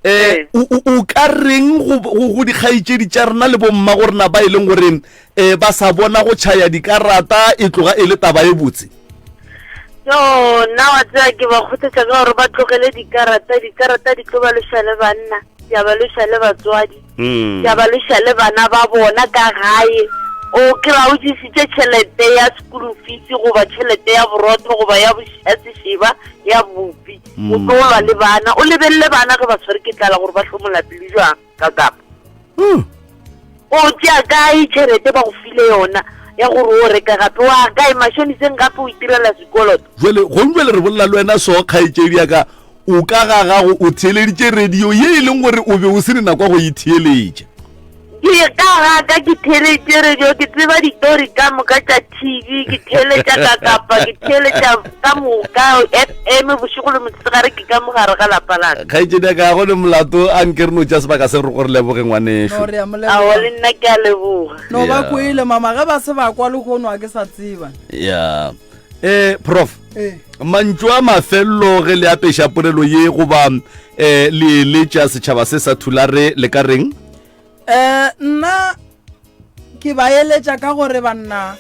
eh, o, o, o ka reng go, go, go dikgaetšedi tša rena le bomma go rena ba e leng gore eh, ba sa bona go tšhaya dikarata e tloga e le taba e botse? Yo, nna wa tseba ke ba kgothatša ka gore ba tlogele dikarata, dikarata di tlo ba loša le banna, di a ba loša le batswadi. Mm. Ya ba loša le bana ba bona ka gae. O kry-a o jesitše tšhelete ya school fees goba tšhelete ya borotho goba ya ya sešeba ya bupi. O tlo lwa le bana. O lebelele bana ge ba tshwere ke tlala gore ba hlomola pelo jwang ka kapa. Mm. O tšea kae tšhelete ba go file yona ya gore o reka gape wa kae mashoniseng gape o itirela sekoloto. Jwale gong jwale re bolela le wena so kgaetšedi ya ka O ka ga gago o theeleditše radio ye e leng gore o be o se ne nako ya go e theeletša. Ke ka ga ka ke theeleditše radio, ke tseba ditori ka moka tša TV, ke theeletša ka kapa, ke theeletša ka moka FM bošego le motshegare ke ka mo gare ga lapa la ka. Kgaetšedi ya ka, ga go ne molato, a nke re no tšea sebaka se re go re leboge ngwanešu. No, re a mo leboga. Aowa, le nna ke a leboga. No, ba Yeah. kwele mama, ge ba se ba kwa lehono a ke sa tseba. Yeah. Eh, Prof. Eh. Mantšu a mafello ge le apeša polelo ye goba um le eletša setšhaba se sa Thulare le ka reng? Um nna ke ba eletša ka gore banna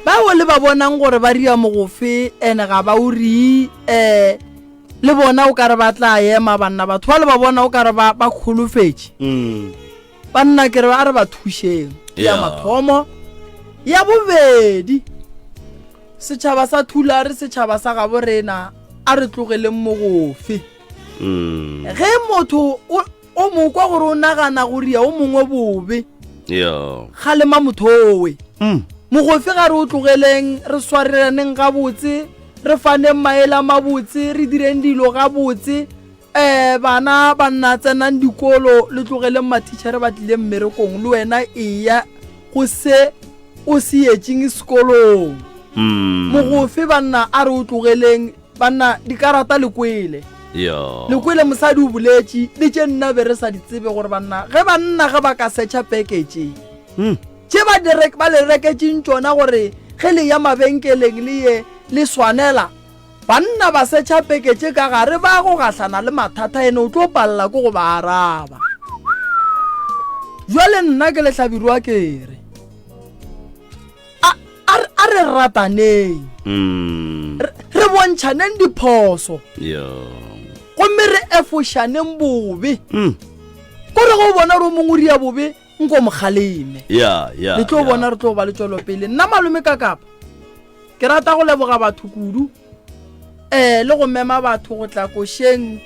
bao le ba bonang gore ba ria mogofe ene ga ba o rii um le bona o ka re ba tla ema banna batho ba le ba bona o ka re ba ba kholofetše mm. Banna ke re a re ba thušeng. Ya mathomo. Ya bobedi, setšhaba sa Thulare, setšhaba sa gabo rena, a re tlogeleng mogofe. Mm. Ge motho o, o mo kwa gore o nagana go ria o mongwe bobe, Yeah. kgalema motho owe. Mm. Mogofe ga re o tlogeleng, re swarelaneng gabotse, re faneng maele a mabotse, re direng dilo gabotse. Eh, bana banna tsenang dikolo le tlogeleng mathitšhere ba tlile mmerekong le wena eya go se o se yetšeng sekolong Mm. mogofe banna a re o tlogeleng banna dikarata le kwele Yo. le kwele mosadi o boletše le tše nna be re sa di tsebe gore banna ge banna ge ba ka setšha peke tše Mm. tše ba di rek- ba le reketšeng tšona gore ge le ya mabenkeleng le ye le swanela Banna ba setšha peke tše ka gare ba go gahlana le mathata ene o tlo palela ke go ba araba. Jwale nna ke Lehlabirwa ke re, a, a, a re rataneng, Mm. re, re bontšhaneng diphoso, Yo. gomme re efošaneng bobe. Mm. Ko re ge o bona gore o mongwe o ria bobe, nko mo kgaleme. Ya, ya. Le tlo ya. bona re tlo ba le tšwelopele. Nna malome ka kapa. Ke rata go leboga batho kudu eh le go mema batho go tla košeng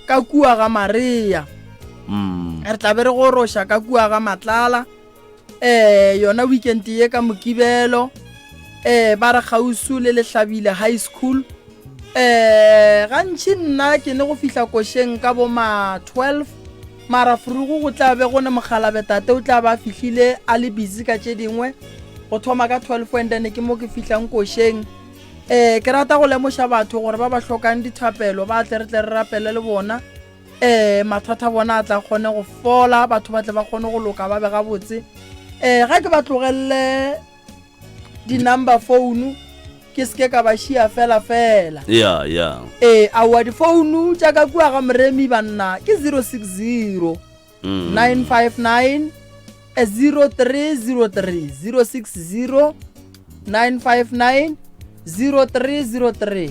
ka kua ga Maria. Mm. Re tla be re goroša ka kua ga Matlala eh yona weekend ye ka Mokibelo eh ba re kgausu le Lehlabile High School. Eh gantši nna ke ne go fihla košeng ka bo ma 12 Mara Frugu go tla be go ne mokgalabe tate o tla ba a fihlile a le busy ka tše dingwe go thoma ka 12 and then ke mo ke fihlang košeng. Eh ke rata go lemoša batho gore ba ba hlokang dithapelo ba tle re tle re rapele le bona eh mathata a bona a tla kgone go fola batho ba tle ba kgone go loka ba be gabotse. Eh ga ke ba tlogelele di-number phone ke seke ka ba šia fela fela ya ya ee aowa difounu tša ka kua ga moremi banna ke 060 Mm. 959 0303 060 959 0303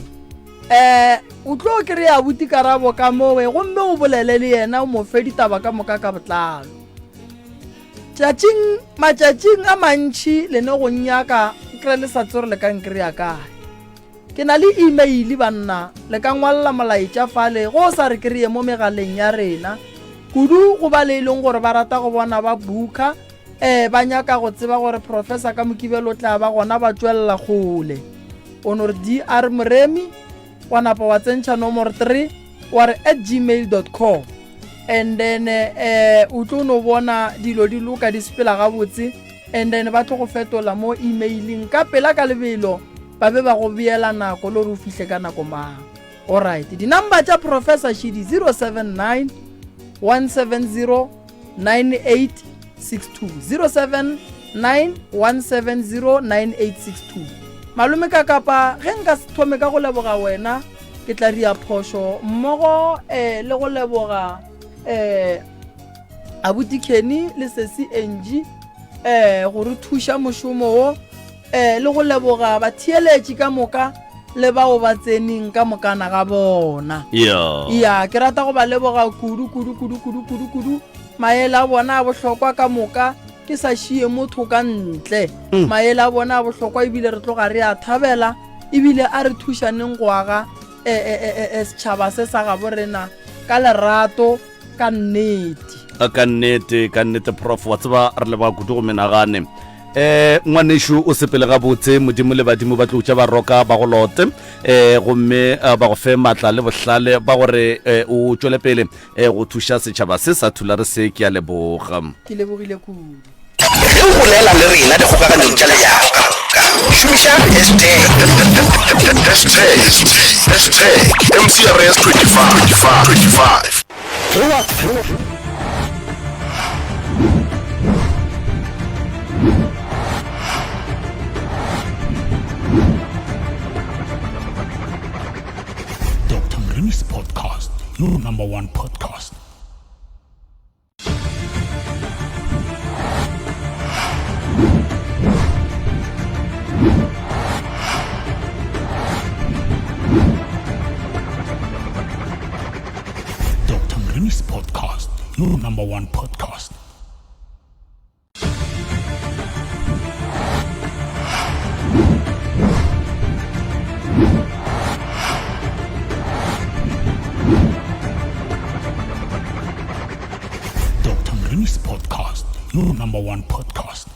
eh o tlo kry-a buti karabo ka mowe gomme o bolele le yena o mo fe ditaba ka moka ka botlalo Tšatšing, matšatšing a mantši le ne go nnyaka, nkre le sa tsore le ka nkreya kae. Ke na le email banna, le ka ngwalela molaetša fale go o sa re kreye mo megaleng ya rena. Kudu go ba le e leng gore ba rata go bona ba booker. um ba nyaka go tseba gore professor ka mokibelo o tla ba gona ba tšwelela kgole o no re dr moremi wa napa wa tsentšha nomoro 3 wa re at gmail dot com and then eh o tlo no bona dilo di loka di sepela gabotse and then ba tlo go fetola mo emailing ka pela ka lebelo ba be ba go beela nako le gore o fihle ka nako mang alright di-number tša professor shidi 079 170 9862 079 170 9862 malome ka kapa ge nka se thome ka go leboga wena ke tla ria phošo mmogo um le go leboga um abuti kenny le sesi angie um go re thuša mošomo wo um le go leboga batheeletši ka moka le bao ba tseneng ka mokana ga bona ya ke rata go ba leboga kudu kudu kudu kudu kudu kudu maele a bona a bohlokwa ka moka ke sa šie motho ka ntle maele a bona a bohlokwa ebile re tloga re a thabela ebile a re thušaneng go aga e, e, e, e, setšhaba se sa gabo rena ka lerato ka nnete. Ka nnete, ka nnete prof, wa tseba re leboga kudu go menagane. Eh ngwanešu o sepele gabotse, Modimo le badimo ba tlo tša ba roka ba go lote eh gomme eh, ba go fe matla le bohlale ba gore eh, o tšwele pele eh, go thuša setšhaba se sa Thulare se. Ke a leboga. Ke lebogile kudu. Ge o bolela le rena dikgokaganyong tša leago ka moka, šomiša hashtag. Hashtag, hashtag MCRS 25, 25, 25. Dr. Mremi's podcast, your number one podcast. Dr. Mremi's podcast, your number one podcast. Dr. Mremi's podcast, your number one podcast.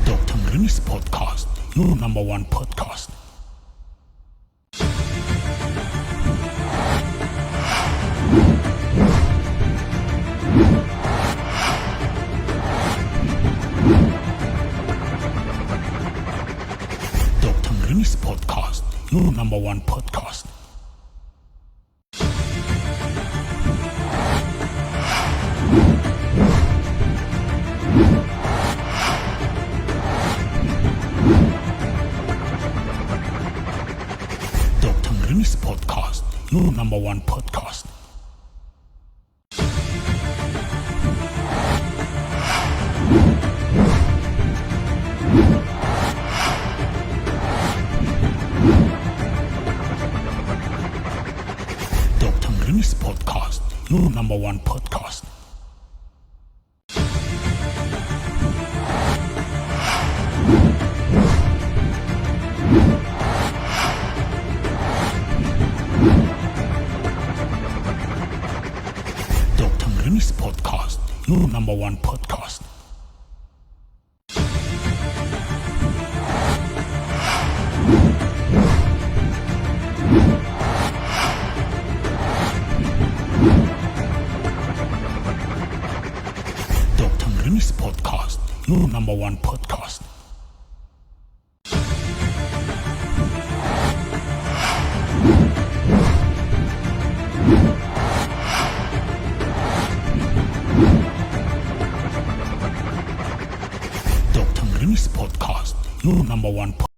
Dr. Mremi's podcast, your number one podcast. Dr. Mremi's podcast, your number one podcast. Dr. Mremi's podcast, your number one podcast. Dr. Mremi's podcast, your number one podcast. Dr. Mremi's podcast, your number one podcast. Dr. Mremi's podcast, your number one podcast. Dr. Mremi's podcast, your number one podcast.